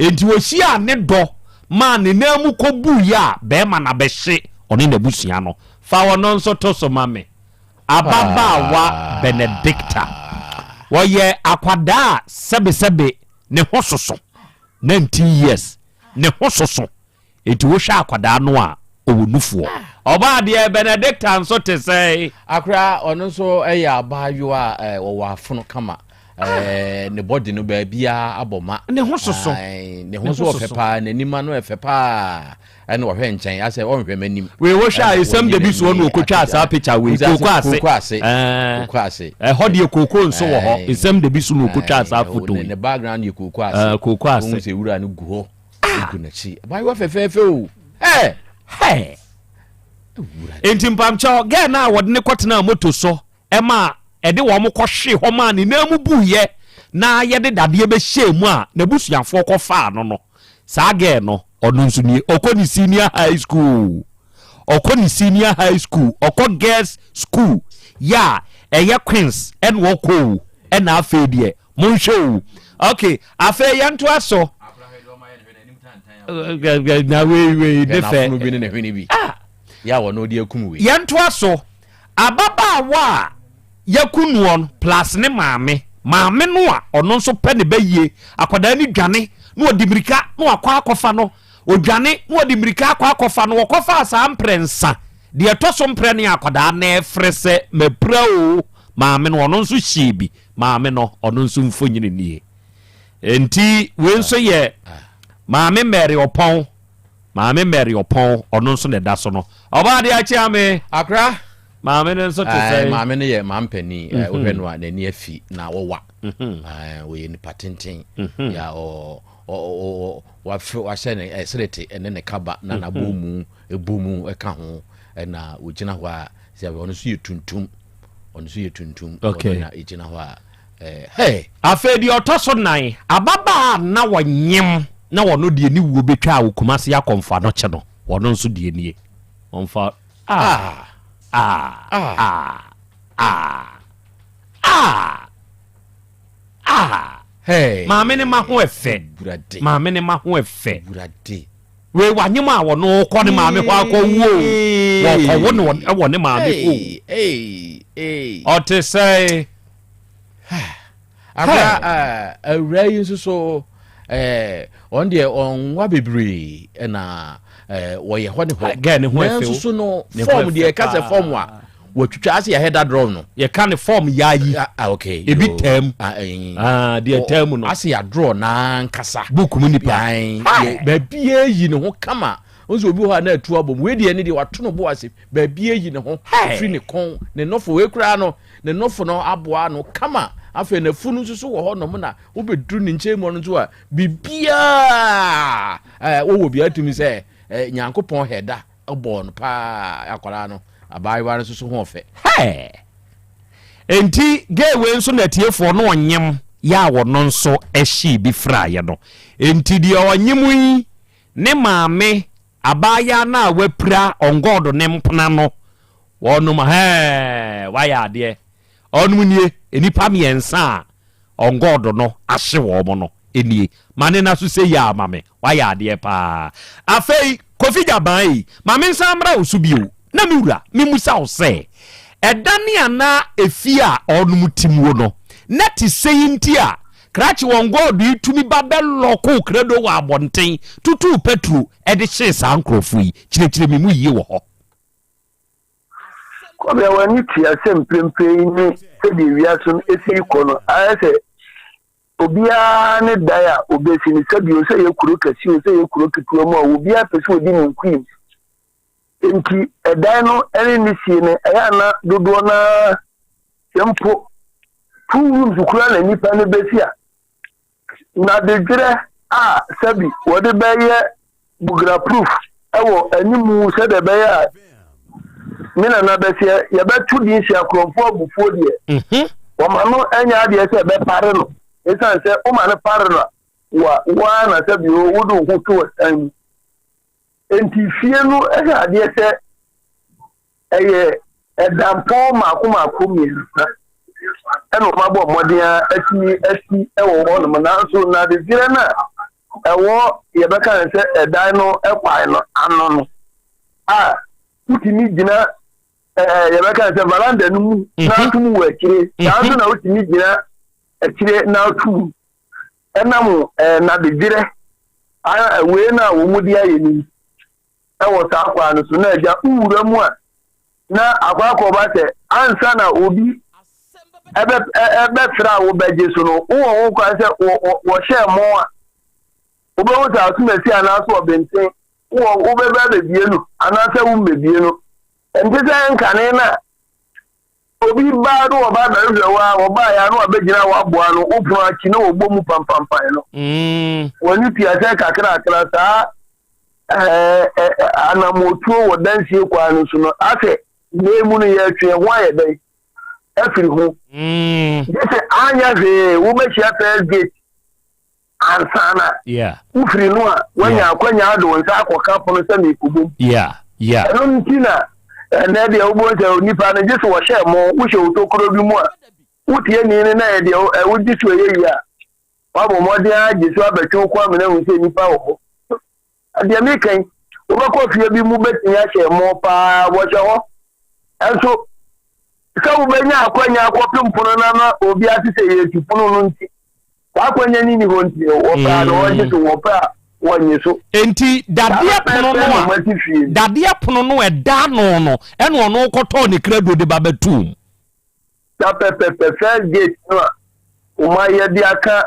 Enti ɔhyiaa ne dɔ maa ne nan mu kɔbuiɛ a bɛrima no abɛhye ɔne n'abusua no. Fa ɔno nso to so ma me. Ababaawa Benedicta. Ɔyɛ akwadaa a sɛbesɛbe ne ho soso. 19 years, ne ho soso. Enti wohwɛ akwadaa no a, ɔwɔ nufoɔ. Ɔbaa deɛ Benedicta nso te sɛn? Akora, ɔno nso yɛ abaayewa a ɔwɔ afono kama. Ne body no baabiara abɔ ma. Ne ho soso. Ne ho nso ɔfɛ paa, n'anim ano ɛfɛ paa. Ɛna ɔhwɛ nkyɛn, asɛ ɔnhwɛ m'anim. Wei wohwɛ a esɛm da bi soɔ na ɔkɔtwaa saa picture wei, kooko ase. Kooko ase. Kooko ase. Ɛhɔ deɛ kooko nso wɔ hɔ, esɛm da bi so na ɔkɔtwaa saa photo wei. Ne background yɛ kooko ase. Kooko ase. Wohu sɛ wura no gu hɔ. Egu n'akyi. Abaayewa fɛfɛɛfɛ o. Hɛ! Hɛ! Enti mpamkyɛw, gɛɛ no a wɔde ne kɔtenaa moto so ma ɛde wɔn kɔhwee hɔ maa ne nan mu buiɛ na yɛde dadeɛ bɛhyɛɛ mu a n'abusuafoɔ kɔfaa no no, saa gɛɛ no, ɔno nso nie, ɔkɔ ne senior high school, ɔkɔ ne senior high school, ɔkɔ girls school yɛ a ɛyɛ Queens ɛna ɔkɔ o, ɛna afei deɛ Monhwɛ o. Ok, afei yɛntoa so. Na wei wei ne fɛ. N'afono bi ne ne hwene bi. Ah. Yɛ a wɔn de akum wei. Yɛntoa so. Ababaawa a yɛku noɔ no plus ne maame. Maame no a ɔno nso pɛ ne ba yie. Akwadaa no dwane na ɔde mmirika na wakɔ akɔfa no. Ɔdwane na ɔde mmirika akɔ akɔfa no. Wɔkɔfaa saa mprɛnsa. Deɛ ɛtɔ so mprɛ ne akwadaa no refrɛ sɛ mapira o. Maame no ɔno nso hyee bi. Maame no, ɔno nso mfonyini nie. Enti wei nso yɛ Maame Mary Ɔpɔn. Maame Mary Ɔpɔn, ɔno nso na ɛda so no. Ɔbaa adeɛ akye ame. Akra. Maame no nso te sɛn? Maame no yɛ mampanin. Mhm. Wohwɛ no a n'ani afi na wɔwa. Mhm. Wɔyɛ nipa tenten. Mhm. Ya ɔ ɔ wahyɛ ne ɛserete ne ne kaba na n'abɔ mu ɛbɔ mu ɛka ho ɛna wɔgyina hɔ a sɛ ɔno nso yɛ tuntum. Ɔno nso yɛ tuntum. Okay. Ɔno na ɛgyina hɔ a eh, hey! Afei deɛ ɔtɔ so nan, ababaa a na ɔnyem na ɔno deɛ ne wuo bɛtwaa wɔ Kumasi akɔmfo anɔkye no, ɔno nso deɛ nie. Ɔmfa ah ah ah ah ah ah. Hey. Maame ne ma ho ɛfɛ. Maame ne ma ho ɛfɛ. Wei wanyem a wɔno kɔ ne maame hɔ akɔ wuo. Wɔkɔwo no wɔ ne maame hɔ. Ɔte sɛ. Akora awura yi nso so ɔn deɛ ɔnwa bebree na wɔyɛ hɔ ne hɔ. Nanso so no fɔm deɛ ɛka sɛ fɔm a wɔtwitwa ase yɛ header draw no. Yɛka ne fɔm yayi. Ah, ah, okay. Ebi tɛm. Ah, eh, ah, deɛ tɛm no. Ase yɛ draw n'ankasa. Book mu nipa. Baabi eyi ne ho kama. Nso obi hɔ a na atu abom. Wei deɛ ne deɛ wato no bo ase. Baabi eyi ne ho. Firi ne kɔn ne nɔfo wei koraa no ne nɔfo no aboa no kama. Afei n'afu no nso so wɔ hɔ nom na wobɛduru ne nkyɛn mu no nso a biribiara wɔwɔ bi atumi sɛ Nyankopɔn hɛda bɔɔ no paa akwadaa no abaayewa no nso so ho ɔfɛ. Hɛɛ! Enti gay wei nso na atiefoɔ no ɔnyem yɛ a ɔno nso hyee bi fraeɛ no. Enti deɛ ɔnyem yi ne maame abaayewa no a wapira ɔngɔɔdo ne mpena no wɔnom hɛɛ wayɛ adeɛ. Ɔnom nie nnipa mmiɛnsa a ɔngɔɔdo no ahye wɔn no nie. Ma ne na so sɛ yie ama me. Wayɛ adeɛ paa. Afei Kofi Gyaban ei, ma mensan mmra wo so bio. Na me wura, memmisa wo sɛ, ɛdane anaa efie a ɔnom te muo no, na te sei nti a krakye wɔn gɔɔdo yi tumi ba bɛlɔkoo krado wɔ abɔnten, tutuu pɛtro de hyee saa nkorɔfoɔ yi? Kyerɛkyerɛ me mu yie wɔ hɔ. Kɔbea, w'ani tua sɛ mprempren yi ne sɛdeɛ wiase no si rekɔ no, ayɛ sɛ obiara ne dan a obesi no, sɛbi o, sɛ ɛyɛ kuro kɛse o, sɛ ɛyɛ kuro ketewa mu a, obiara pɛ sɛ odi ne nkonim. Enti ɛdan no ne ne sie no, ɛyɛ a na dodoɔ no ara mpo two rooms koraa na nipa no besi a, Nnadedwerɛ a sɛbi wɔde bɛyɛ bugra proof wɔ animu sɛdeɛ ɛbɛyɛ a me nana bɛseɛ yɛbɛto din si akorɔmfoɔ abufuo deɛ mhm. wɔma no nyɛ adeɛ sɛ ɛbɛpare no ɛsiane sɛ woma no pare no a wa woa na sɛbi wode wo ho to wɔ san mu enti fie no ɛyɛ adeɛ sɛ Ɛyɛ ɛdampɔn mmaako mmaako mmiɛnsa ɛna wɔn abɔ mmɔden a atumi asi wɔ hɔnom nanso nnadedwerɛ no a ɛwɔ yɛbɛka no sɛ ɛdan no kwan no ano no a wotumi gyina ɛɛ yɛbɛka no sɛ veranda no mu na mhm. atum wɔ akyire saa nso mhm. na wotumi gyina akyire na atum ɛnam ɛɛ nnadedwerɛ a wei no a wɔn de ayɛ no wɔ saa kwan no so na agya wowura mu a na akɔ akɔba sɛ ansa na obi ɛbɛfrɛ a wobɛgye so no wowɔ ho kwan sɛ wɔhyɛɛ mo a wobɛhu sɛ asomasi anaasɛ ɔbenten wowɔ wobɛbɛ abɛbie no anaasɛ wommɛbie no ɛnte sɛ nkane no a Obi ba na wɔba abɛhwehwɛ wo a, wɔbaeɛ a na wɔabɛgyina w'aboa ano, wo pono akyi na wɔbɔ mu pampampan no. Mm. W'ani tua sɛ kakrakra saa ɛɛ anammɔtuo wɔ dansie kwan no so no, asɛ nnɛ mu no yɛretwe ho ayɛ dɛn afiri ho. Mm. Gye sɛ anyɛ hwee wobɛhyia first gate ansa na wofiri no a woanya akwanya ade wo nsa akɔka pono sɛ merekɔbom. Ɛno nti na ɛnɛ deɛ wobɛhu sɛ onipa no gye sɛ wɔhyɛ mo wohyɛ wo tokuro bi mu a wotie ni no na ɛyɛ deɛ wogye so ɛyɛ yie a woabɔ mmɔden agye so abɛtwe wo kɔn amena hu sɛ nnipa wɔ hɔ. Deɛ meka yi, wobɛkɔ fie bi mu bɛtumi ahyɛ mo paa wɔhyɛ hɔ nso sɛ wobɛnya akwanya akɔpem pono no ama obi ate sɛ yɛtu pono no nti saa akwanya no nni hɔ nti wɔpɛ a na wɔgye so wɔpɛ a wɔnnye so. Enti dadeɛ pono no a dadeɛ pono no ɛda ano no ɛna ɔno kɔtɔɔ ne krado de ba bɛtoom. Na pɛpɛpɛ first gate no a wɔayɛ de aka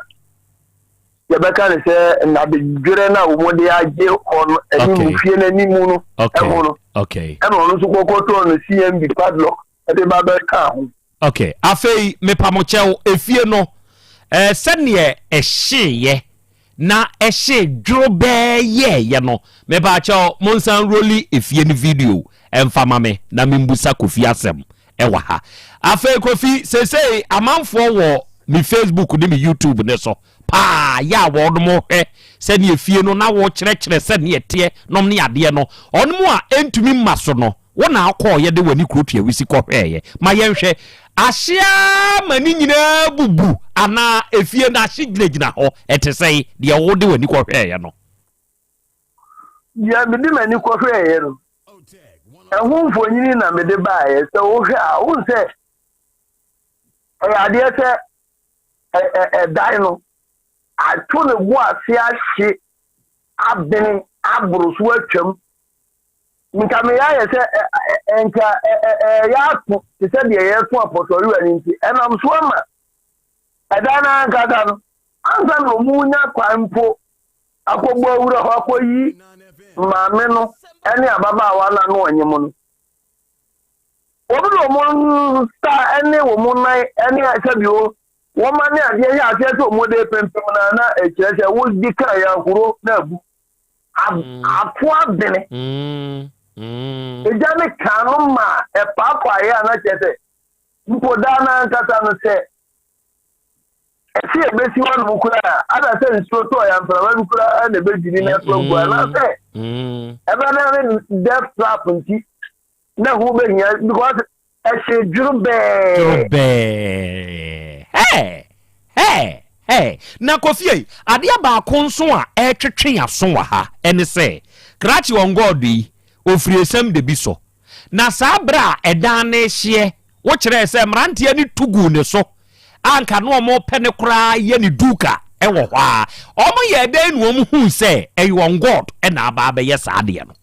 yɛbɛka no sɛ nnadedwerɛ no a wɔde agye hɔ no anim fie no anim no ɛho no ɛna ɔno nso kɔkɔtɔɔ no CMB padlock ɛde ba bɛka ho. Ok afei mepamokyɛw efie no eh, sɛdeɛ ɛhyeeɛ na ɛhyee dworobɛɛ yɛɛyɛ no mepaakyɛw monsan roli efie no video ɛmfa ma me na membusa Kofi asɛm ɛwɔ ha. Afei Kofi seesei amanfoɔ wɔ. me Facebook ne me YouTube ne so paa yɛ a wɔnom hwɛ sɛdeɛ fie no na wɔkyerɛkyerɛ sɛdeɛ ɛteɛ nom ne adeɛ no ɔnom a ɛntumi mma so no wo na akɔɔyɛ de w'ani kuro tua wisi kɔhwɛɛyɛ ma yɛnhwɛ ahye ara ma ne nyinaa bubu anaa efie no ahye gyinagyina hɔ ɛte sɛn deɛ wode w'ani kɔhwɛɛyɛ no. Deɛ mede m'ani kɔhwɛeɛ no, ɛho mfonini na mede baeɛ. Sɛ wohwɛ a, wohu sɛ ɛyɛ adeɛ sɛ ɛdan no ato ne bo ase ahye abene aboro so atwam. Nka meyɛ ayɛ sɛ nka ɛyɛ ato te sɛ deɛ yɛto apɔtɔwewa no nti, ɛnam so ama ɛdan no ankasa no, ansa na ɔmu nya kwan mpo akɔbɔ awura hɔ akɔyi maame no ne ababaawa no a na ɔnyem no. Wɔn de wɔn nsa ne wɔn nan ne sɛbio wɔn ma ne adeɛ hyɛ aseɛ sɛ wɔn de pempem na na ɛkyerɛ sɛ wodi kan yɛ ahuro na abu ato abene. Egya ne kan no ma ɛpaapaeɛ a na kyerɛ sɛ mpo daa no ankasa no sɛ Ɛsɛ yɛbɛsi hɔ nom koraa a, ada sɛ nsuo tɔɔ yɛ mframa bi koraa na ɛbɛdwiri na ɛto agu anaasɛ ɛbɛda ne death trap nti na ho bɛhia because ɛhye dworobɛɛ. Dworobɛɛ. Hɛɛ! Hɛɛ! Hɛɛ! Na Kofi ei, adeɛ baako nso a ɛretwetwe aso wɔ ha ɛne sɛ, Krakye on God yi, ɔfiri esiam da bi so. Na saa berɛ a ɛdan no rehyeɛ, wokyerɛɛ sɛ mmeranteɛ no tu guu ne so a anka na wɔrepɛ no koraa yɛ ne duka wɔ hɔ ara. Wɔyɛɛ dɛn na wɔhuu sɛ ɛyɛ wɔn God na aba abɛyɛ saa adeɛ no?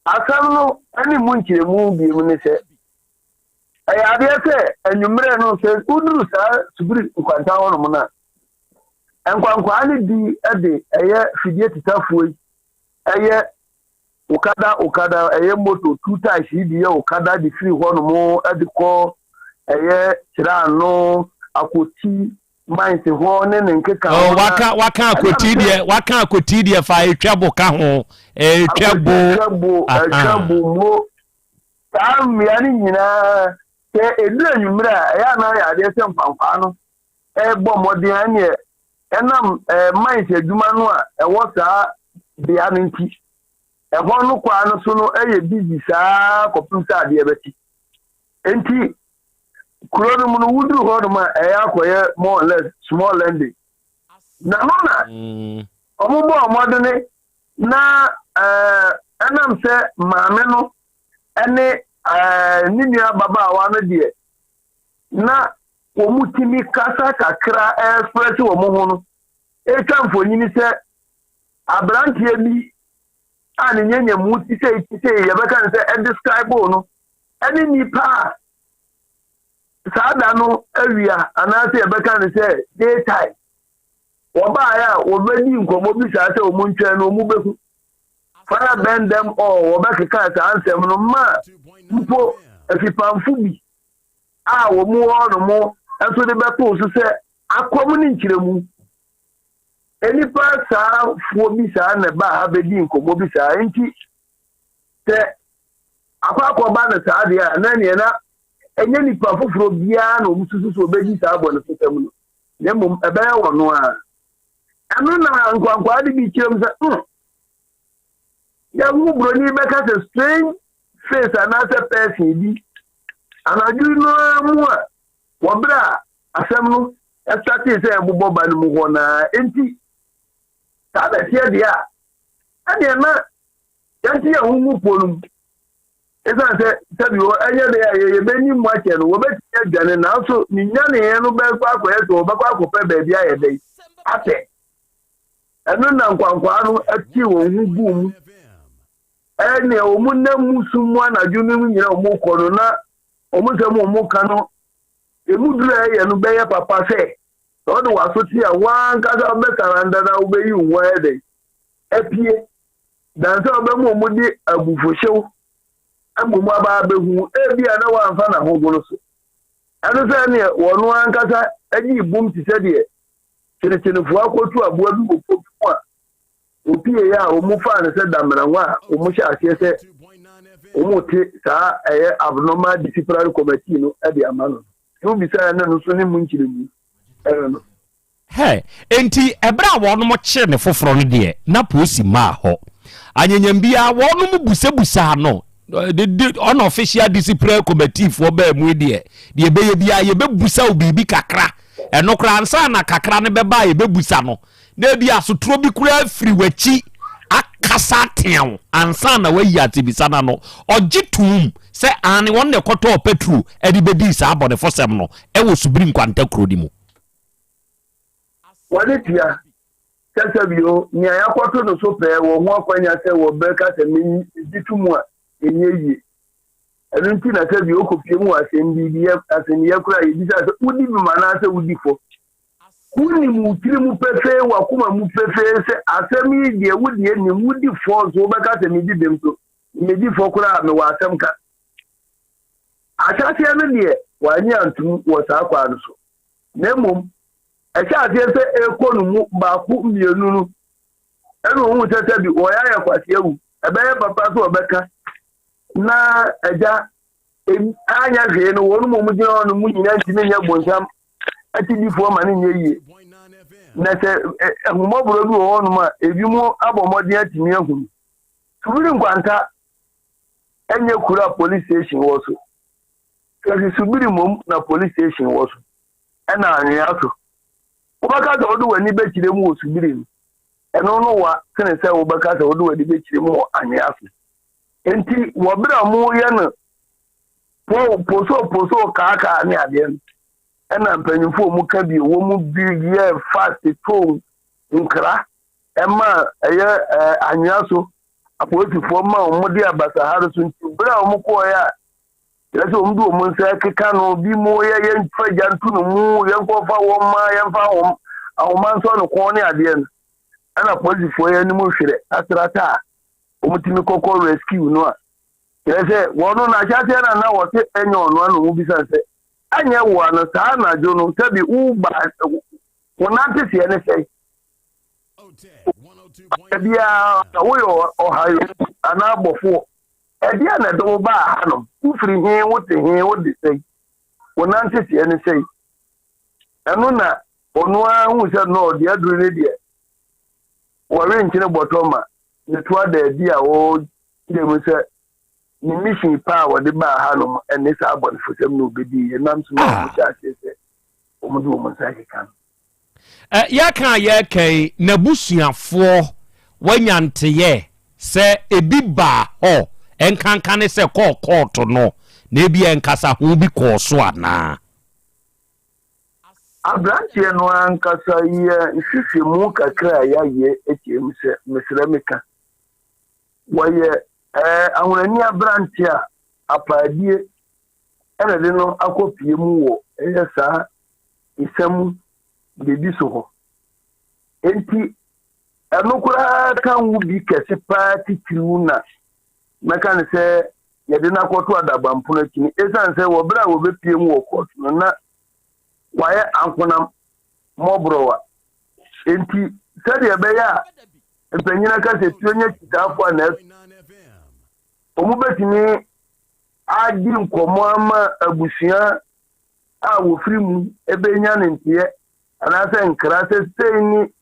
Asɛm no ne mu nkyerɛmu bio ne sɛ, ɛyɛ adeɛ sɛ anwummerɛ no sɛ woduru saa Subiri nkwanta hɔnom no a, nkwankwaa no bi de ɛyɛ fidie tetafoɔ yi ɛyɛ Okada okada ɛyɛ moto two tyres yi bi yɛ okada de firi hɔ nom de kɔ ɛyɛ Kyerano, Akoti mines hɔ ne ne nkeka ho. Oh, waka waka Akoti deɛ waka Akoti deɛ fa Etwabo ka ho Etwabo. Etwabo Etwabo mo saa mmea no nyinaa sɛ ɛduru anwummerɛ a ɛyɛ anaa yɛ adeɛ sɛ nkwankwaa no ɛrebɔ mmɔden a ɛneɛ ɛnam mines adwuma no a ɛwɔ saa bea no nti, ɛhɔ no kwan no so no yɛ busy saa kɔpem sɛ adeɛ bɛkye. Enti kuro no mu no woduru hɔ nom a ɛyɛ akɔyɛ more or less small landing. Na no na wɔn bɔɔ mmɔdene na ɛnam sɛ maame no ne ne nua babaawa no deɛ na wɔtumi kasa kakra express wɔn ho no retwa mfonini sɛ aberanteɛ bi a ne nyɛnyɛmu te sei te sei yɛbɛka no sɛ ɛdescribe no ɛne nipa a saa da no awia anaasɛ yɛbɛka no sɛ day time wɔbaeɛ a wɔbɛdi nkɔmmɔ bi saa sɛ wɔn ntwɛn no wɔn bɛhu fire burn them all wɔbɛkeka saa nsɛm no ma mpo afipamfo bi a wɔn wɔ hɔ nom nso de bɛtoo so sɛ akɔm ne nkyerɛmu. Nnipa saa foɔ bi saa na ɛbaa ha bɛdii nkɔmmɔ bi saa nti sɛ akɔ akɔba no saa deɛ a na neɛ na ɛnyɛ nipa foforɔ biara na wɔn susu sɛ wɔbɛdi saa bɔnefosɛm no na mmom ɛbɛyɛ wɔn no ara. Ɛno na nkwankwaa de bi kyerɛ mu sɛ mm yɛho buroni bɛka sɛ strange face anaasɛ person bi anadwo no ara mu a wɔ berɛ a asɛm no ɛsatee sɛ ɛbobɔ ba no mu hɔ na enti saa na ɛteɛ deɛ a ɛneɛ na yɛnte yɛn ho ngu po no mu ɛsiane sɛ sɛbi hɔ ɛnyɛ dɛ a yɛbɛni mu akyɛ no wɔbɛtumi adwane nanso ne nyaneɛ no bɛkɔ akɔyɛ sɛ wɔbɛkɔ akɔpɛ baabi ayɛ dɛn atɛ ɛno na nkwankwaa no tee wɔn ho guu mu Ɛnneɛ wɔn nam mu sum mu anadwo no mu nyina wɔn kɔ no na wɔn nsɛm wɔn ka no emu duru a ɛyɛ no bɛyɛ papa sɛ sɛ ɔde w'aso te a w'ankasa wobɛsaranda na wobɛyi wo ho ayɛ dɛn apue dan sɛ wobɛma wɔn de abufuhyew mmom aba abɛhu ebia na wamfa n'ahogono so ɛno sɛ ɛneɛ wɔn ankasa agyee bum te sɛ deɛ kyenekyenefoɔ akɔtu aboa bi wɔ po bi mu a Wɔpieeɛ a, wɔfaa no sɛ damena a wɔhyɛ aseɛ sɛ wɔte saa ɛyɛ abnormal disciplinary committee no de ama no. Sɛ wobisa a na ɛno nso ne mu nkyerɛmu ɛno no. Hɛ! Enti ɛberɛ a wɔnom kyee no foforɔ no deɛ, na polisi mmaa hɔ. Anyanyam biara, wɔnom busabusaa no. De, de, unofficial disciplinary committee foɔ baa mu yi deɛ, deɛ ɛbɛyɛ biara, yɛbɛbusa wo biribi kakra. Ɛno koraa, ansa na kakra no bɛba a yɛbɛbusa no, na ebi asotorɔ bi koraa firi w'akyi akasa atea wo ansa na wayi asɛmmisa no ano. Ɔgye toom sɛ aane, wɔn na ɛkɔtɔɔ pɛtro de bɛdii saa abɔnefosɛm no wɔ Subiri Nkwanta kuro no mu. Wɔde tua sɛ sɛbio nea yɛakɔto no so pɛɛ wɔ ho akwanya sɛ wɔbɛka sɛ migye to mu a, ɛnyɛ yie. Ɛno nti na sɛbio wokɔpie mu wɔ asɛnniyɛ koraa a, yɛbisa sɛ wodi bem anaasɛ wodi fɔ. Wonim wo tiri mu pefee, w'akoma mu pefee sɛ asɛm yi deɛ wo deɛ nim, wodi fɔ nso wobɛka sɛ medi bem so, medi fɔ koraa a mewɔ asɛm ka. Ahyɛaseɛ no deɛ wannye antom wɔ saa kwan no so, na mmom ɛhyɛ aseɛ sɛ ɛrekɔ no mu baako mmienu no ɛna ohuu sɛ sɛbi wɔyɛ ayɛ kwasi awu, ɛbɛyɛ papa sɛ ɔbɛka na agya anyɛ hwee no wɔn mu gyina hɔ no mu nyinaa ntumi nyɛ bonsam akyidifoɔ ma no nyɛ yie. Na sɛ ahummɔborɔ bi wɔ hɔnom a, ebinom abɔ mmɔden atumi ahunu. Subiri Nkwanta nyɛ kuro a police station wɔ so. Kɛse Subiri mmom na police station wɔ so, ɛna anwea so. Wobɛka sɛ wode w'ani bɛkyerɛ mu wɔ Subiri no, ɛno no wa sene sɛ wobɛka sɛ wode w'ani bɛkyerɛ mu wɔ anwea so. Enti wɔ berɛ a wɔreyɛ no po posoo posoo kaakaa ne adeɛ no, ɛna mpanyinfoɔ a wɔka bi wɔn mu bi yɛ fast too nkra ɛma ɛyɛ ɛɛ anwea so apolisifoɔ ma wɔn de abasahare so nti berɛ a wɔn kɔɔɛ a kyerɛ sɛ wɔn de wɔn nsa keka no bi mu yɛ yɛnfa gya nto no mu yɛnkɔfa wɔn ma yɛnfa ahom ahoma nsɔ no kɔn ne adeɛ no ɛna apolisifoɔ yɛ anim hwerɛ asrata a wɔtumi kɔkɔ rescue no a Kyerɛ sɛ, wɔn no, n'ahyɛaseɛ na na wɔte ɛnyɛ ɔno a na wɔbisa no sɛ, Ɛnyɛ wo a no saa anadwo no sɛbi woba wo nanteseɛ ne sɛn? Biara woyɛ ɔhayo anaa bɔfoɔ, ɛdeɛn na ɛde wo baa hanom? Wofiri he, wote he, wode sɛn? Wo nanteseɛ ne sɛn? Ɛno na ɔno ara hu sɛ no deɛ aduru ne deɛ wɔrenkyene bɔtɔ ma ne to ada adi a ɔkyerɛ mu sɛ ne mission pa a wɔde baa hanom ne saa abɔnefosɛm na obedii yɛ nam so ma ah. wɔn hyɛ aseɛ sɛ wɔn de wɔn nsa keka no. Yɛka a yɛreka yi n'abusuafoɔ wanya nteyɛ sɛ ebi baa hɔ nkanka ne sɛ kɔɔ kɔɔto no na ebi nkasaho bi kɔɔ so anaa. Aberanteɛ no ankasa yɛ nhwehwɛmu kakra a yɛayɛ kyerɛ mu sɛ, mesrɛ meka, wɔyɛ Ahonani aberanteɛ a apaadie na ɛde no akɔpue mu wɔ ɛyɛ saa esa mu biribi so hɔ. Enti ɛno koraa ka ho bi kɛse paa titiriw na mɛka no sɛ yɛde no akɔto adabampono akyi no, esiane sɛ wɔ bere a wɔbepue mu wɔ kɔɔto no na wayɛ ankonam mmɔborɔwa. Enti sɛdeɛ ɛbɛyɛ a mpanyin aka sɛ tuo nyɛ kyitaafo a na wɔbɛtumi adi nkɔmmɔ ama abusua a wɔfiri mu bɛnya ne nteɛ anaasɛ nkra sɛ sei ne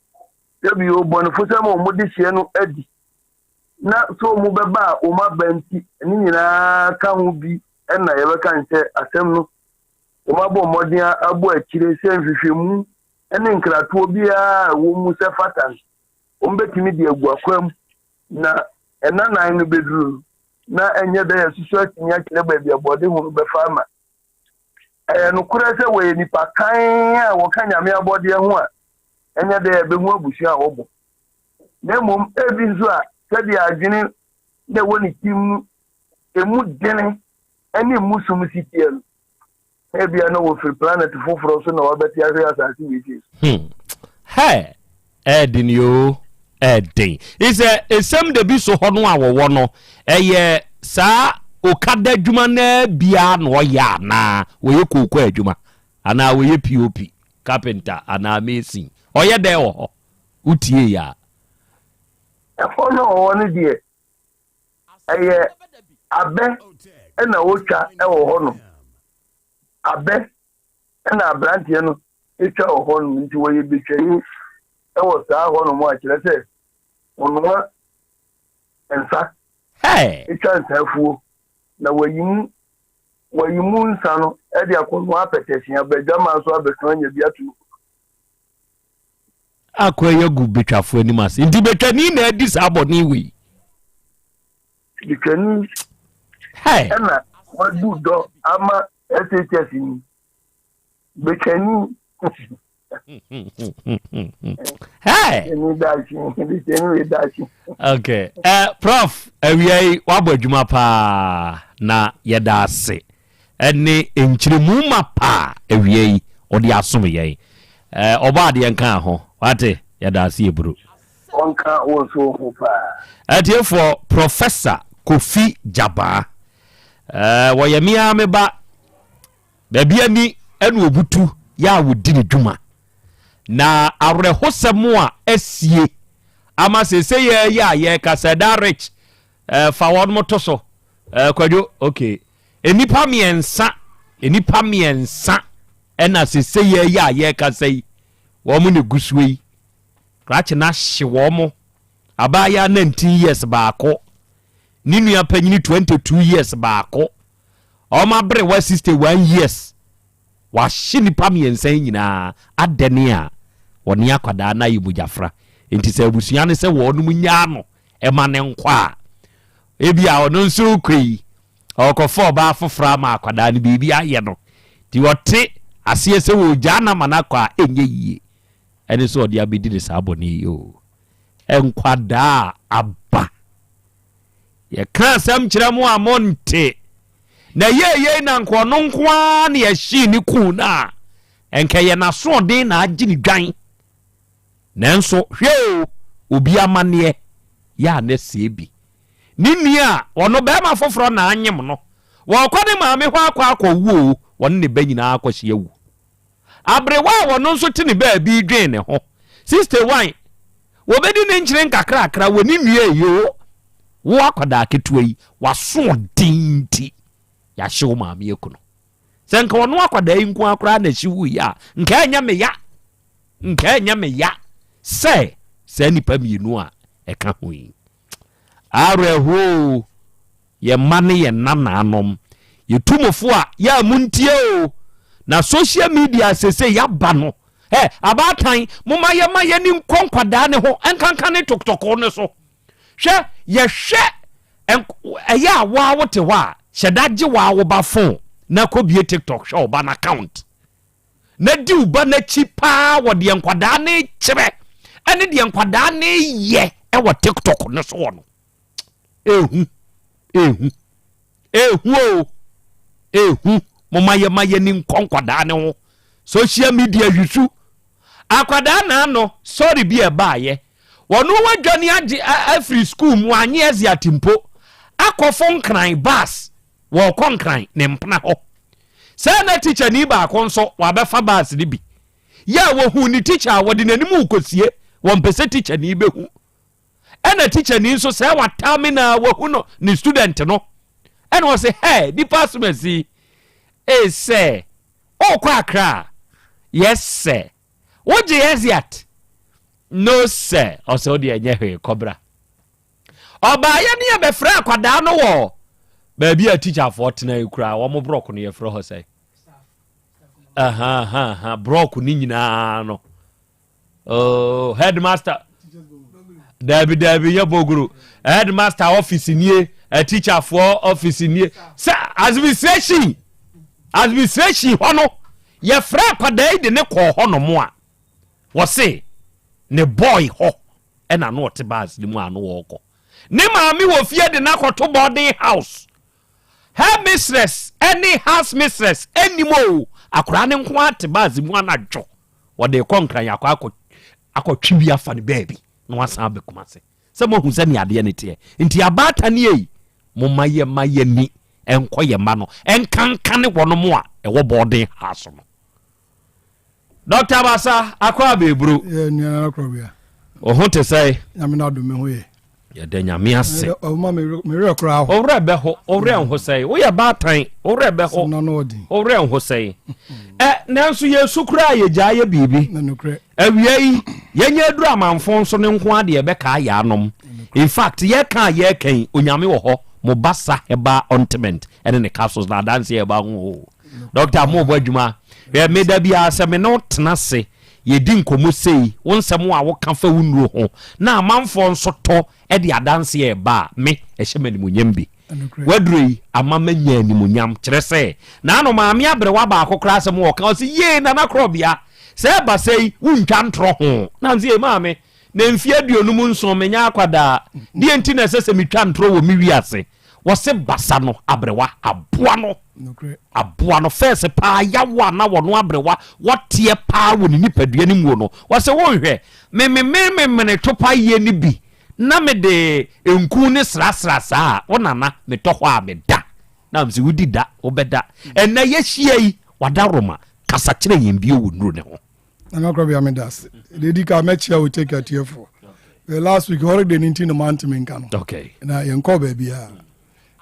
sɛbio bɔnefosɛm a wɔde hyeɛ no adi na sɛ wɔn bɛba a wɔn aba nti ne nyinaa ka ho bi na yɛbɛka ne sɛ asɛm no wɔn abɔ mmɔden abɔ akyire sɛ nhwehwɛmu ne nkratoɔ biara a ɛwɔ mu sɛ fata no wɔn bɛtumi de agu akwan mu na ɛna nan no bɛduru no na ɛnyɛ dɛ yɛsoso atumi akyerɛ baabi a bɔde ho no bɛfa ama. Ɛyɛ nokorɛ sɛ wɔyɛ nipa kann a wɔka Nyame abɔdeɛ ho a ɛnyɛ dɛ yɛbɛhu abusua a wɔbɔ. Na mmom ebi nso a sɛdeɛ adwene na ɛwɔ ne tirim no emu dene ne emu sum si teɛ no, ebia na wɔfiri planet foforɔ so na wɔabɛte ahwe asase wei sei so. Hmm. Hɛ! Ɛɛden yoo, ɛɛden. Sɛ esɛm da bi so hɔ no a wɔwɔ no, ɛyɛ saa okada adwuma no ara biara na ɔyɛ anaa wɔyɛ kooko adwuma anaa wɔyɛ POP, carpenter anaa mason. Ɔyɛ dɛn wɔ hɔ? Wotie yɛ a. Ɛhɔ no a ɔwɔ no deɛ, ɛyɛ abɛ na wɔtwa wɔ hɔnom. Abɛ. Ɛna aberanteɛ no twa wɔ hɔnom nti wɔyɛ betwani wɔ saa hɔnom a kyerɛ sɛ ɔnoa nsa twa nsa afuo na wayi mu wayi mu nsa no de akɔnoa apɛtɛhye aba adwaman so abɛtɔn anya bi ato no kutu. Akɔ yi agu betwafo anim ase nti betwani na adi saa bɔne wei. Betwani ɛna wadu dɔ ama SHS ni. Betwani. Hey. Okay. Prof, awia yi wabɔ adwuma paa na yɛda ase ɛne nkyerɛmu ma paa awia yi ɔde asom yɛn. Ɔbɔ adeɛ nka ho. Wate yɛda ase eburu. Ɔnka wo nso ho paa. Atiefoɔ, Professor Kofi Gyabaa. Wɔyɛ me ara me ba. Baabi ani na obutu yɛ a wɔdi ne dwuma. Na awerɛhosɛm a asie ama seesei yɛ yɛ a yɛrekasa da rich eh, fa wɔn to so eh, kwadwo okay nnipa mmiɛnsa nnipa mmiɛnsa ɛna seesei yɛ yɛ a yɛrekasa yi wɔn na egu soɔ yi krakye no ahye wɔn abaayewa 19 years baako ne nua panyini 22 years baako Wɔn aberewa 61 years wahye nipa mmiɛnsa yi nyinaa adɛne a wɔne akwadaa no ayɛ mogyafra nti sɛ abusua no sɛ wɔnom nyaa no ɛma ne nkɔ a ebi a ɔno nso rekɔ yi ɔkɔfa ɔbaa foforɔ ama akwadaa no biribi ayɛ no nti ɔte aseɛ sɛ wɔgyaa no ama no akɔ a ɛnyɛ yie ɛne sɛ ɔde abɛdi ne saa bɔne yi o nkwadaa aba Yɛka asɛm kyerɛ mo a monte. Na ɛyɛɛ yei na anka ɔno nko ara na yɛhyee ne kuu no a, anka ɛyɛ n'asoɔden na agye ne dwan. Nanso hwɛ o, obi amanneɛ yɛ a na ɛsɛe bi. Ne nua a ɔno barima foforɔ na anyem no, wɔrekɔ ne maame hɔ akɔ akɔwo o, wɔne ne ba nyinaa akɔhye awu. Aberewa a ɔno nso te ne baabi redwen ne ho, 61, Wɔbɛdi ne nkyene nkakrakra wɔ ne nua yi o. Wo akwadaa ketewa yi, w'asoɔden nti, yɛahye wo maame aku no. Sɛ nka ɔno akwadaa yi nko ara koraa na ɛhye wuiɛ a, nka ɛnyɛ me ya. Nka ɛnyɛ me ya sɛ saa nnipa mmienu a ɛka ho yi. Awerɛhoɔ o. Yɛn mma ne yɛn nanaanom. Yɛtu mo fo a, yɛ a montie o. Na social media sese yaba no, ɛ abaatan, momma yɛma yɛni nkɔ nkwadaa ne ho, nkanka ne tokotoko no so. Hwɛ, yɛhwɛ, ɛyɛ a waa wote hɔ a, hyɛ da gye waa wo ba phone na kɔbie TikTok hwɛ wo ba no account. Na di wo ba no akyi paa wɔ deɛ nkwadaa no kyerɛ ɛne deɛ nkwadaa no yɛ ɛwɔ TikTok no soɔ no. Ehu, ehu, ehu o, ehu. Moma yɛma yɛni nkɔ nkwadaa ne ho. Social media yusu. Akwadaa na ano sɔre bi ɛbaayɛ. Wɔn wadwane agye afiri sukuu mu anye ɛze atimpo. Akɔfo nkran bus wɔkɔ nkran ne mpena hɔ. Sɛ na tikya ni baako nso wabɛfa bus no bi. Yɛ a wɔhu ne tikya a wɔde n'anim rekɔsie wɔmpɛ sɛ tikya ni bɛhu. Ɛna tikyani nso sɛ wataa me na wahu no ne student no ɛna ɔse hɛ nipa asomasi ee sɛ ɔkɔ akra yes sir wogye exiat no sir ɔsɛ wode ɛnyɛ hwee kɔbra ɔbaayɛ ne yɛbɛfrɛ akwadaa no wɔ baabi a tikyafoɔ tena yi koraa wɔn brɔko no yɛfrɛ hɔ sɛ brɔko no nyinaa no Oh, headmaster. Dabi dabi yɛ bogoro. Headmaster office nie, a teacher for office nie. Sɛ administration administration hɔ no yɛfrɛ akwadaa yi de ne kɔɔ hɔ nom a wɔse ne boy hɔ ɛna no ɔte bus ne mu a no wɔkɔ. Ne maame wɔ fie de no akɔto boarding house. Head mistress ɛne house mistress ɛnim o akwadaa ne nko ara te bus mu anadwo. Wɔde rekɔ Nkran akɔ akɔ akɔtwe bi afa no baabi na wasan aba Kumase. Sɛ moahu sɛnea adeɛ no teɛ. Nti abaatan ei, momma yɛmma yɛni nkɔ yɛn mma no nkankane wɔnom a ɛwɔ boarding house no. Dɔkta Basa, akɔ abɛɛburo. Yɛ nua Nana Korɔbea. Wo ho te sɛn? Nyame n'adom me ho yɛ. Yɛda Nyame ase. Ɔma me werɛ koraa ho. Wo werɛ bɛho, wo werɛ nho sɛe. Woyɛ baatan, wo werɛ bɛho. Wo werɛ nho sɛe. Ɛ nanso yɛsu koraa yɛgyaa yɛ biribi. Awia yi, yɛnyɛ aduru amanfo nso ne nko adeɛ ɛbɛkaa yɛ anom. In fact, yɛka a yɛka yi, Onyame wɔ hɔ, mo basa herbal ointment ɛne ne capsules na adanseɛ ɛba ho o. Doctor, mo bɔ adwuma. Hwɛ, me da biara sɛ me ne wo tena ase Yɛdi nkɔmmɔ sei, wo nsɛm a woka fa wo nnuro ho na amanfoɔ nso tɔ de adanseɛ reba a, me, ɛhyɛ me animuonyam bi. W'aduro yi ama manya animuonyam. Kyerɛ sɛ, naano maame aberewa baako koraa asɛm a ɔka, ɔse, Yee, Nana Korɔbea, sɛ ɛba sɛi, wontwa ntorɔ ho. Na mese, Yee, maame, na mfeɛ 57 menyɛ akwadaa, deɛ nti na ɛsɛ sɛ metwa ntorɔ wɔ me wiase? Wɔse basa no abrewa aboa no aboa no fɛs paa yawo a na wɔno abrewa wɔteɛ paa wɔ ne nipadua no muo no wɔse wonhwɛ me memene topa yie no bi na mede nku ne srasra saa a wo nana metɔ hɔ a meda na mese wodi da wobɛda ɛnɛ yɛhyia yi wadaworoma kasa kyerɛ yɛn bio wɔ nnuro ne ho. Nana Krɔbea meda ase. Deɛ ɛdi ka mɛkyia wo take atiefoɔ. The last week holiday no nti na mantumi nka no. Okay. Na yɛnkɔ baabiara.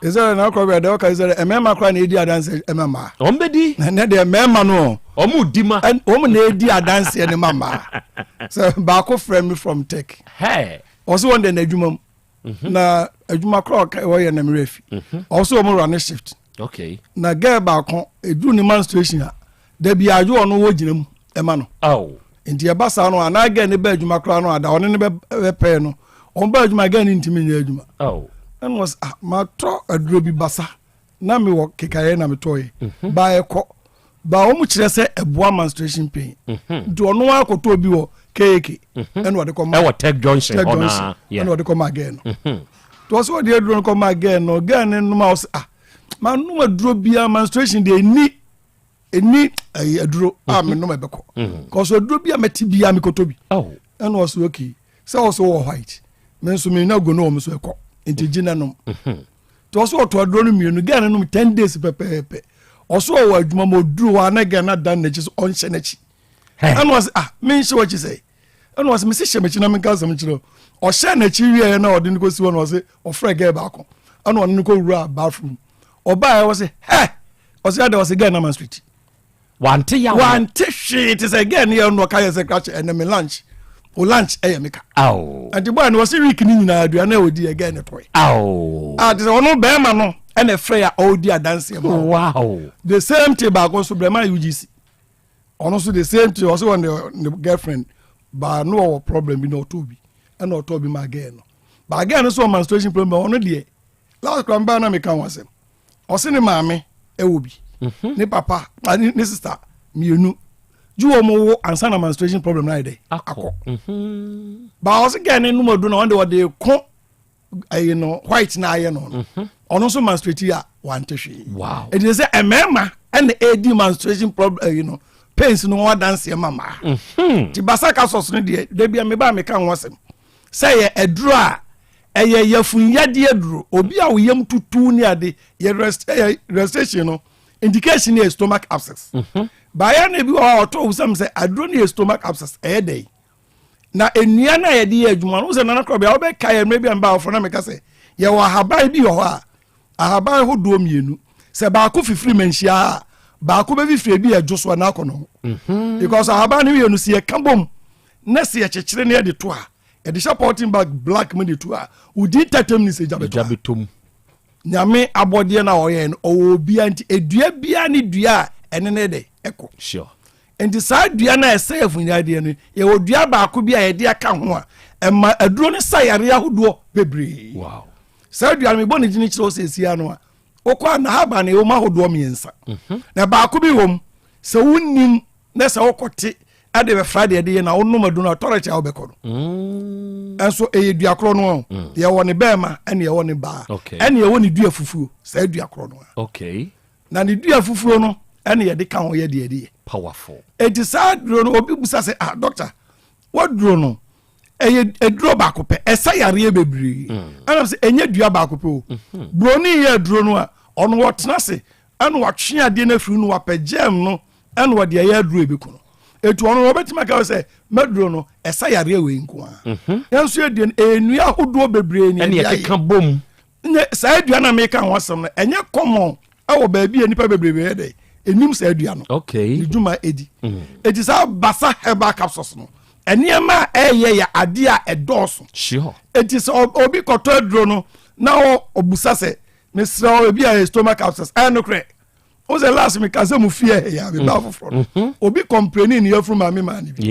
Ɛsɛ Nana Krɔbea deɛ ɔka sɛ mmarima koraa na ɛdi adanseɛ ɛma mmaa. Wɔn bɛdi. Na ɛnɛ deɛ mmarima no. Wɔn di ma. Wɔn na ɛdi adanseɛ no ma mmaa. Sɛ baako frɛ me from tech. Hey. Ɔsɛ wɔn deɛ n'adwuma mu. Mhm. Na adwuma koraa ɔyɛ na mmerɛ fi. Mhm. Ɔsɛ wɔn wura ne shift. Okay. Na girl baako eduru ne menstruation a dabi adwo ɔno wɔ gyina mu ɛma no. Oh. Nti ɛba saa no anaa girl ne ba adwuma koraa no ada ɔne ne bɛpɛɛ no wɔn ba adwuma girl ne ntumi nyɛ adwuma. Oh. Ɛna ɔsɛ ah matɔ aduro bi basa na mewɔ kekaeɛ na metɔeɛ mhm. ba ɛkɔ ba wɔn kyerɛ sɛ ɛboa menstruation pain mhm. nti ɔno akɔtɔ obi wɔ keeke mhm. ɛna ɔde kɔ ma ɛwɔ tech junction tech junction ɛna ɔde kɔ ma girl no nti ɔsɛ ɔde aduro no kɔ ma girl no girl no nom a ɔsɛ ah ma nom aduro biara menstruation deɛ ɛni ɛni ɛyɛ aduro a mhm. menom ɛbɛkɔ mhm. kɔsɔ aduro bi a mɛte bi a mekɔtɔ bi oh. ɛna ɔsɛ okay sɛ ɔsɛ wɔ white me nso me na gono wɔn so ɛkɔ nti gye na nom mhm. nti ɔsɛ ɔtɔ aduro no mmienu gɛn no nom ten days pɛpɛɛpɛ ɔsɛ ɔwɔ adwuma ma ɔduru hɔ a na gɛn no adan n'akyi so ɔnhyɛ n'akyi ɛna ɔsɛ ah menhyɛ w'akyi sɛ ɛna ɔsɛ mesi hyɛ m'akyi na menka asɛm kyerɛ ɔhyɛ n'akyi wieɛ na ɔde no kɔsi hɔ na ɔsɛ ɔfrɛ gɛɛ baako ɛna ɔne no kɔwura bathroom ɔbaeɛ ɔsɛ hɛ ɔsɛ adɛ ɔsɛ gɛɛ nama street wante yaw wante hwee te sɛ gɛɛ ne yɛ no ɔka yɛ sɛ krakye ɛnɛ me lunch o lunch ɛyɛ me ka nti bɔɔ no ɔsɛ week ne nyinaa aduane a ɔdi yɛ gɛɛ ne tɔe a te sɛ ɔno bɛrima no ɛna ɛfrɛ a ɔredi adanseɛ ma wow the same thing baako nso brɛma UGC ɔno nso the same thing ɔsɛ wɔn ne girlfriend baa no ɔwɔ problem bi na ɔtɔ bi ɛna ɔtɔ bi ma gɛɛ no baa gɛɛ no nso wɔ menstruation problem ɔno deɛ last kora mbaa na meka ho asɛm ɔse ne maame ɛwɔ bi mhm. ne papa ne sister mmienu gye wɔn wo ansa na menstruation problem na ayɛ dɛ akɔ mhm. ba ɔse gɛɛ ne num adu na ɔde ɔde ko ɛyi no white na ayɛ no no mhm. ɔno nso menstruate a wante hwee ɛdi sɛ mmarima ɛna ɛdi menstruation problem ɛyi no pains no wɔn adanseɛ ma maa ti basa ka sɔs no deɛ dabi a meba a meka ho asɛm sɛ yɛ aduro a ɛyɛ yafunyadeɛ aduro obi a wo yam tutu ne ade yɛ rest ɛyɛ restation no indication yɛ stomach abscess mhm. baayɛ na ebi wɔ hɔ a ɔtɔ wusam sɛ aduro no yɛ stomach abscess ɛyɛ dɛ na nnua no a yɛde yɛ adwuma no wosɛ nana korɔ bia wobɛka yɛ mmerɛ bi a mba awofo na meka sɛ yɛwɔ ahaban bi wɔ hɔ a ahaban hodoɔ mmienu sɛ baako fifiri manhyia a baako bɛfifiri ebi yɛ dwo so anaa akɔ no ho mhm. because ahaban no mmienu sɛ yɛka bom na sɛ yɛkyekyere ne yɛde to a yɛde hyɛ pɔlten bag black mu de to a within 30 minutes egya bɛtɔ mu nyame abɔdeɛ no a ɔyɛ no ɔwɔ obia nti edua bia ne dua a ɛne ne de ɛkɔ sure nti saa dua no a ɛsɛ afunyadeɛ no yɛwɔ dua baako bi a yɛde aka ho a ɛma aduro no sa yareɛ ahodoɔ bebree wow. saa dua no mebɔ ne gyini kyerɛ wo sɛ ɛsia no a wokɔ a nahaba no ɛwɔ mu ahodoɔ mmiɛnsa mhm. na baako bi wɔ mu sɛ wonim na sɛ wokɔte ɛde bɛfra deɛ ɛde yɛ na wonom adu no atɔrɛkyɛ a wobɛkɔ no mm. ɛnso ɛyɛ dua korɔ no o mm. yɛwɔ ne bɛɛma ɛne yɛwɔ ne baa ɛne yɛwɔ ne dua fufuo saa dua korɔ no a na ne dua fufuo no ɛne yɛde ka ho yɛ deɛ ɛde yɛ powerful eti saa duro no obi busa sɛ ah doctor waduro no ɛyɛ aduro baako pɛ ɛsa yareɛ bebree mm. ɛna sɛ ɛnyɛ dua baako pɛ o mm-hmm. buroni yɛ aduro no a ɔno wɔtena se ɛna watwe adeɛ no afiri no wapɛ gyɛm no ɛna wɔde ɛyɛ aduro ebi ko no Etu ɔno no ɔbɛtumi aka sɛ mɛduro no ɛsa yareɛ wei nko ara. Mhm. Yɛn nso yɛ deɛ no nnua ahodoɔ bebree ne ɛne ɛkeka bom. Nyɛ saa dua no a meka ho asɛm no ɛnyɛ common ɛwɔ baabi a nnipa bebree yɛ dɛ ɛnim saa dua no. Okay. Ne dwuma ɛdi. Mm. Eti saa basa herbal capsules no nneɛma a ɛyɛ yɛ adeɛ a ɛdɔɔso. Sure. Eti sɛ obi kɔtɔ aduro no na ɔbusa sɛ mesrɛ wo ebi a yɛ stomach ulcers ɛyɛ nokorɛ o sɛ last mi kasa mu fie yɛ a meba mm. foforɔ no mm-hmm. obi kɔmpleni ne yafuru maame maa ne bi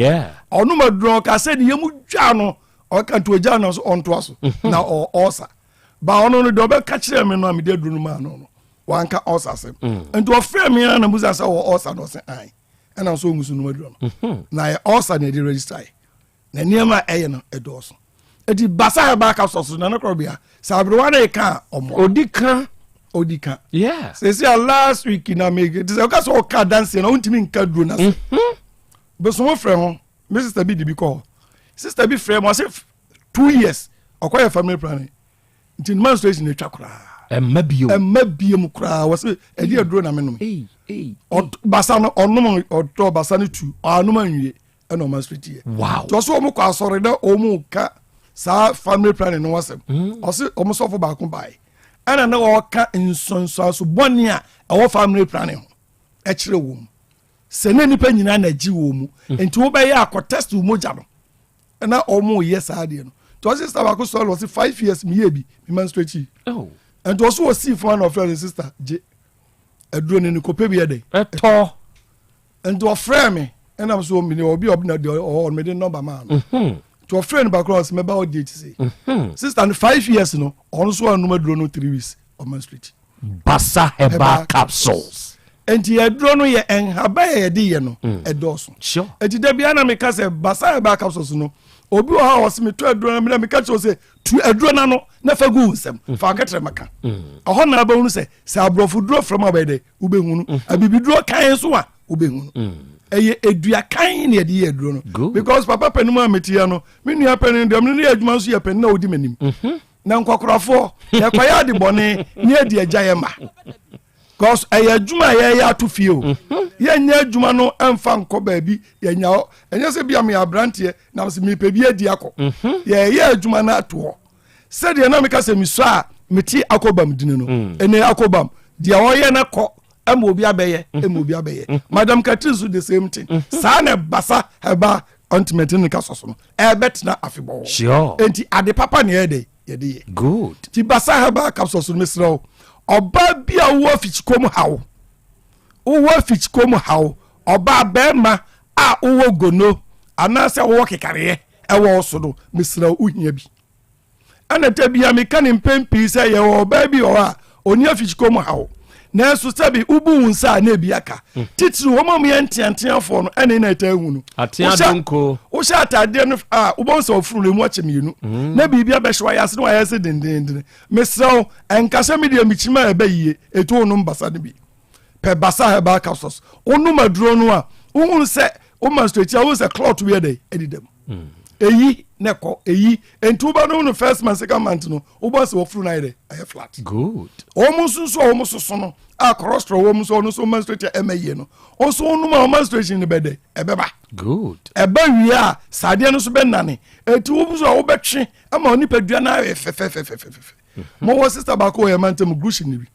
ɔno ma duro ɔka sɛ ne yam dwa no ɔka nti ogya no so ɔntoa so mm-hmm. na ɔɔsa ba ɔno no deɛ ɔbɛka kyerɛ me no a mede aduro no maa no no wanka ɔsa asɛm mm. nti ɔfrɛ me ara na musa sɛ ɔwɔ ɔsa na ɔsɛ an ɛna nso ɔngu so nom aduro no mm-hmm. na yɛ ɔsa na ɛde register yɛ na nneɛma a ɛyɛ no ɛdɔɔso eti basa herbal capsules na ne korɔ bea sɛ aberewa no ka a ɔmɔ odi ka odi ka yeah sɛsi a last week na me te sɛ ɔka sɛ ɔka adanseɛ na ɔntumi nka duro na se mhm. bosom frɛ ho me sister bi de bi kɔ hɔ sister bi frɛ mu ɔsɛ 2 years ɔkɔyɛ family planning nti ne menstruation na atwa koraa. Ɛmma bio. Ɛmma bio mu koraa wɔ sɛ ɛdi aduro na menom basa no ɔnom ɔtɔ basa no tu ɔanom anwie ɛna ɔma straight yɛ. Wow. Tí ɔsɛ wɔn kɔ asɔre na wɔn ka saa family planning no asɛm. Ɔsɛ wɔn sɔfo baako baayi ɛna na ɔka nsonsanso bɔnne a ɛwɔ family planning ho ɛkyerɛ wɔn mu sɛ ne nipa nyinaa na agyi wɔn mu nti wɔbɛyɛ akɔ test wɔn mogya no ɛna wɔn yɛ saa adeɛ no nti ɔsɛ sister baako sɔrɔ ɔsɛ 5 years mi yɛ bi mi menstruate yi nti ɔsɛ ɔsi fún ɛna ɔfrɛ ne sister gye aduro ne ne kɔpɛ bi yɛ dɛ ɛtɔ. Nti ɔfrɛ me ɛnam so ɔmi obi ɔbi na deɛ ɔwɔ ɔno mede nɔmba maa no mhm. Nti ɔfrɛ no baako ɔsɛ mɛba ɔdi akyi se mhm. Sister no 5 years no ɔno nso anum aduro no 3 weeks ɔma straight. Basa herbal capsules. Nti aduro no yɛ nhaba yɛ yɛde yɛ no mm. ɛdɔɔso nti da bia na meka sɛ basa herbal capsules no obi wɔ hɔ a ɔsɛ metɔ aduro no mena meka kyerɛ sɛ tu aduro no ano na fa gu wo nsɛm mm. fa akɛtrɛ maka mm. ɛhɔ na abɛhunu sɛ sɛ aborɔfo duro frɛ mu abɛyɛ dɛ wobɛhu no mm. Abibiduro kan nso a wobɛhu no ɛyɛ edua kan na yɛde yɛ aduro no because papa panin a meteɛ no me nua panin deɛ ɔmo ne yɛ adwuma nso yɛ panin na odi m'anim mhm. Na nkɔkorafoɔ yɛkɔyɛ ade bɔne ne adi agya yɛ ma because ɛyɛ adwuma a yɛyɛ ato fie o mhm. Yɛnyɛ adwuma no ɛmfa nkɔ baabi yɛnya hɔ ɛnyɛ sɛ bia meyɛ aberanteɛ na sɛ mepɛ bi adi akɔ mhm. Yɛyɛ adwuma no ato hɔ sɛdeɛ na meka sɛ mesɔ a mete akɔbam dini no mm. Ɛnɛ akɔbam deɛ ɔyɛ no kɔ ɛma obi abɛyɛ ɛma obi abɛyɛ mm. Madam Katri so the same thing mm. Saa na basa herbal ointment ne ka sɔ so no ɛbɛtena afebɔɔ. Enti ade papa ne ɛyɛ dɛ yɛde yɛ. Good. Ti basa herbal capsules no mesrɛ wo ɔbaa bi a wowɔ afikyikɔ mu haw wowɔ afikyikɔ mu haw ɔbaa bɛrima a wowɔ gono anaasɛ wowɔ kekareɛ ɛwɔ wo so no mesrɛ wo wohia bi ɛna ta bia meka ne mpɛn pii sɛ yɛwɔ ɔbaa bi wɔ hɔ a ɔni afikyikɔ mu haw nanso sɛbi wobu wo nsa a na ebi aka mm. Titiri wɔn a wɔyɛ nteanteafoɔ no ɛne na ɛta ehu no wohyɛ ataadeɛ no a wobɛn sɛ ɔfuru no emu akyɛ mmienu mm. Na biribi abɛhyɛ wayɛ ase na wayɛ ase dendenden mesrɛ wo ɛnkasa mi deɛ mikyima a ɛbɛ yie etu wo nom basa no bi pɛ basa herbal capsules wonom aduro no a wohunu sɛ wo menstruate a wohunu sɛ clot bi yɛ dɛ ɛdi dɛm mm. Eyi na ɛkɔ eyi nti wobɛnom no first month second month no wobɔ sɛ wɔfuru no ayɛ dɛ ayɛ flat. Good. Wɔn nso nso a wɔn soso no a cholesterol wɔn nso ɔno nso menstruate a ɛmɛ yie no nso wɔn a wɔn menstruation no bɛ dɛ ɛbɛba. Good. Ɛbɛ wie a saadeɛ no nso bɛ nane eti wɔn nso a wɔbɛtwe ama wɔn nipadua no ayɛ fɛfɛfɛfɛfɛ. Mo wɔ sister baako wɔ yɛn mantam gurusi ne bi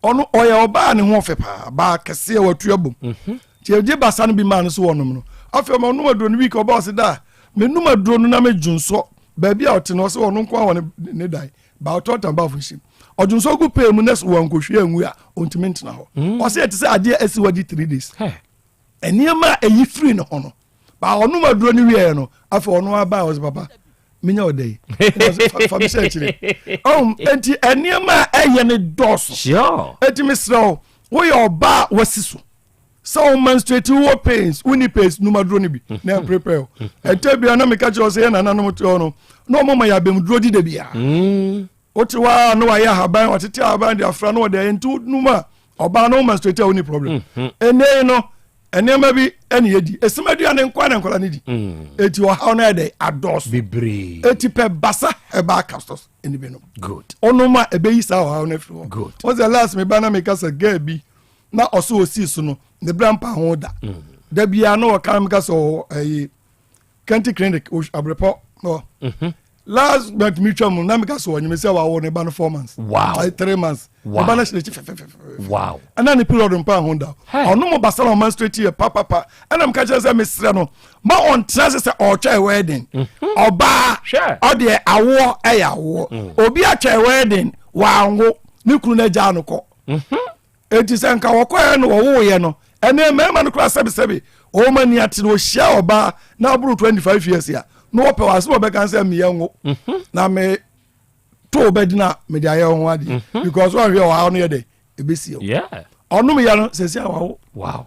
ɔno ɔyɛ ɔbaa ne ho ɔfɛ paa baa kɛseɛ watu abom mhm. Nti ɛgye basa no bi maa no so wɔnom no afei ɔma ɔnom aduro no week ɔba ɔse da menum aduro no na medwonsɔ baabi a ɔte no ɔsɛ ɔno nko a wɔ ne dan ba ɔtɔ tan baafo nhyim ɔdwonsɔ gu pɛɛ mu na sɛ wɔnkɔhwie angu a ɔntumi ntena hɔ mm. Ɔsɛ ɛte sɛ adeɛ asi hɔ gye 3 days nneɛma a ɛyi firi ne ho no ba ɔnom aduro no wieɛ no afei ɔno aba a ɔsɛ papa menya ɔda yi fa me hyɛ akyire ɔn enti nneɛma a ɛyɛ ne dɔɔso enti mesrɛ wo woyɛ ɔbaa wasi so sɛ wo menstruate wowɔ pains wonni pains num aduro no bi na ɛmprepare wo ɛntɛ bia na meka kyerɛ wo sɛ yɛ nananom te hɔ no na ɔmo ma yɛ abɛmduro di da biara mm. Wote hɔ a na wayɛ ahaban watete ahaban de afra na wɔde ayɛ nti num a ɔbaa no wo menstruate a wonni problem mm-hmm. Ɛnɛ yi no nneɛma bi ɛna yɛdi esim aduane nkwa na nkwadaa no di mm. Eti ɔhaw no ɛdɛ adɔɔso bebree eti pɛ basa herbal capsules ɛni bi nom. Good. Ɔnom a ɛbɛyi saa ɔhaw no afiri hɔ. Good. Wɔn sɛ last mi ba na mi ka sɛ girl bi na ɔso osi so no ne bra mpa ho da mm. Da biara na ɔka meka sɛ ɔwɔ ɛyi Kenti clinic abrepɔ hɔ. Last month mi twa mu na meka sɛ ɔnyim sɛ wawo ne ba no 4 months. 3 months. Wow. Ne ba no hyɛ n'akyi fɛfɛfɛfɛ. Ɛna ne period mpa ho da. Ɔno mo basa na ɔma straight yɛ papapa. Ɛna meka kyerɛ sɛ mesrɛ no ma ɔntena ase sɛ ɔretwɛn wedding. Ɔbaa ɔdeɛ awoɔ ɛyɛ awoɔ. Obi atwɛn wedding wanwo ne kunu no agyaa no kɔ. Eti sɛ nka wɔkɔɛ no wɔwoeɛ no, ɛnɛ mmarima no koraa sɛbesɛbe wɔn ani ate no, wɔhyia ɔbaa na aboro 25 years a na wɔpɛ wɔ asɛm a wɔbɛka sɛ meyɛ nwo na me to wo bɛdi na mede ayɛ wo ho adeɛ because wɔnhwɛ ɔhaw no yɛ dɛ ɛbɛsi ɔnom yɛ no sɛsi a wawo.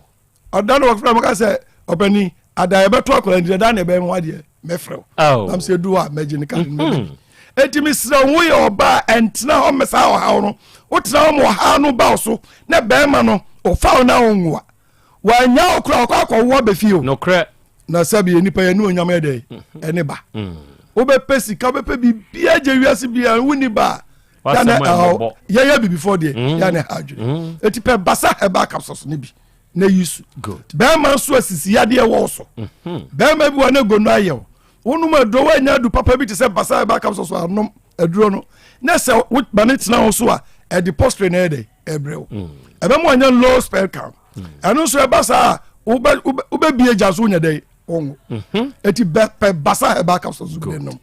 Ɔda no wɔfrɛ mo ka sɛ ɔpani ada yɛbɛto akwadaa nti ɛda na ɛbɛyɛ ho adeɛ mɛfrɛ wo. Nam sɛ du hɔ a mɛgye ne ka no mɛbɛdi. Enti mesrɛ wo, woyɛ ɔbaa a ɛntena hɔ mmɛ saa ɔhaw no. Wotena hɔ ma ɔhaw no ba wo so na bɛrima no ɔfa wo na ɔnwo a, wannya wo koraa ɔkɔ akɔwo aba fie o. Nokorɛ. Na sɛbi yɛ nipa yɛ ne onyam yɛ dɛ ɛne ba. Wobɛpɛ sika, wobɛpɛ biribiara gye wiase biara wonni ba a W'asɛm yɛne a ɛhaw ɛmmɔbɔ. yɛyɛ bibifoɔ deɛ yɛne ha adwene. Eti pɛ basa herbal capsules no bi na yi su. Bɛrima nso asisi yadeɛ wɔ wo so. Bɛrima bi wɔ ne gono ayɛ wo. Wonom aduro woanya adu papa bi te sɛ basa herbal capsules anom aduro no. Na sɛ wo ba ne tena wo so a ɛde posture na ɛyɛ dɛ ɛbrɛ wo. Ɛbɛma wanya low sperm count. Ɛno nso ɛba saa a wobɛbie gya so wonya dɛ wonwo. Eti bɛ pɛ basa herbal capsules bi nom.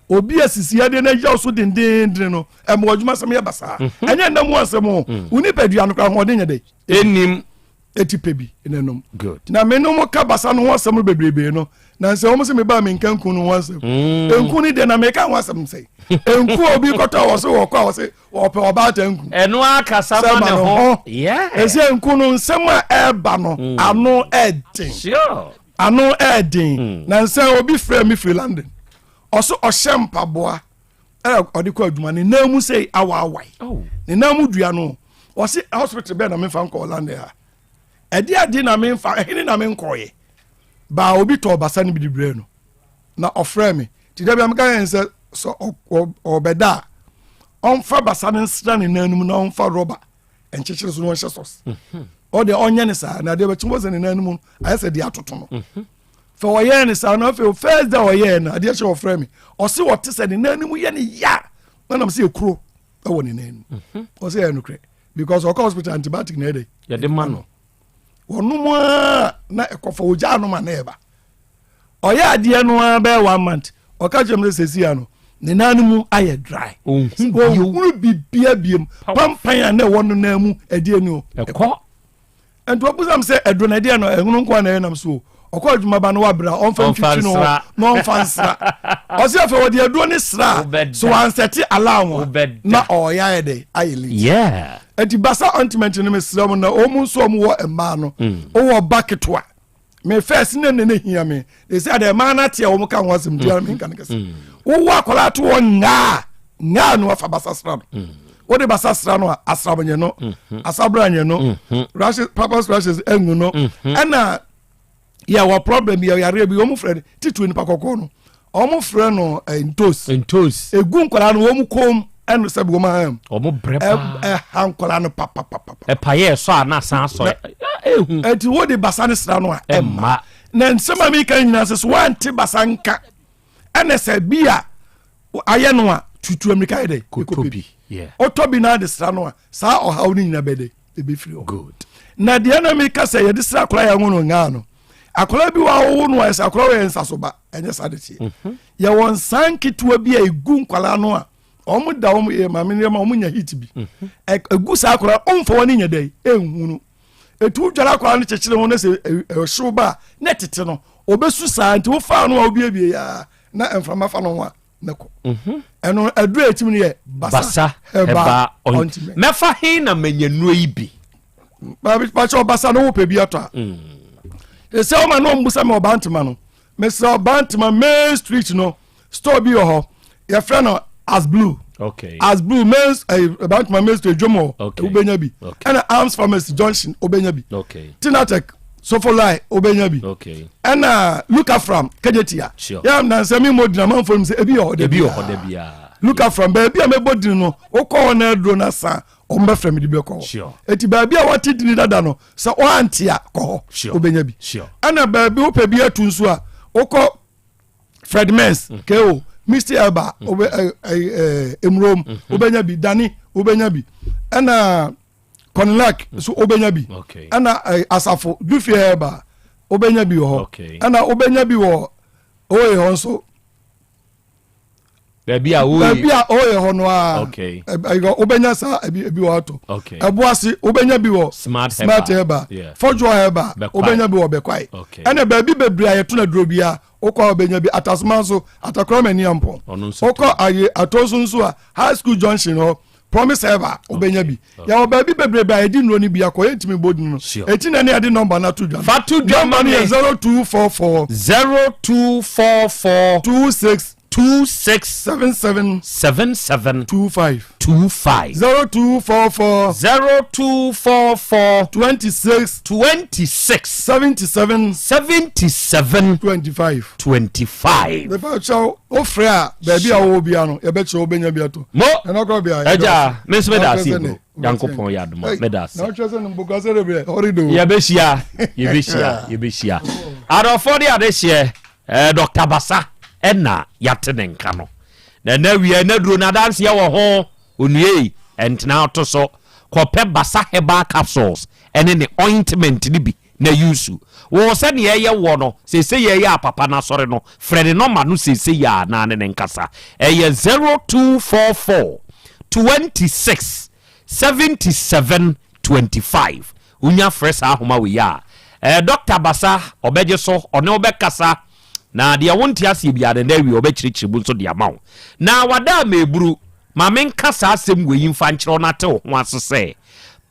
Obi asisi yadeɛ na agya wo so dendenden no ɛma w'adwuma sɛm yɛ basaa. Ɛnyɛ nna mu asɛm o. Wo nipadua no koraa ahoɔden nyɛ dɛ. Ɛnim. Eti pɛ bi na nom. Good. Na me no mo ka basa no ho asɛm no bebrebe no. Na nsɛ wɔn sɛ me ba me nka nku no ho asɛm. Nku ni deɛ na me ka ho asɛm sɛ. Nku a obi kɔtɔ a wɔsɛ wɔkɔ a wɔsɛ wɔpɛ ɔbaatan nku. Ɛno akasa Sɛ ma ma ne ne ho. ho. Yeah. Ɛsɛ nku no nsɛm a ɛɛba no ano ɛɛden. Ano ɛɛden. Na nsɛ obi frɛ mi firi London. Ɔso ɔhyɛ mpaboa ɛna ɔde kɔ adwuma ne nan mu sɛ awaawae. Ne nan mu dua no ɔsi hospital bɛɛ na memfa nkɔ London ha. Ɛde ade na memfa ɛhene na menkɔɔyɛ. Baa obi tɔɔ basa no bi de brɛ no. Na ɔfrɛ me. Ti da bi a meka yɛn sɛ sɛ ɔbɛda a ɔmfa basa no nsra ne nan no mu na ɔmfa rɔba nkyekyere so na ɔnhyɛ socks. Ɔde ɔnyɛ ne saa na adeɛ bɛkye wɔ sɛ ne nan no mu no ayɛ sɛ deɛ atoto no. Fɛ ɔyɛɛ ne saa na afei first day ɔyɛɛ no adeɛ hyɛ ɔfrɛ me ɔse ɔte sɛ ne nan no mu yɛ ne ya na nam sɛ ekuro ɛwɔ ne nan no mu. Ɔse ɛyɛ nokorɛ because ɔkɔ hospital antibiotic na ɛdɛ Yɛde ma no. Wɔnom a na ɛkɔfa ogya anom a na ɛba ɔyɛ adeɛ no ara bɛyɛ one month ɔka kyerɛ me sɛ sɛsi ano ne nan no mu ayɛ dry. Ɔnhu bio. Ɔhunu bibia biem pampan a na ɛwɔ no nan mu ɛdeɛ ni o. Ɛkɔ. Nti ɔbusa m sɛ ɛduro na ɛdeɛ no ɛhono nko a na ɛyɛ nam so o. Ɔkɔ adwuma ba no wabrɛ a ɔmfa Ɔmfa ntwitwi no ho nsra. na ɔmfa nsra. Ɔsɛ afei ɔde aduro ne sra a Wobɛda. so wansɛte alarm a Wobɛda. na ɔyɛ ayɛ dɛ ayɛ late. Nti basa ointment no mesrɛ mo na ɔmu nso ɔmo wɔ mmaa no wowɔ ba ketewa me first ne ne ne hia me de sɛ adeɛ mmaa no ate a wɔn ka ho asɛm nti ara menka no kɛse. Wowɔ akwadaa to wɔ ngaa ngaa no afa basa sra no wode basa sra no a asram nyɛ no asabra nyɛ no rashes papas rashes engu no. Ɛna yɛwɔ problem yɛ yareɛ bi wɔn frɛ no titiri nipa kɔkɔɔ no wɔn frɛ no ntos. Ntos. Egu nkwadaa no wɔn kɔn ɛno sɛbi wɔn aham. Wɔn brɛ paa. Ɛha nkwadaa no papapapa. Ɛpa yɛ ɛsɔ a na asan asɔ. Ehu. Eti wo de basa ne sra no a ɛma na nsɛm a mi ka nyinaa sɛ so wante basa nka ɛna sɛ bi a ayɛ no a tutu amirika yɛ dɛ kɔtɔ bi. Ɔtɔ bi na ade sra no a saa ɔhaw no nyinaa bɛ dɛ ebɛfiri hɔ. Good. Na deɛ na mi ka sɛ yɛde sra akwadaa yɛ ngo no ngaa no akwadaa bi wɔ awowo no a ɛsɛ akwadaa wɔ yɛ nsa so ba ɛnyɛ saa de teɛ. Yɛwɔ nsa nketewa bi a egu nkwadaa no a wɔn da wɔn yɛ maame nneɛma wɔn nya heat bi egu saa akwadaa ɔnfa wɔn nya dɛ ehunu etu dwara akwadaa no kyekyere ho na sɛ ɛhyew ba a na tete no obesu saa nti wofa no a obiebie ya na mframa fa no ho a ne kɔ. Ɛno aduru a etimi no yɛ basa herbal ointment. Mɛfa he na manya nnuro yi bi? Pakyɛ ɔbasa no wopɛ bi atɔ a ɛsɛ ɔma na ɔmbusa me ɔba ntoma no mesrɛ ɔba ntoma main street no store bi wɔ hɔ yɛfrɛ no as blue. As blue main ɔba ntoma main street dwom hɔ wobɛnya bi. Ɛna arms pharmacy junction wobɛnya bi. Tinatec sofolai wobɛnya bi. Ɛna lukafram kejetia. Yɛ nansɛ mi mo dina manfo mu sɛ ebi wɔ hɔ da Ebi wɔ hɔ da biara. Lukafram baabi a mɛbɔ din no wokɔ hɔ na aduro no asa. Wɔn bɛfrɛ me de bi kɔ hɔ. Eti baabi a wɔte dini dada no, sɛ ɔante a, kɔ hɔ, wobɛnya bi. Ɛna baabi wopɛ bi atu nso a, wokɔ Fred Mens, ko Misty Elba, wobɛ ɛ ɛ Emurom, wobɛnya bi. Dani, wobɛnya bi. Ɛna Kɔnilak nso wobɛnya bi. Ɛna Asafo Dufie Elba, wobɛnya bi wɔ hɔ. Ɛna wobɛnya bi wɔ Oye hɔ nso. Baabi a oye, baabi a oye hɔ no a, wobɛnya saa ebi wɔ ato. Ɛboase wobɛnya bi wɔ Smart Smart Herba, Fɔdwoɔ Herba, wobɛnya bi wɔ Bɛkwae. Ɛna baabi bebree a yɛto no aduro bia wokɔ a wobɛnya bi. Atasoma nso, Atakora Mani Ampɔn, wokɔ aye Atonso nso a, High School Junction hɔ, Promise Herba, wobɛnya bi. Yɛwɔ baabi bebrebe a yɛde nnuro no bi akɔ, yɛntumi bɔ din no. Eti na ne yɛde nɔmba no ato dwa no. Fa to dwa ma me. Nɔmba no yɛ 0244. 0244. 26. 26. 77. 77. 25. 25. 0244. 0244. 26. 26. 77. 77. 25. 25. Mepa kyɛw, wofrɛ a, baabi a wowɔ bia no, yɛbɛkyerɛ wobɛnya bi ato. Mo ɛgya me nso meda ase bro. Nyankopɔn yɛ adoma, meda ase. Yɛbɛhyia, yɛbɛhyia, yɛbɛhyia. Adɔfoɔ ne adehyeɛ, eh, Dr. Basa ɛna yɛate ne nka no. Na ɛna awia ɛna duro no adanseɛ wɔ ho. Onua ɛntena to so. Kɔpɛ Basa herbal capsules ɛne ne ointment no bi na use wo sɛdeɛ ɛyɛ woɔ no seesei yɛyɛ a papa no asɔre no frɛ ne nɔma no seesei a na ne ne nkasa ɛyɛ 0244 26 77 25 wonya frɛ saa ahoma wei a ɛɛ Dɔkta Basa ɔbɛgye so ɔne wobɛkasa na deɛ wonte aseɛ biara no na awie ɔbɛkyerɛkyerɛ mu nso de ama wo na wada a meburu Ma menka saa asɛm wei yi mfa nkyerɛ wo na te wo ho ase sɛ,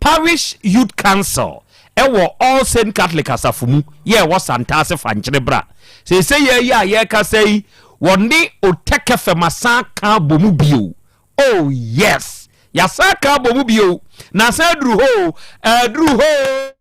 Parish Youth Council wɔ All Saint Catholic Asafo mu yɛ ɛwɔ Santase Fankyere Bra. Seesei yɛ yi a yɛrekasa yi, wɔne Otek FM asan aka abɔ mu bio. Oh yes! Yɛasan aka abɔ mu bio. Na asan aduru hɔ o, aduru hɔ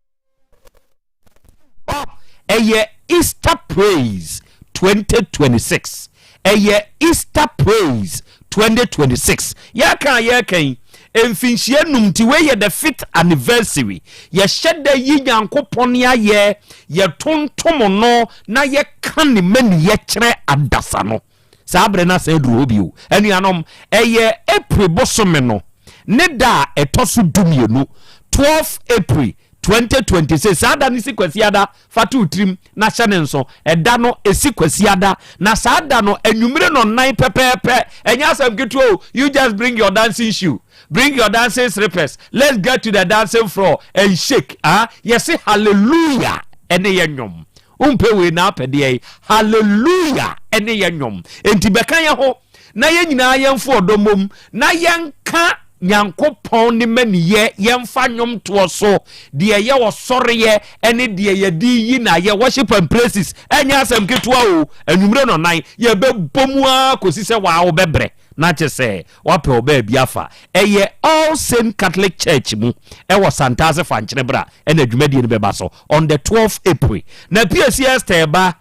o. Hɔ ɛyɛ Easter Praise 2026. Ɛyɛ Easter Praise 2026. Yɛka a yɛreka yi, mfinhyia num nti wei yɛ the fifth anniversary. Yɛhyɛ da yi Nyankopɔn ayɛ, yɛtontom no na yɛka ne maniyɛ kyerɛ adasa no. Saa berɛ no asan aduru hɔ bio. Anuanom, ɛyɛ April bosome no ne da a ɛtɔ so dumienu, 12 April 2026. Saa da no si Kwasiada, fa to wo tirim na hyɛ ne nso. Ɛda no ɛsi Kwasiada, na saa da no anwummere nnɔnnan pɛpɛɛpɛ. Ɛnyɛ asɛm ketewa o, you just bring your dancing shoe, bring your dancing slippers, let's get to the dancing floor and shake. Ah, yɛse hallelujah ɛne yɛ nnwom. Wompɛ wei na apɛ deɛ yi. Hallelujah ɛne yɛ nnwom. Enti bɛka yɛ ho na yɛn nyinaa yɛmfo ɔdɔ mmom na yɛnka Nyankopɔn ne maniyɛ, yɛmfa nnwomtoɔ so, deɛ ɛyɛ ɔsɔreyɛ ɛne deɛ yɛde yi na yɛ worship and praises. Ɛnyɛ asɛm ketewa o, anwummere nɔnan yɛbɛbɔ mu ara kɔsi sɛ waa wobɛbrɛ na kyɛ sɛ wapɛ ɔbaa bi afa. Ɛyɛ All Saint Catholic Church mu ɛwɔ Santase Fankyere bra ɛna dwumadie no bɛba so on the 12 April. Na Piesi Esther ba,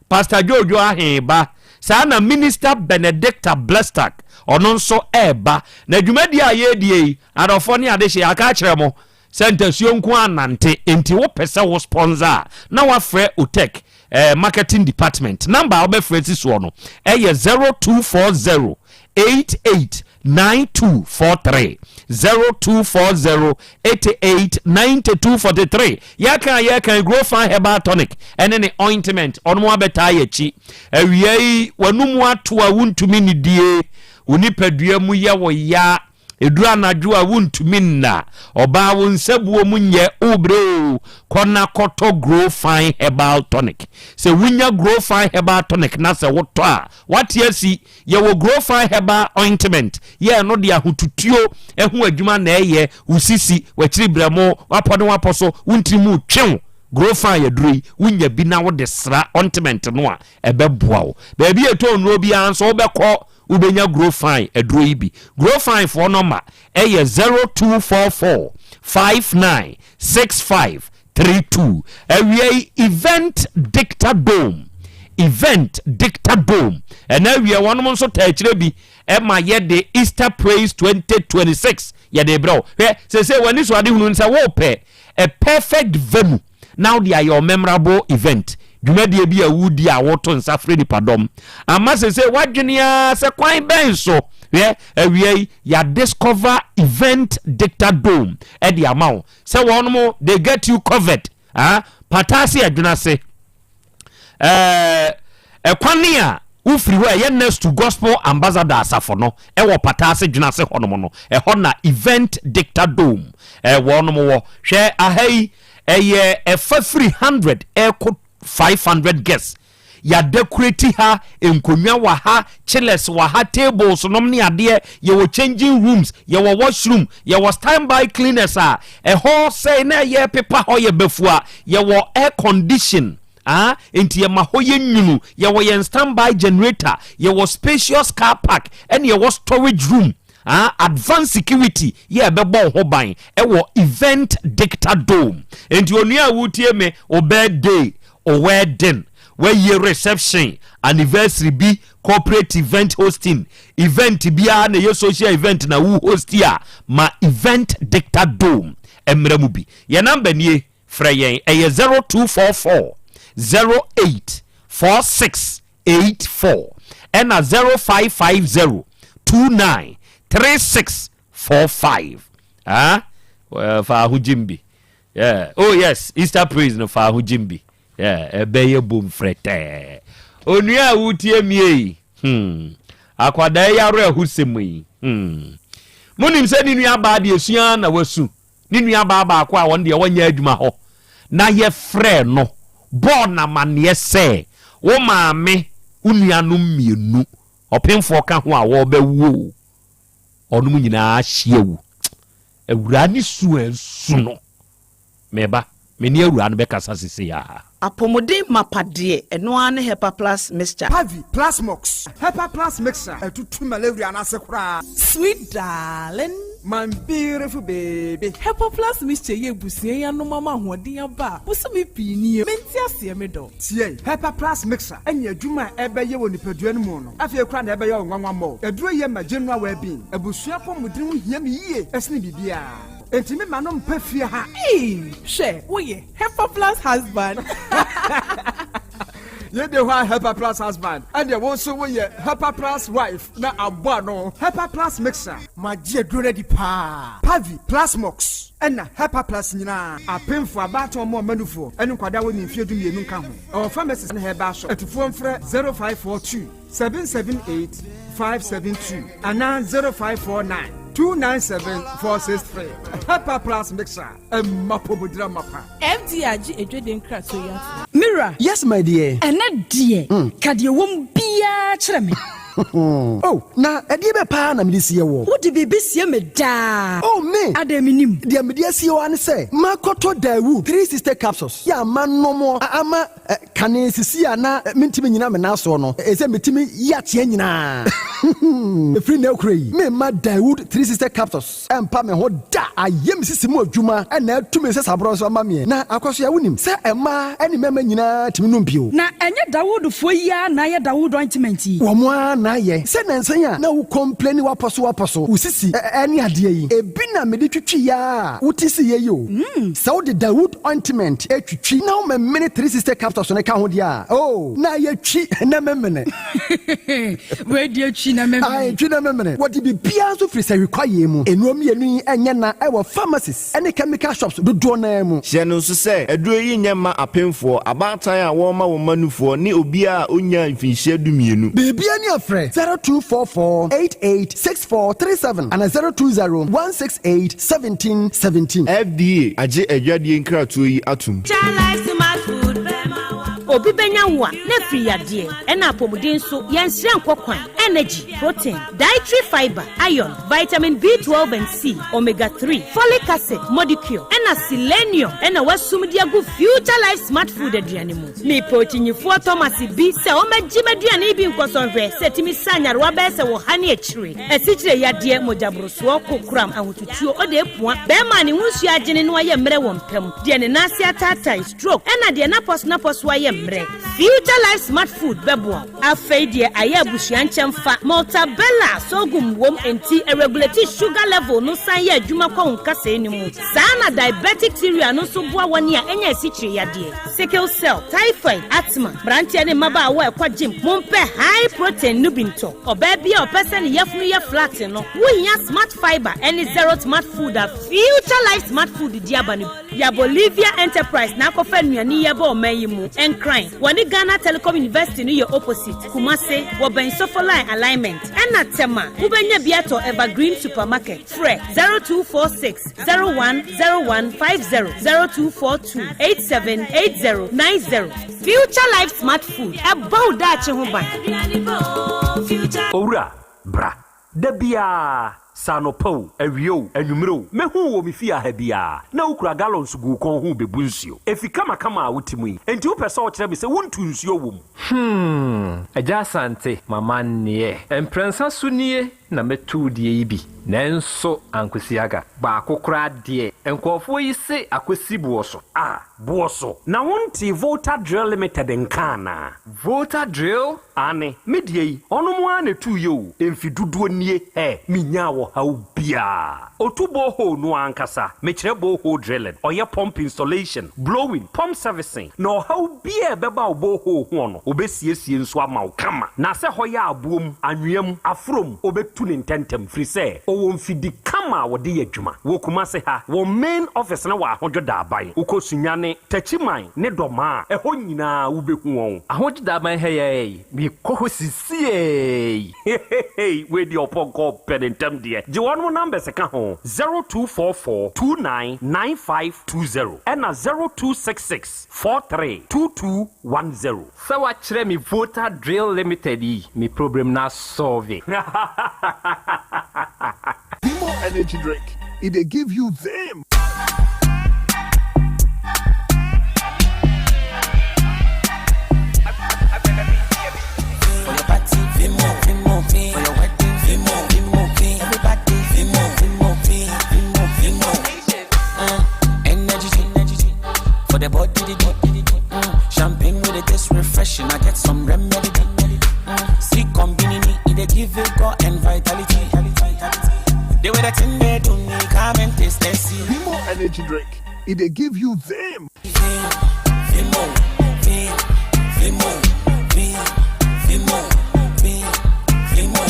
Pastor Jojo Ahe ba, saa na Minister Benedicta Blestak ɔno nso ɛreba. Na dwumadie a yɛredie yi, adɔfoɔ ne adehyeɛ, yɛaka akyerɛ mo sɛ ntasuo nko ara nnante, enti wopɛ sɛ wo sponsor a, na woafrɛ OTEC eh, marketing department. Number a wobɛfrɛ si soɔ no ɛyɛ 0240 88 9243 0240 88 9243. Yɛka a yɛka yi, Grow Fine Herbal Tonic ɛne ne ointment, ɔnom abɛtaa yɛkyi. Awia yi, w'anum ato a wontumi nnidie, wo nipadua mu yɛ wo ya, Ɛduru anadwo a wontumi nna. Ɔbaa wo nsabuo mu nyɛ wo brɛ oo, kɔ na kɔtɔ Grow Fine Herbal Tonic. Sɛ wonya Grow Fine Herbal Tonic na sɛ wotɔ a, woate asi. Yɛwɔ Grow Fine Herbal Ointment, yɛ ɛno de ahotutuo ho adwuma na ɛyɛ, wo sisi, w'akyiri brɛmo, w'apɔ ne w'apɔ so, wo ntiri mu retwe wo. Grow Fine aduro yi, wonya bi na wode sra ointment no a, ɛbɛboa wo. Baabi a ɛtɔn nnuro biara nso wobɛkɔ Wobɛnya Grofine aduro yi bi. Grofine foɔ nɔma yɛ 0244 59 65 32. Awia yi Event Dicta Dome, Event Dicta Dome, ɛna awia wɔnom nso taa akyire bi ma yɛde Easter Praise 2026. Yɛde rebrɛ wo. Hwɛ, seesei w'ani so adehunu no sɛ worepɛ a perfect venue na wode ayɛ wo memorable event, dwumadie bi a woredi a woreto nsa frɛ nipadɔm. Ama seesei w'adwene ara sɛ kwan bɛn so. Hwɛ, awia yi, yɛadiscover Event Dicta Dome de ama wo sɛ wɔnom, they get you covered. Ah, Pataase Adwunase. Ɛɛ, ɛkwane a wofiri hɔ a ɛyɛ next to Gospel Ambassador asafo no ɛwɔ Pataase Dwenase hɔnom no, ɛhɔ na Event Dicta Dome ɛɛ wɔnom wɔ. Hwɛ aha yi, ɛyɛ ɛfa firi 100 ɛkɔ 500 guests. Yɛadekoreti ha, nkonnwa wɔ ha, chillers wɔ ha, tables nom ne adeɛ, yɛwɔ changing rooms, yɛwɔ washroom, yɛwɔ standby cleaners a ɛhɔ sɛe na ɛyɛ pepa hɔ yɛ bafua, yɛwɔ air condition ah, nti yɛma hɔ yɛ nwunu, yɛwɔ yɛn standby generator, yɛwɔ spacious car park, ɛne yɛwɔ storage room. Ah, advanced security yɛ ɛbɛbɔ wo ho ban ɛwɔ Event Dicta Dome. Nti onua a wotie me, wo birthday, wo wedding, wayie reception, anniversary bi, corporate event hosting, event biara na ɛyɛ social event na wo host a, ma Event Dicta Dome mmerɛ mu bi. Yɛn number nie, frɛ yɛn, ɛyɛ 0244 08 46 84 ɛna 0550 29 36 45. Ah, well, fa ho gyim bi. Yeah. Oh yes, Easter praise no fa ho gyim bi. Yeah, ɛbɛyɛ bom frɛtɛɛ. Onua a wotie mie yi, Akwadaa yi awerɛhosɛm yi, Monim sɛ ne nua baa deɛ sua na wasu. Ne nua baa baako a ɔno deɛ ɔnyɛ adwuma hɔ na yɛfrɛɛ no bɔɔ no amanneɛ sɛ wo maame, wo nuanom mmienu, ɔpemfoɔ ka ho a wɔrebɛwo o, wɔnom nyinaa ahye awu. Awuraa ne su a asu no. Me ba, me ne awuraa no bɛkasa sesei ara. Apɔmuden mapa deɛ, ɛno ara ne Hepa Plus Mixture. Pavi, Plasmox, Hepa Plus Mixture, ɛtutu malaria no ase koraa. Sweet darling. My beautiful baby. Hepa Plus Mixture yi abusua yi anom ama ahoɔden aba a bosome pii nie. Mente aseɛ me dɔ. Tie! Hepa Plus Mixture ne adwuma a ɛbɛyɛ wɔ nipadua no mu no, afei koraa na ɛbɛyɛ wo nwanwa mmɔ. Aduro yi yɛ ma general well-being. Abusua apɔmuden ho hia me yie sene biribiara. Enti me ma no mpa fie ha. Eii hwɛ woyɛ Hepa plus husband. Yei de hɔ a Hepa plus husband ɛdeɛ wo nso woyɛ Hepa plus wife na abɔ ano. Hepa plus mixer. Magye aduro no adi paa. Pavi, Plasmox ɛna Hepa plus nyinaa. Apemfoɔ, abaatan ɔmo ɔma nufoɔ ɛne nkwadaa a wɔnni mfeɛ 12 nka ho. Ɛwɔ pharmacies ne herbal shop. Atufoɔ mfrɛ 0542 778 572 anaa 0549 297 463. Hepa Plus Mixer, ɛma pomodira mapa. FDA agye adwadie nkratoɔ yi atom. Me wura. Yes my dear. Ɛnnɛ deɛ, ka deɛ ɛwɔ mu biara kyerɛ me. Oh, na ɛdeɛ bɛ paa na mede sie woɔ? Wode biribi sie me daa. Oh, me! Adɛn mennim? Deɛ mede asie wo ara ne sɛ, makɔtɔ Daewoo 360 capsules yɛ a manom ama Kane sisi a na mentumi nnyina me nan soɔ no, ɛsɛ metumi yi ateɛ nyinaa. Ɛfiri nnɛ rekora yi, meremma Daewoo 360 Capsules mpa me ho da. Ayɛ me sisi mu adwuma na atu me nsasaborɔ nso ama meɛ. Na Akwasoa, wonim sɛ mmaa ne mmarima nyinaa tumi nom bio. Na ɛnyɛ Dawoodfoɔ yi ara na ayɛ Dawood ointment yi? Wɔn ara na ayɛ. Sɛ nnansa yi a na wo complaini wapɔso wapɔso, wo sisi ne adeɛ yi, ebi na mede twitwiiɛ ara a wote siiɛ yi o. Sɛ wode Dawood ointment twitwi na womemene 360 capsules no ka ho deɛ a, oh, na ayɛ twi na memene. Wei deɛ twi na memene. Ae, twi na memene. Wɔde biribiara nso firi sahwi kwaeɛ mu. Nnuro mmienu yi nyɛ na ɛwɔ pharmacies ne chemical shops dodoɔ no ara mu. Hyɛ no nso sɛ, aduro yi nyɛ mma apemfoɔ, abaatan a wɔrema wɔn mma nufoɔ ne obiara a ɔnnyaa mfinhyia 12. Biribiara ni a frɛ 0244 88 6437 anaa 020 168 1717. FDA agye adwadie nkratoɔ yi atom. Obi bɛnya wo a, na afiri yadeɛ, ɛna apɔmuden nso, yɛnsrɛ nkɔ kwan. Energy, protein, dietary fiber, iron, vitamin B12 and C, omega 3, folic acid, modicure, ɛna selenium ɛna wasum de agu Future Life Smart Food aduane mu. Mepɛ okyinyifoɔ Thomas bi sɛ ɔmmɛgye m'aduane yi bi nkɔsɔ nhwɛ sɛ ɛtumi sa nyarewa bɛyɛ sɛ wɔ ha ne akyire. Asikyire yadeɛ, mogyaborosoɔ, kokoram, ahotutuo, ɔde apua, bɛrima a ne ho nsuo agyene na wayɛ mmerɛ wɔ mpa mu, deɛ ne nan ase ataatae, stroke, ɛna deɛ n'apɔso n'apɔso ayɛ mmerɛ. mmerɛ. Future Life Smart Food bɛboa wo. Afei deɛ ayɛ abusua nkyɛmfa. Maltabella sorghum wom enti ɛregulate sugar level no san yɛ adwuma kɔ wo nkasɛɛ no mu. Saa na diabetic cereal no nso boa wɔn a anya asikyire yadeɛ, sickle cell, typhoid, asthma. Mmeranteɛ ne mmabaawa a ɛkɔ gym, mompɛ high protein no bi ntɔ. Ɔbaa bi a ɔpɛ sɛ ne yafunu yɛ flat no, wohia Smart Fibre ne Zero Smart Food a Future Life Smart Food de aba no bi. Ya Bolivia Enterprise na akɔfa nnuane yi aba ɔman yi mu. Nkran, wɔne Ghana Telecom University no yɛ opposite, Kumase, wɔbɛn Sofoline Alignment, ɛna Tema, wobɛnya bi atɔ Evergreen Supermarket. Frɛ 0246 010150, 0242 878090. Future Life Smart Food, ɛbɔ wo daakye ho ban. Owura, bra. Da biara, sɛ anɔpa o, awia o, anwummere o, mɛhu wo wɔ me fie ha biara, na wokura gallons gu wo kɔn ho rebebu nsuo. Efi kamakama a wote mu yi, enti wopɛ sɛ wokyerɛ me sɛ wontu nsuo wɔ mu? Hmm, Agya Asante, m'amanneɛ. Mprɛnsa so nie na mɛtu wo deɛ yi bi, nanso ankosi aga. Baako koraa deɛ, nkurɔfoɔ yi se akɔsi boɔ so. Ah, boɔ so? Na wontee Volta Drill Limited nka anaa? Volta Drill? Aane, me deɛ yi, ɔnom ara na ɛtuiɛ o, mfe dodoɔ nie, hɛ, menyaa ɔhaw biara. Ɔtu borehole no ara ankasa, mekyerɛ borehole drilling, ɔyɛ pump installation, blowing, pump servicing, na ɔhaw biara a ɛbɛba wo borehole hoɔ no, ɔbɛsiesie nso ama wo kama. Na sɛ hɔ yɛ aboɔ mu, anwea mu, aforɔ mu, ɔbɛtu no ntɛntɛm, firi sɛ ɔwɔ mfidi kama a wɔde yɛ adwuma. Wɔ Kumase ha, wɔn main office no wɔ Ahodwo Daaban. Wokɔ Sunyani, Techiman ne Dɔmaa a, ɛhɔ nyinaa wobɛhu wɔn. Ahodwo Daaban ha yi ara yi, mekɔ hɔ sisiei. Heheheey wei deɛ ɔpɔnkɔ ɔpɛ ne ntɛm deɛ gye wɔnom numbers ka ho 0244 29 9520 ɛna 0266 43 2210. Sɛ wakyerɛ me Volta Drill Limited yi me problem no asɔlve. Vimo energy drink, e dey give you vim. For your party, Vimo, Vimo, V. For your wedding, Vimo, Vimo, V. Everybody, Vimo, Vimo, V. Vimo, Vimo. Energy, energy. For the body, the body. Champagne with it taste refreshing. I get some remedy. See, combini, it dey give vigor and vitality. The way that thing they do me, come and taste and see. Vimo energy drink, e dey give you vim. Vimo, V, Vimo, V, Vimo, V, Vimo,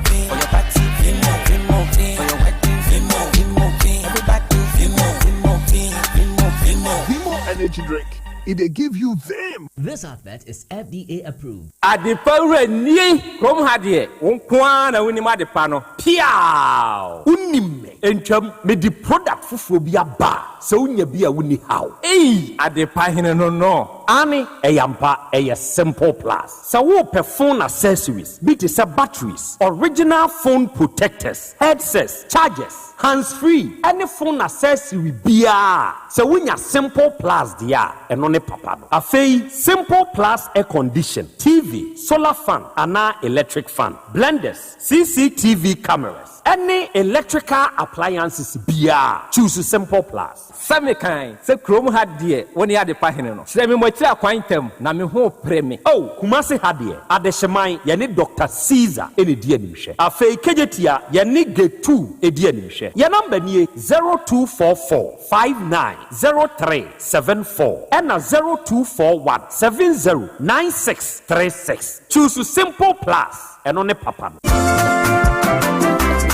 V. For your party, Vimo, Vimo, V. For your wedding, Vimo, Vimo, V. Everybody, Vimo, Vimo, V, Vimo, Vimo. Vimo energy drink, e dey give you vim. This advert is FDA approved. Adepa wura nie! Kurom ha deɛ, wo nko ara na wonim adepa no. Piaaw! Wonim me. Ntwam, mede product foforɔ bi aba a, sɛ wonya bi a wonni haw. Ei! Adepa hene no no. Aane, ɛyɛ ampa, ɛyɛ Simple Plus. Sɛ worepɛ phone accessories bi te sɛ batteries, original phone protectors, headsets, chargers, hands free ne phone accessory biara a, sɛ wonya Simple Plus deɛ a, ɛno ne papa no. Afei, Simple Plus air condition, TV, solar fan anaa electric fan, blenders, CCTV cameras, ne electrical appliances biara a, choose Simple Plus. Sɛ mekan sɛ kurom ha deɛ wo ne adepa hene no, kyerɛ me mo akyiri akwan ntɛm, na me ho repere me. Oh, Kumasi ha deɛ, Adehyeman, yɛne Doctor Caesar na ɛdi animhwɛ. Afei Kejetia, yɛne Getu di animhwɛ. Yɛn number nie, 0244 59 03 74 ɛna 0241 70 96 36. Choose Simple Plus, ɛno ne papa no.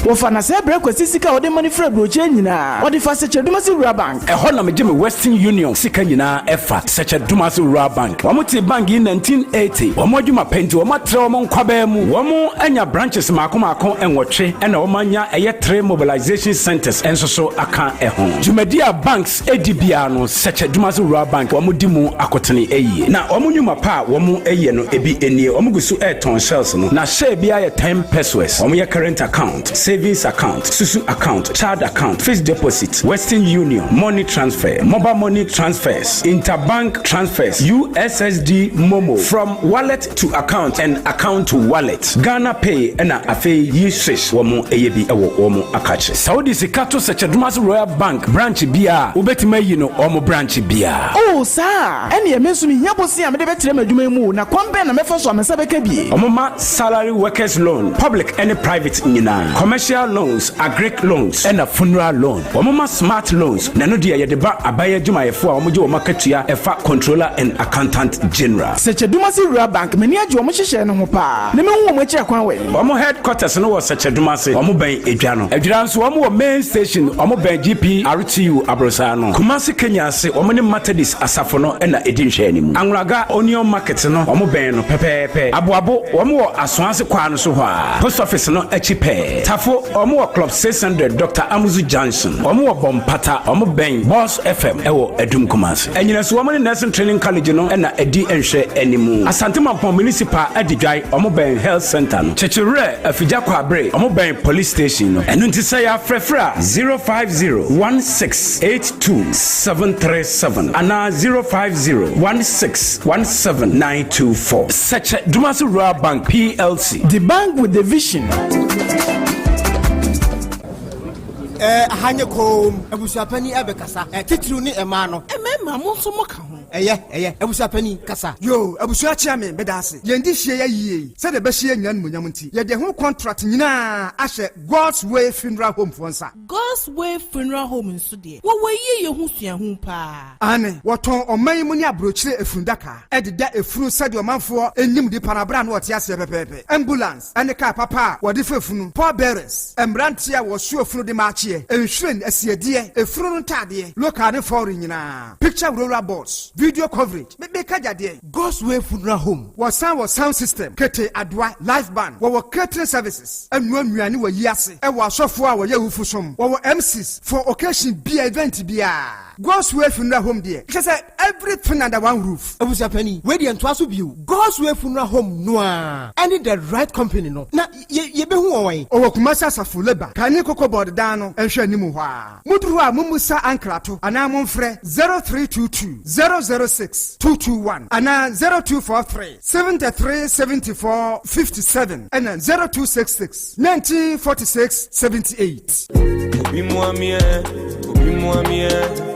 Wɔfa na sɛ brɛ Kwasi sika a ɔde ma no firi aburokyire nyinaa, ɔde fa Sɛkyɛ-Dumasi Rural Bank. Ɛhɔ na megye me Western Union sika nyinaa ɛfa, Sɛkyɛ-Dumasi Rural Bank. Wɔn tee bank yi 1980. Wɔn adwuma pɛ nti wɔn atrɛ wɔn nkwabaa mu. Wɔn anya branches maako maako nwɔtwe ɛna wɔn anya ɛyɛ three mobilization centers nso so aka ɛho. Dwumadi a banks edi biara no Sɛkyɛ-Dumasi Rural Bank wɔn di mu akotene ɛyie. Na wɔn nnwuma pa a wɔn ɛyɛ no ebi nie, wɔn gu so ɛretɔn shells no na share biara yɛ 10 pesewas. Wɔn yɛ current account. savings account, susu account, child account, fixed deposit, Western Union, money transfer, mobile money transfers, interbank transfers, USSD MoMo, from wallet to account and account to wallet, Ghana Pay ɛna afei yi swish wɔn ɛyɛ bi ɛwɔ wɔn akakye. Sɛ wode sika to Sɛkyɛdomase Royal Bank branch biara a, wobɛtumi ayi no wɔn branch biara. Oh, saa a, ɛnneɛ me nso mehia bosea a mede bɛtrɛ m'adwuma yi mu o, na kwan bɛn na mɛfa so a me nsa bɛka bi? Wɔma salary workers loan, public ne private nyinaa, commercial loans, agric loans ɛna funeral loan. Wɔma smart loans, na ɛno deɛ yɛde ba aban adwumayɛfoɔ a wɔgye wɔn akatua ɛfa Controller and Accountant General. Sɛkyɛdumase Rural Bank, m'ani agye wɔn nhyehyɛɛ no ho paa, na mehu wɔn akyiri akwan wɛn? Wɔn headquarters no wɔ Sɛkyɛdumase, wɔn bɛn Edwa no. Adwira nso wɔn wɔ main station, wɔn bɛn GPRTU aborosaa no. Kumasi Kenya ase, wɔn ne Methodist asafo no na ɛdi nhwɛanimu. Anwraga Onion Market no, wɔn bɛn no pɛpɛɛpɛ. Aboabo, wɔn wɔ Asoase kwaa no so hɔ ara, Post Office no akyi pɛɛ. Tafo, wɔn wɔ Club 600, Doctor Amuzu Junction. Wɔn wɔ Bɔmpata, wɔn bɛn Boss FM wɔ Adum Kumasi. Anyinaso, wɔn ne Nursing Training College no na ɛdi nhwɛanimu. Asante Mampong Municipal Adidwae, wɔn bɛn Health Centre no. Kyekyewerɛ, Afigya Kwabre, wɔn bɛn Police Station no. Ɛno nti sɛ yɛafrɛfrɛ a, 050 1682 737 anaa 050 16 17 924. Sɛkyɛ Dumasi Rural Bank PLC. The bank with the vision. Eh, aha nye koom. Abusuapani ɛbɛkasa. Eh, titiriw ne mmaa no. Mmarima, mo nso moka ho. Ɛyɛ, ɛyɛ. Abusuapani, kasa. Yoo, abusua kyea me, meda ase. Yɛn de hyia yɛ yie yi, sɛdeɛ ɛbɛhyɛ yɛn nyinaa animuonyam nti, yɛde ɛho contract nyinaa ahyɛ God's Way Funeral Home foɔ nsa. God's Way Funeral Home nso deɛ, wɔwɔ yieyɛ ho suahu paa. Aane, wɔtɔn ɔman yi mu ne aburokyire efundaka de da efunu sɛdeɛ ɔmanfoɔ nnim nipa no aberɛ a na ɔte aseɛ pɛpɛɛpɛ, ambulance ne kaa papa a wɔde fa efunu, pallbearers, mmeranteɛ a wɔsoa efunu de ma akyeɛ, nhwiren, asiedeɛ, efunu no ntaadeɛ, local ne foreign nyinaa, picture roller boards, video coverage, me meka gya deɛn? God's Way Funeral Home. Wɔsan wɔ sound system, kete, adoa, live band, wɔwɔ catering services, ɛnoa nnuane wɔ yi ase, ɛwɔ asɔfoɔ a wɔyɛ awufo som, wɔwɔ MCs for occasion bia, event biara. God's Way Funeral Home deɛ, kyerɛ sɛ everything under one roof. Abusuapanin, wei deɛ ntoa so bio. God's Way Funeral Home no ara ɛne The Right Company no, na yɛ, yɛbɛhu wɔn wɛn? Ɔwɔ Kumasi Asafo Labour, kane Cocoa Board dan no nhwɛ anim hɔ ara. Moduru hɔ a mommusa ankrato anaa momfrɛ 0322 006 221 anaa 0243 73 74 57 ɛna 0266 19 46 78. Obi mua mi ɛ, obi mua mi ɛ.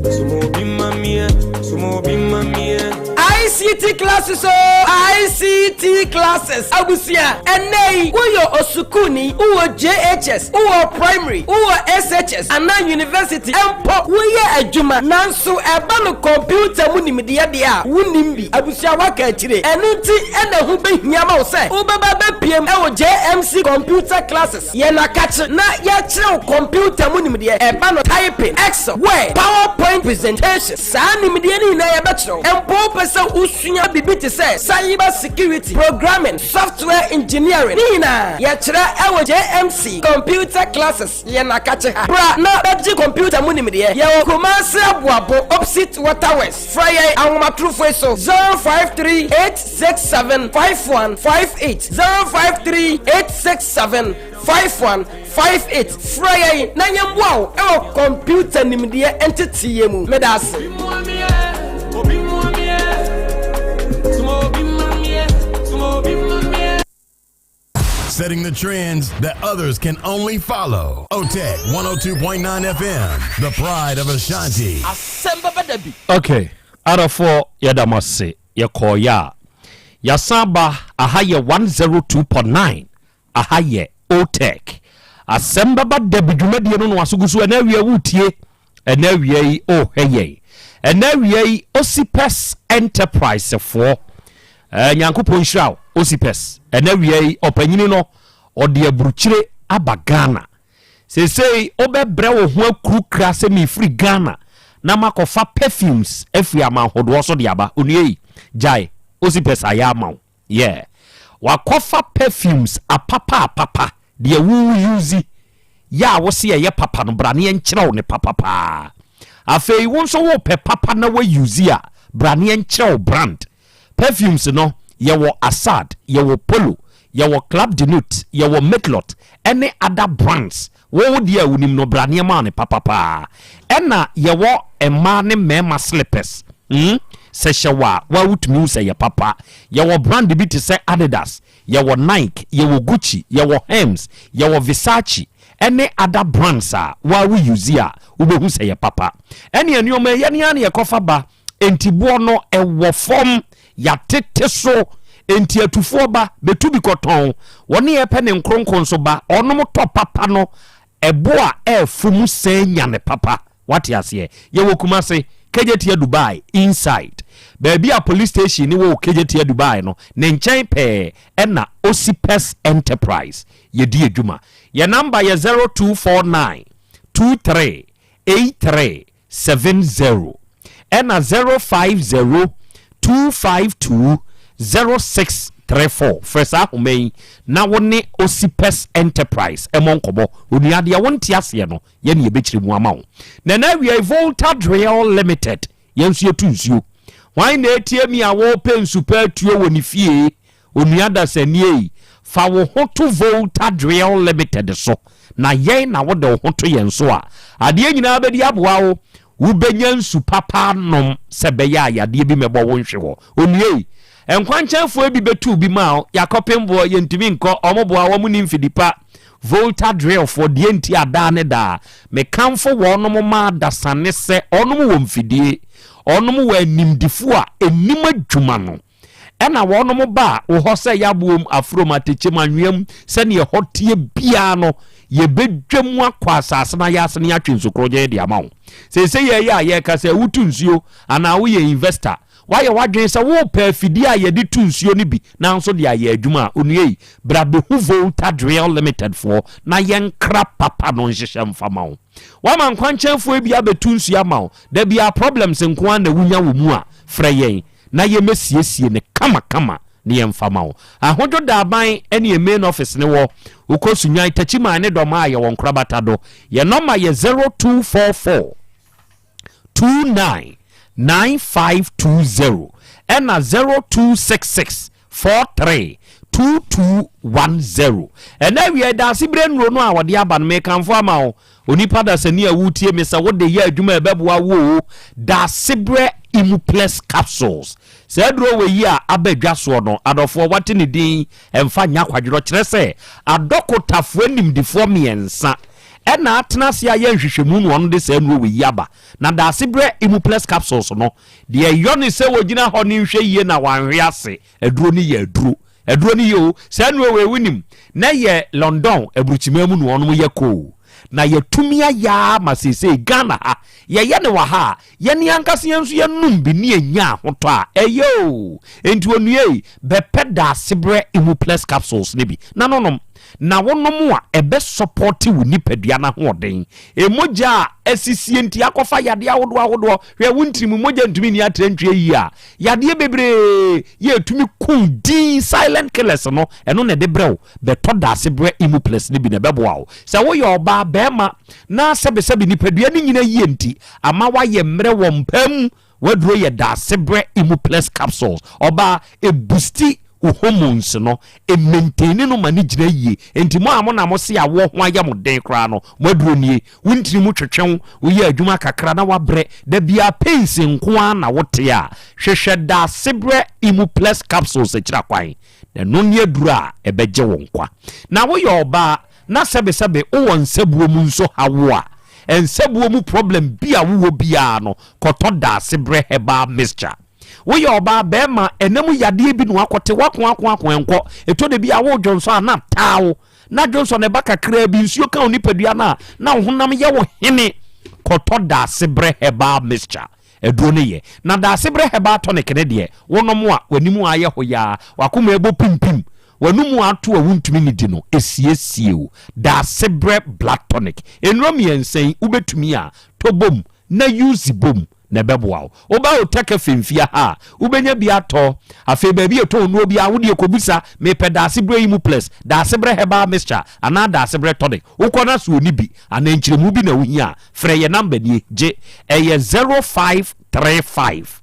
Sumo obi ma mi ɛ, sumo obi ma mi ɛ. ICT classes o ICT classes abusua ɛnɛ yi woyɛ osukuuni wowɔ JHS wowɔ primary wowɔ SHS anaa university mpo woyɛ adwuma nanso ɛba no kɔmputa mu nimdeɛ deɛ a wonnim bi abusua woaka akyire ɛno nti ɛna ɛho bɛhia ma wo sɛ wobɛba bɛpiem ɛwɔ JMC computer classes yɛn akakye na yɛkyerɛ wo kɔmputa mu nimdeɛ ɛba no typing Excel Word PowerPoint presentation saa nimdeɛ no nyinaa yɛbɛkyerɛ wo mpo wopɛ sɛ wosua biribi te sɛ cyber security programming software engineering ne nyinaa yɛkyerɛ ɛwɔ JMC computer classes yɛn akakye ha bra na bɛgye computer mu nimdeɛ yɛwɔ Kumasi Aboabo opposite Waterworks frɛ yɛn ahomatorofoɔ so 053 867 5158 053 867 5158 frɛ yɛn na yɛmmoa wo ɛwɔ computer nimdeɛ nteteyɛ mu meda ase. Obi mua mi ɛ, sumo obi ma mi ɛ, sumo obi ma mi ɛ. Setting the trends that others can only follow. OTEC 102.9 FM, the pride of Ashanti. Asɛm bɛba da bi. Ok adɔfoɔ yɛda mo ase yɛkɔɔeɛ a yɛasan aba aha yɛ 102.9 aha yɛ OTEC asɛm bɛba dabi dwumadie no na waso gu so ɛna awia wotie ɛna awia yi ɔhwɛ yɛn ɛna awia yi Osipes Enterprise foɔ ɛɛ Nyankopɔn nhyira wo Osipes ɛna awia yi ɔpanyini no ɔde aburukyire aba Ghana Seesei wobɛbrɛ wo ho akurukura sɛ mefiri Ghana na makɔfa perfumes afiri amanhodoɔ so de aba. Onua yi, gyae. Osipes ayɛ ama wo. Yeah. Wakɔfa perfumes apapa apapa, deɛ wo use yɛ a wose ɛyɛ papa no, bra na yɛnkyerɛ wo ne papa paa. Afei wo nso wopɛ papa na wa use a, bra na yɛnkyerɛ wo brand. Perfumes no, yɛwɔ Assad, yɛwɔ Polo, Yɛwɔ Club de Nut, yɛwɔ Matelot ɛne other brands. Wo wo deɛ a wonim no bra nneɛma ne papa paa. Ɛna yɛwɔ mmaa ne mmarima slippers. Hmm, sɛ hyɛ wo a, wo a wotumi hu sɛ ɛyɛ papa. Yɛwɔ brand bi te sɛ Adidas, yɛwɔ Nike, yɛwɔ Gucci, yɛwɔ Hermes, yɛwɔ Versace ɛne other brands a wo a wo use a wobɛhu sɛ ɛyɛ papa. Ɛneɛ nneɛma yi yɛne ara na yɛkɔfa ba, enti boɔ no ɛwɔ fam. Yɛatete so, enti atufoɔ ba, bɛtu bi kɔtɔn. Wɔne yɛpɛ ne nkronkron nso ba, ɔnom tɔ papa no, ɛbo a ɛɛfo mu sɛn nya ne papa. Wate aseɛ? Yɛwɔ Kumase, Kejetia Dubai, inside. Baabi a police station no wɔ wɔ Kejetia Dubai no, ne nkyɛn pɛɛ ɛna Osipes Enterprise yɛdi adwuma. Yɛn number yɛ 0249 23 83 70 ɛna 050 252 0634. Frɛ saa ahoma yi na wo ne Osipes Enterprise mmɔ nkɔmmɔ. Onua, deɛ wonte aseɛ no, yɛne yɛbɛkyerɛ mu ama wo. Na na awiei Volta Drill Limited, yɛn nso yɛtu nsuo. Hwan na ɛtie mi a wɔrepɛ nsu pa atuo wɔ ne fie? Onua dasani ei, fa wo ho to Volta Drill Limited so, na yɛn na wode wo ho to yɛn so a, adeɛ nyinaa bɛdi aboa wo. Wobɛnya nsu papa anom sɛ ɛbɛyɛ a yadeɛ bi mmɛbɔ wo nhwe hɔ. Onua ei, nkwankyɛnfoɔ bi bɛtu bi ma wo, yɛakɔpem boɔ, yɛntumi nkɔ, wɔn boa, wɔn nni mfidi pa. Volta Drillfoɔ, deɛ nti a daa ne daa mekamfo wɔnom ma adasa ne sɛ wɔnom wɔ mfidie, wɔnom wɔ animdefoɔ a ɛnim adwuma no. Ɛna wɔnom ba wo hɔ sɛ yaboom, afurom, atɛkyɛm, anweam, sɛdeɛ ɛhɔ teɛ biara no, yɛbɛdwa mu akɔ asase no ayɛ ase na yɛatwe nsu korɔgyenn de ama wo. Seesei yɛyɛ a yɛreka sɛ wotu nsuo anaa woyɛ investor, woayɛ w'adwene sɛ worepɛ afidie a yɛde tu nsuo no bi nanso de ayɛ adwuma a, onua yi, bra bɛhu Volta Drill Limited foɔ na yɛnkra papa no nhyehyɛ mfa ma wo. Woama nkwankyɛnfoɔ bi abɛtu nsuo ama wo, da biara problems nko ara na wonya wɔ mu a, frɛ yɛn na yɛmmɛsiesie no kamakama na yɛmfa ma wo. Ahodwo Daaban ne yɛn main office no wɔ. Wokɔ Sunyani, Takyiman ne Dɔmaa a yɛwɔ Nkorabata do. Yɛn nɔma yɛ 0244 29 9520 ɛna 0266 43 2210. Ɛnɛ awia yi, daase berɛ nnuro no a wɔde aba no, mekamfo ama wo. Onipa dasani a woretie me sɛ wode yɛ adwuma a ɛbɛboa wo o, Daasebrɛ Imuplex Capsules. Saa aduro wei yi a aba dwa soɔ no, adɔfoɔ wate ne din mfa nyɛ akwadworɔ, kyerɛ sɛ adɔkotafoɔ animdefoɔ mmiɛnsa ɛna atena ase ayɛ nhwehwɛmu na wɔn de saa nnuro wei yi aba. Na Daasebrɛ Imuplex Capsules no, deɛ ɛyɔ ne sɛ wɔgyina hɔ ne nhwɛ yie na wɔanhwe ase. Aduro no yɛ aduro. Aduro no yɛ o. Saa nnuro wei wonim, na ɛyɛ London aburukyiman mu na wɔnom yɛ kɔ o. Na yɛatumi ayɛ ara ma seesei Ghana ha, yɛyɛ no wɔ ha a, yɛne ankasa yɛn nso yɛnom bi ne yɛnya ahotɔ a, ɛyɛ o. Enti onua ei, bɛpɛ Daasebrɛ Imuplex capsules no bi na nonom. Na wonom a, ɛbɛ sɔpɔte wo nipadua no ahoɔden. Mogya a asisie nti akɔfa yadeɛ ahodoɔ ahodoɔ. Hwɛ, wo ntini mu mogya ntumi nni atrantwie yie a, yadeɛ bebree yɛ ɛtumi ku din, silent killers no, ɛno na ɛde brɛ wo. Bɛtɔ Daasebrɛ Imuplex no bi na ɛbɛboa wo. Sɛ woyɛ ɔbaa, barima, na sɛbesɛbe nipadua no nyina yie nti ama woayɛ mmerɛ wɔ mpa mu, W'aduro yɛ daasebrɛ Imuplex capsules. Ɔbaa, ɛbusti wo hormones no, ɛmaintaini no ma no gyina yie. Enti mo a mo na mo se awoɔ ho ayɛ mo den koraa no, mo aduro nie. Wo ntini mu twetwe wo, woyɛ adwuma kakra na woabrɛ, da biara pains nko ara na wote a, hwehwɛ daasebrɛ Imuplex capsules akyira kwan. Na ɛno ne aduro a ɛbɛgye wo nkwa. Na woyɛ ɔbaa na sɛbesɛbe wowɔ nsabuo mu nso ha wo a, nsabuo mu problem bi a wowɔ biara no, kɔtɔ Daasebrɛ Herbal Mixture. Woyɛ ɔbaa, barima, ɛna mu yadeɛ bi na wakɔte, woakoakoako ɛnkɔ, ɛtɔ da bi a wodwonsɔ a na ataa wo, na dwonsɔ no ɛba kakraa bi, nsuo ka wo nipadua no a, na wo honam yɛ wo hene, kɔtɔ Daasebrɛ Herbal Mixture. Aduro no yɛ. Na Daasebrɛ Herbal Tonic no deɛ, wonom a, w'anim ayɛ hoyaa, w'akoma ɛbɔ pimpim, w'anomu ato a wontumi nnidi no, ɛsiesie wo. Daasebrɛ Blood Tonic. Nnuro mmiɛnsa yi, wobɛtumi a, tɔ bom na use bom na ɛbɛboa wo. Woba Otec FM fie ha a, wobɛnya bi atɔ. Afei baabi a yɛtɔn nnuro biara, wo deɛ kɔbisa, mepɛ Daasebrɛ Imuplex, Daasebrɛ Herbal Mixture anaa Daasebrɛ Tonic. Wokɔ na sɛ ɔnni bi anaa nkyerɛmu bi na wohia a, Frɛ yɛn number nie, gye, ɛyɛ 0535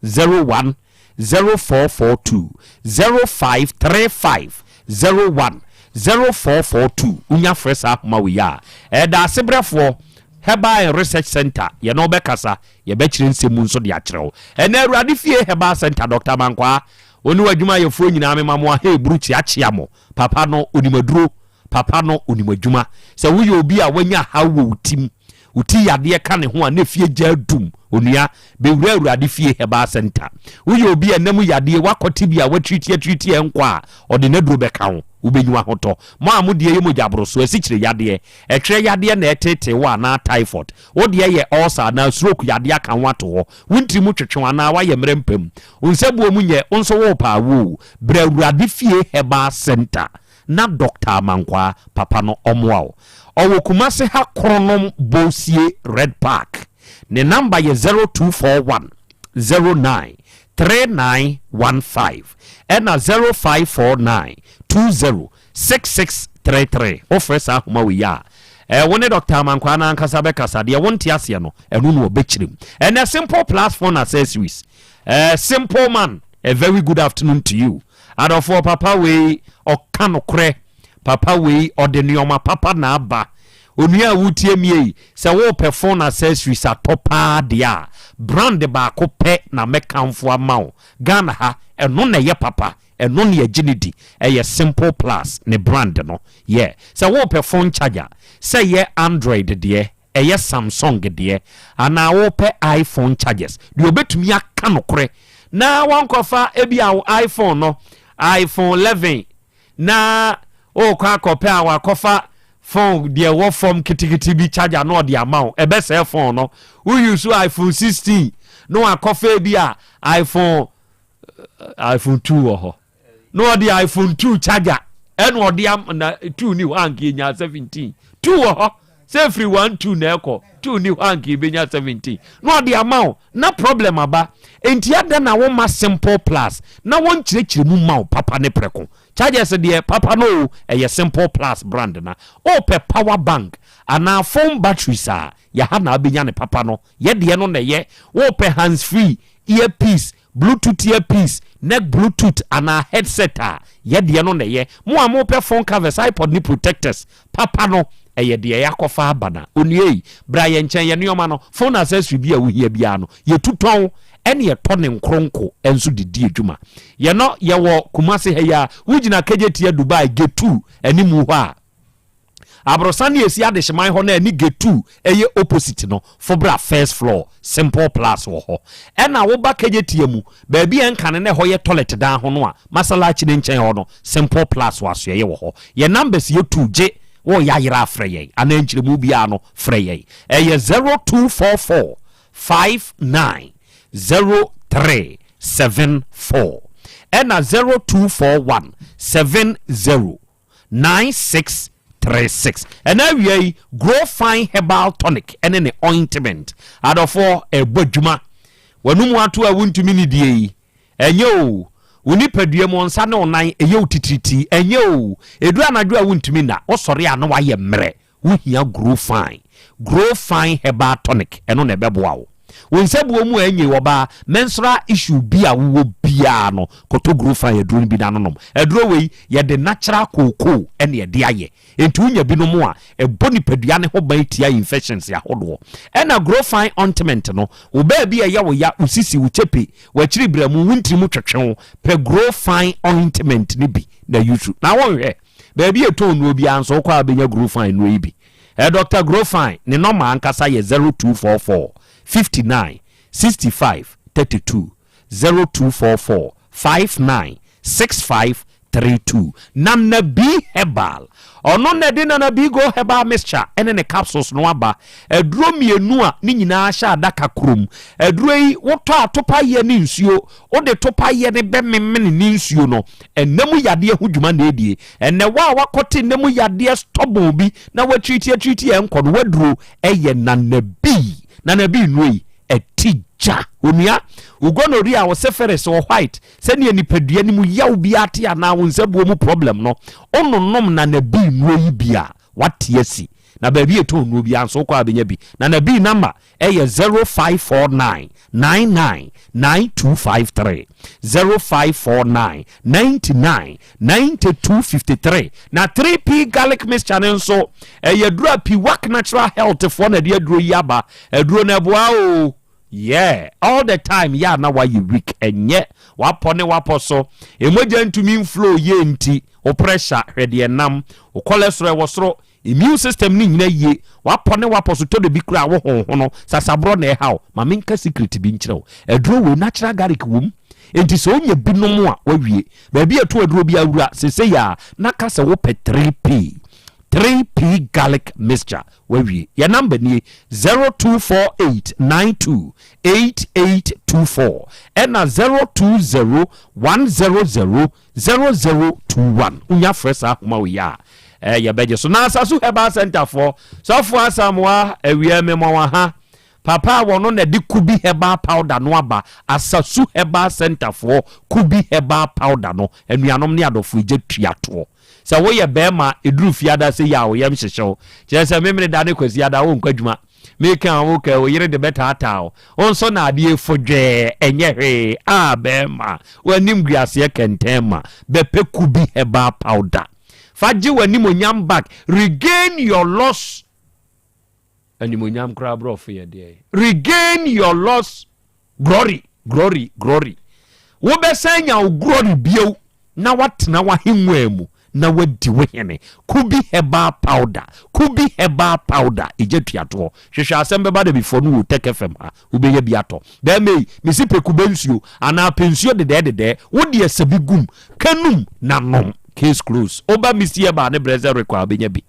01 0442, 0535 01 0442. Wonya frɛ saa ahoma wei a, ɛda asebrɛfoɔ Herbal and Research Center yɛne wo bɛkasa, yɛbɛkyerɛ nsɛm mu nso de akyerɛ wo. Ɛnɛ Awurade Fie Herbal Center, Dɔkta Mankwaa, wo ne w'adwumayɛfoɔ nyinaa mema mo aheeburu kyeakyea mo. Papa no onim aduro, papa no onim adwuma. Sɛ woyɛ obi a wanya haw wɔ wo tim, wo ti yadeɛ ka ne ho a na efie gya adum, onua, bɛwura Awurade Fie Herbal Center. Woyɛ obi a ɛnam yadeɛ, woakɔte bi a woatiriti atiriti a ɛnkɔ a, ɔde n'aduro bɛka wo, wobɛnyu ahotɔ. Mo a mo deɛ yɛ mogya boroso, asikyire yadeɛ, ɛtwerɛ yadeɛ na ɛtetee wo anaa typhoid, wo deɛ yɛ ulcer anaa stroke yadeɛ aka wo ato hɔ, wo ntiri mu twetwe wo anaa woayɛ mmerɛ mpam, wo nsabuo mu nyɛ, wo nso worepɛ awo o, bra Awurade Fie Herbal Centre na Doctor Amankwaa papa no ɔmmoa wo. Ɔwɔ Kumase ha Kronom Bosie Red Park. Ne number yɛ 0241 09 3915 ɛna 0549 20 6633. Wofrɛ saa ahoma wei a, eh, wo ne Dr. Amankwaa no ankasa bɛkasa. Deɛ wonte aseɛ no, ɛno na ɔbɛkyerɛ mu. Ɛnɛ Simple Plus Phone Accessories. Eh, Simple Man, a very good afternoon to you. Adɔfoɔ, papa wei ɔka nokorɛ. Papa wei ɔde nnoɔma papa na aba. Onua a wotie me ei, sɛ wopɛ phone accessories atɔ paa deɛ a, brand baako pɛ na mɛkamfo ama wo. Ghana ha, ɛno na ɛyɛ papa, ɛno na yɛgye no di. Ɛyɛ Simple Plus ne brand no. Yeah, sɛ wopɛ phone charger, sɛ ɛyɛ Android deɛ, ɛyɛ Samsung deɛ, anaa wopɛ iPhone chargers, deɛ ɔbɛtumi aka nokorɛ na wankɔfa ebia wo iPhone no, iPhone 11 na wokɔ akɔpɛ a wakɔfa phone deɛ ɛwɔ fam ketekete bi charger na ɔde ama wo, ɛbɛsɛe phone no. Wo use iPhone 16 na wakɔfa ebi a iPhone iPhone 2 wɔ hɔ na ɔde iPhone 2 charger ɛna ɔde am na 2 ni hɔ anka enya 17 2 wɔ hɔ sɛ efiri 1 2 na ɛkɔ 2 ni hɔ anka ebenya 17 na ɔde ama wo na problem aba. Enti adɛn na womma Simple Plus na wɔnkyerɛkyerɛ mu mma wo papa ne prɛko? Chargers deɛ papa no o, ɛyɛ Simple Plus brand na wopɛ power bank anaa phone batteries a, yɛha na wobɛnya ne papa no. Yɛ deɛ no na ɛyɛ. Wopɛ hands free, earpiece, Bluetooth earpiece, neck bluetooth anaa headset a, yɛ deɛ no na ɛyɛ. Mo a mopɛ phone covers, iPod ne protectors papa no, ɛyɛ deɛ yɛakɔfa aba na. Onua ei, bra yɛn nkyɛn, yɛn nneɛma no, phone accessory bi a wohia biara no, yɛtu tɔn ɛne yɛtɔ ne nkronko nso de di adwuma. Yɛn yɛwɔ Kumasi ha yi ara, wogyina Kejetia Dubai Gate 2 animu hɔ a, Aborosan ne esi adehyeman hɔ no a ɛne gate 2 ɛyɛ opposite no, fo bra first floor, Simple Plus wɔ hɔ. Ɛna wo ba Kejetia mu, baabi a ɛnkane na ɛhɔ yɛ toilet dan ho no a, Masalachi no nkyɛn hɔ no, Simple Plus wɔ asoɛeɛ wɔ hɔ. Yɛn numbers yɛ 2, gye wo yɛ ayera a frɛ yɛn, anaa nkyerɛmu biara no frɛ yɛn. Ɛyɛ 0244 59 03 74 ɛna 0241 70 9636. Ɛna awia yi, Grow Fine Herbal Tonic ne ne ointment. Adɔfoɔ, ɛbɔ adwuma. W'anum ato a wontumi nidie yi, ɛnyɛ o. Wo nipadua mu, nsa ne wo nan, ɛyɛ wo titiritii, ɛnyɛ o. Ɛduru anadwo a wontumi nna, wosɔre a na wayɛ mmerɛ. Wohia Grow Fine. Grow Fine Herbal Tonic, ɛno na ɛbɛboa wo. Wo nsabuo mu a ɛnyɛ ɔbaa, menstrual issue bi a wowɔ biara no, kɔtɔ Grow Fine aduro no bi na nonom. Aduro wei, yɛde natural cocoa na ɛde ayɛ. Enti wonya bi nom a, ɛbɔ nipadua no ho ban tia infections ahodoɔ. Ɛna Grow Fine Ointment no, wo baabi a ɛyɛ wo ya, wo sisi, wo kyepe, w'akyiri berɛmu, wo ntiri mu twetwe wo, pɛ Grow Fine Ointment no bi na use. Na wonhwɛ, Baabi a yɛtɔn nnuro biara nso, wokɔ a wobɛnya Grofine nnuro yi bi. Ɛɛ Dɔkta Grofine, ne nɔma ankasa yɛ 0244 59 65 32, 0244 59 65 32. Nana B Herbal, ɔno na ɛde Nana B Go Herbal Mixture ne ne capsules no aba. Aduro mmienu a ne nyinaa hyɛ adaka koro mu. Aduro yi, wotɔ a topa yɛ ne nsuo, wode topa yɛ no bɛmemene ne nsuo no. Nna mu yadeɛ ho dwuma na ɛdie. Ɛnnɛ wo a woakɔte nna mu yadeɛ stubborn bi na woatiriti atiriti a ɛnkɔ no, w'aduro yɛ Nana B. Nana B nnuro yi, ɛte gya. Onua, wo gonorrhea, wo syphilis, wo white, sɛdeɛ nipadua no mu yaw biara te anaa wo nsabuo mu problem no, wononom Nana B nnuro yi bi a, woate asi. Na baabi a yɛtɔn nnuro biara nso wokɔ a bɛnya bi. Na Nabii number ɛyɛ 0549 99 9253, 0549 99 9253. Na 3P garlic mixture no nso ɛyɛ aduro a Piwak Natural Health foɔ na ɛde aduro yi aba. Aduro no ɛboa o. Yeah, all the time yɛ a na wayɛ weak, ɛnyɛ wapɔ ne wapɔ so, emogya ntumi nflow yie nti, wo pressure hwɛ deɛ ɛnam, wo cholesterol ɛwɔ soro, immune system no nnyina yie, wapɔ ne wapɔ so tɔ da bi koraa wo honhono, sasaborɔ na ɛha wo. Ma menka secret bi nkyerɛ wo, aduro wei natural garlic wom, enti sɛ wonya bi nom a wawie. Baabi a ɛto aduro bi awura sesei a na ka sɛ wopɛ 3P, 3P garlic mixture wawie. Yɛ number nie, 0248928824 ɛna 0201000021. Wonya frɛ saa ahoma wei a eh, yɛbɛgye so. Na Asasu Herbal Center foɔ, Sɔfo Asamoah awia mema wa ha. Papa a wɔno na de Kubi Herbal Powder no aba, Asasu Herbal Center foɔ Kubi Herbal Powder no, anuanom ne adɔfo egya tua toɔ. Sɛ woyɛ bɛɛma a, ɛduru fiada sei a wo yam hyehye wo. Kyerɛ sɛ Memeneda ne Kwasiada wonkɔ adwuma. Meka a woka wo yere de bɛtaataa wo. Wo nso na adeɛ fo dwɛɛ, ɛnyɛ hwee. Ah bɛɛma, w'anim guaseɛ kɛntɛn ma. Bɛpɛ Kubi Herbal Powder. Fa gye w'animonyam back, regain your lost animonyam koraa borɔfo yɛ deɛ. Regain your lost glory, glory, glory. Wobɛsan nya wo glory bio na woatena w'ahengua mu na woadi wo hene. Kubi Herbal Powder, Kubi Herbal Powder, egya tuatoɔ. Hwehwɛ asɛm bɛba da before no wɔ Tech FM ha, wobɛnya bi atɔ. Bɛrima yi, mesi pɛ kube nsuo anaa pɛ nsuo dedɛɛdedɛɛ, wo deɛ sɛ bi gum, ka num na nom. Case close. Woba Misty Herbal ne Brɛsɛ rekɔ a wobɛnya bi.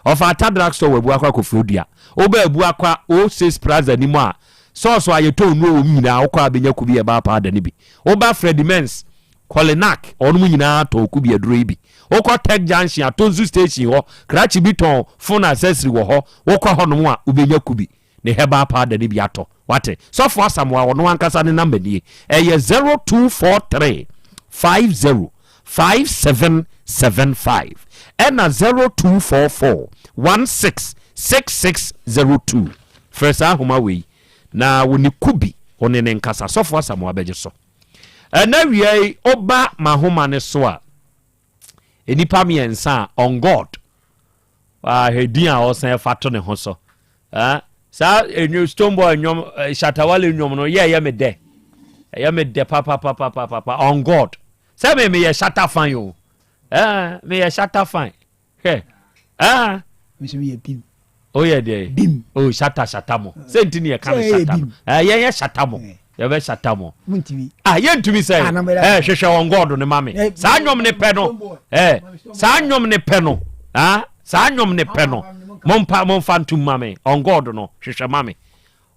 Ɔfa Ata Drug Store wɔ Abuakwa Koforidua. Woba Abuakwa O6 Plaza no mu a, sɔɔso a yɛtɔn nnuro wɔ mu nyinaa wokɔ a bɛnya Kubi Herbal Powder no bi. Woba Freddie Mens, Kolinak, wɔnom nyinaa tɔn Kubi aduro yi bi. Wokɔ Tech Junction, Atonsu Station hɔ, krakye bi tɔn phone accessory wɔ hɔ, wokɔ hɔnom a wobɛnya Kubi ne herbal powder no bi atɔ. Wate? Sɔfo Asamoah ɔno ankasa ne number nie. Ɛyɛ 0243 50 5775 ɛna 0244 16 6602. Frɛ saa ahoma wei na wo ne Kubi wo ne ne nkasa. Sɔfo Asamoah bɛgye so. Ɛna wia yi woba m'ahoma no so a, nnipa mmiɛnsa a on God Wahwɛ din a ɔsan fa to ne ho so. Ah, saa enyo Stone Boy nnwom, eh, Shatta Wale nnwom no yɛ ɛyɛ me dɛ. Ɛyɛ me dɛ papapapapapa on God. Sɛ me meyɛ Shatta fan o. Eh, meyɛ Shatta fan. Hwɛ. Ah. Me nso meyɛ bim. O yɛ deɛ. Bim. O Shatta Shatta mo. Sɛ nti ne yɛka no Shatta no. Eh, yɛn yɛ Shatta mo. Yɛbɛ Shatta mo. Muntumi. Ah, yɛntumi sɛ. Ah, Eh, hwehwɛ on God no ma me. Eh, Saa nnwom ne pɛ no. Eh, saa nnwom ne pɛ no. Ah, saa nnwom ne pɛ no. Mompa momfa ntom ma me. On God no, hwehwɛ ma me.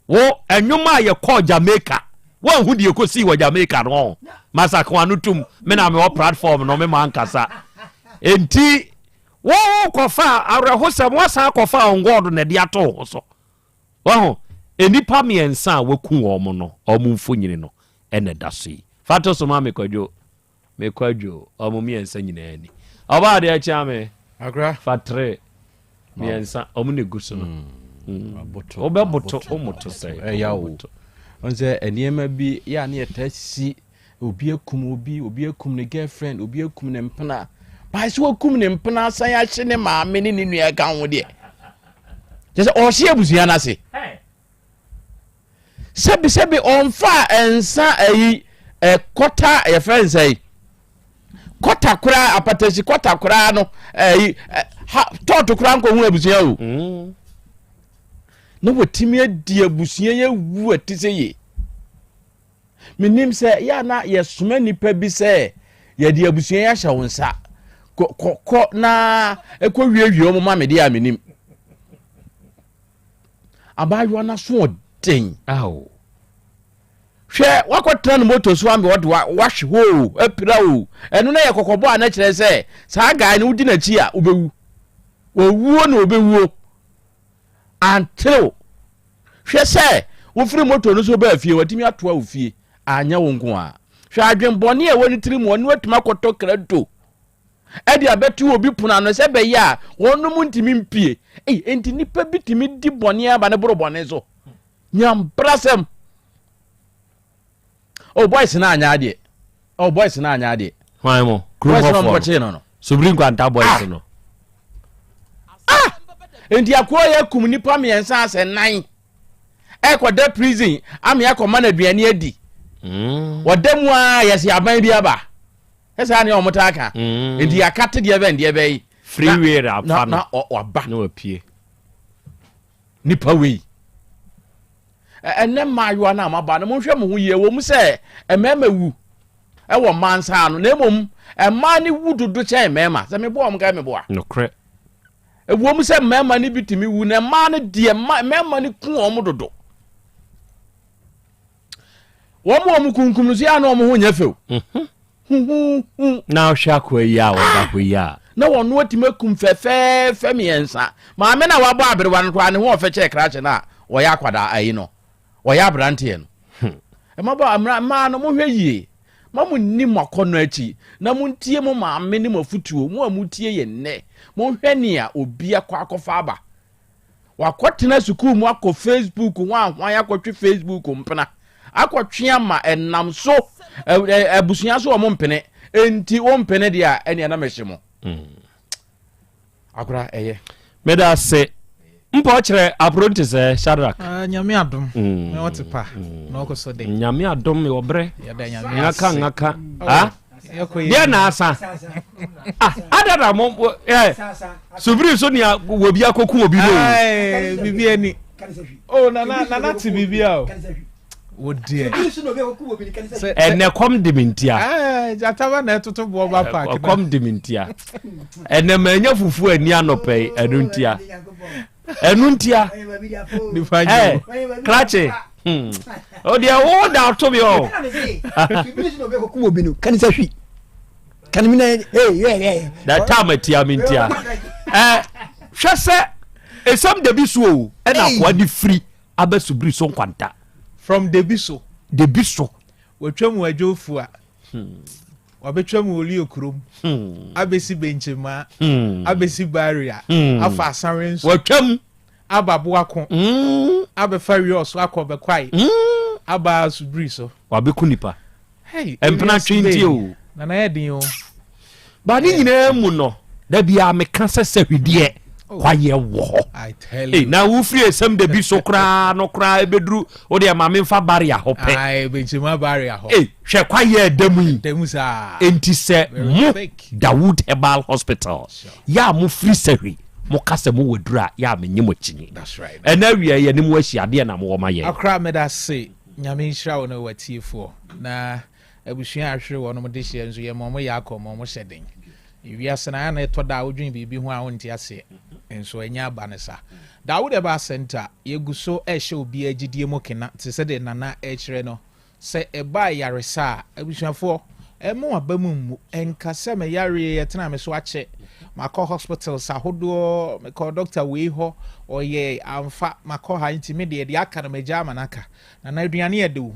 Wo nnwom a yɛkɔɔ Jamaica. Woanhu deɛ ɛkɔsii wɔ Jamaica no ɔn. Masako ano tum. Me na mewɔ platform no me ma ankasa. Enti wo kɔfa awerɛhosɛm woasan akɔfa on God na ɛde ato wo ho so. Wahu? Nnipa mmiɛnsa a wɔaku wɔn no, wɔn mfonini no na ɛda so yi. Fa to so ma me, Kwadwo. Me Kwadwo, wɔn mmiɛnsa nyinaa ni. Ɔbaa adeɛ kyea me. Akra. Fa tere mmiɛnsa, wɔn na egu so no. Wobɛboto, womoto sɛ. Ɛya o. Wɔn sɛ nneɛma bi yɛ a ne yɛtaa sisi Obi akum obi, obi akum ne girlfriend, obi akum ne mpena. Bae sɛ wakum ne mpena asan ahye ne maame ne ne nua ka ho deɛ. Kyerɛ sɛ ɔhye abusua no ase. Sɛbisɛbi ɔmfa nsa ayi kɔta yɛfrɛ nsa yi kɔta koraa apatasi kɔta koraa no ayi ha tɔɔto koraa nkɔhu abusua o. Mm. Na watumi adi abusua yɛ wu ɛte sɛ yie. Menim sɛ yɛ a na yɛsoma nnipa bi sɛ yɛde abusua yi ahyɛ wo nsa kɔ kɔ na ɛkɔ wiewie wɔn ma me deɛ a menim. Abaayewa no aso ɔden. Hwɛ wakɔtena ne moto so ama ɔde wahwe hɔ o apira o ɛno na yɛ kɔkɔbɔ a na kyerɛ sɛ saa guy no wodi n'akyi a wobɛwu owuo na obɛwuo. Antew. Hwɛ sɛ wofiri moto no so baa fie, watumi atoa wo fie, anyɛ wo nko ara. Hwɛ adwemmɔne a ɛwɔ ne tirim, ɔno atumi akɔtɔ krado. ɛde abɛto obi pono ano sɛ ɛbɛyɛ a wɔnom ntumi mpie. Ei, enti nipa bi tumi di bɔne aba ne boro bɔne so. Nyambrasɛm. Oh, boys na anya adeɛ. Oh, boys na anya adeɛ. Hwan mo? Kurom Boys na hɔfoɔ no. ɔmkɔkyee no no. Sobiri Nkwanta boys Ah! no. Ah! Enti akoa yɛ kum nipa mmiɛnsa asɛ nan. Ɛkɔda prison ame akɔma no aduane adi. Wɔda mu a yɛsi aban bi aba. Ɛsɛ ne wɔn taa ka. Enti yɛaka te deɛ bɛn deɛ bɛyi. Free will afa na no. na waba. Na wapue. Nipa wei. Ɛnɛ mmaayewa no a maba no monhwɛ mo ho yie wɔ mu sɛ mmarima wu ɛwɔ mmaa nsa ano na mmom mmaa no wu dodo kyɛn mmarima sɛ meboa wɔn kae meboa. Nokorɛ. Ɛwɔ mu sɛ mmarima no bi tumi wu na mmaa no deɛ mmarima no ku wɔn dodo. Wɔn a wɔn kunkum no so yɛ a na wɔn ho nyɛ fɛw. Mhm. Huhuhu. Na ɔhwɛ akoa yi a ɔda hɔ yi a. Na wɔn atumi akum fɛfɛɛfɛ mmiɛnsa. Maame na wabɔ aberewa no koraa ne ho ɔfɛ kyɛɛ krakye no a ɔyɛ akwadaa ayi no. Ɔyɛ aberanteɛ no. Mmabaa mmra mmaa no monhwɛ yie. Ma mo nni mo akɔnnɔ akyi na montie mo maame ne mo afutuo. Mo a motie yɛn nnɛ, monhwɛ nea obi akɔ akɔfa aba. Wakɔtena sukuu mu akɔ Facebook ho ahwan akɔtwe Facebook mpena akɔtwe ama ɛnam so abusua so wɔn mpene enti wɔn mpene deɛ a ɛnea na mɛhyɛ mo. Akora ɛyɛ. Meda ase. Mpa ɔkyerɛ apro nte sɛ Shadrack. Ah, nyame adom. Mm. Me wɔte pa. Mm. Na ɔkɔ so de. Nyame adom me ɔbrɛ. Yɛda nyame ase. Ngaka ngaka. Oh. Ah? Deɛ na asa. Ah, ada na mo eh subiri so nea wɔ bi akɔku obi no. Ai, bibi ani. Oh, nana nana te bibi a o. Wo deɛ. Ɛnɛ kɔm de me ntia. Gyataba na ɛtoto boɔ ba park. Kɔm de me ntia. Ɛnɛ manya fufuo ani anɔpɛ yi ɛno ntia. Ɛno ntia. Ɛ krakye. Hmm. O deɛ wo da ato mi o. That time atia me ntia. Ɛ hwɛ sɛ esam dabi so o ɛna akoa de firi. aba subiri so nkwanta. From debi so. Debi so. Watwa mu adwo fua. Wabɛtwa mu olio kurom. Abɛsi Benkyema. Abɛsi Barrier. Afa Asanwe nso. Watwa mu. Aba Boako. Abɛfa Wiɔso akɔ Bɛkwae. Aba Subiri so. Wabɛku nipa. Hey, Mpena twe nti o. Nana yɛ den o. Ba ne nyinaa mu no, da biara meka sɛ sɛhwedeɛ oh. kwayɛ wɔ hɔ. Hey, na wofiri esɛm da bi so koraa no koraa ebeduru o deɛ maame nfa barrier hɔ pɛ. Ayi bɛnkyɛnmu barrier hɔ. Hey, hwɛ kwayɛ ɛda mu yi. Ɛda mu saa. Enti sɛ mo Dawood Herbal Hospital yɛ a mo firi sɛhwe mo ka sɛ mo wɔ duru a yɛ a menye mo akyi. Ɛna awia yɛ ne mo ahyia adeɛ na mo wɔ ma yɛn. Akora meda se Nyame nhyira wo ne w'atiefoɔ na abusua a ahwere wɔnom dehyeɛ nso yɛma ɔmo yɛ akɔ ma ɔmo hyɛ den. Wiase no ayɛ na ɛtɔ da a wodwen biribi ho a wonte aseɛ nso ɛnyɛ aba ne sa. Dawood Herbal Centre yɛgu so rehyɛ obiara gyidie mu kena te sɛ deɛ Nana rekyerɛ no sɛ ɛba ayaresa a abusuafoɔ ɛmma w'aba mu mmu nka sɛ me yareɛ yi ɛtena me so akyɛ makɔ hospitals ahodoɔ mekɔɔ doctor wei hɔ ɔyɛɛ amfa makɔ ha nti me deɛ deɛ aka no magya ama no aka Nana aduane yɛ dɛ o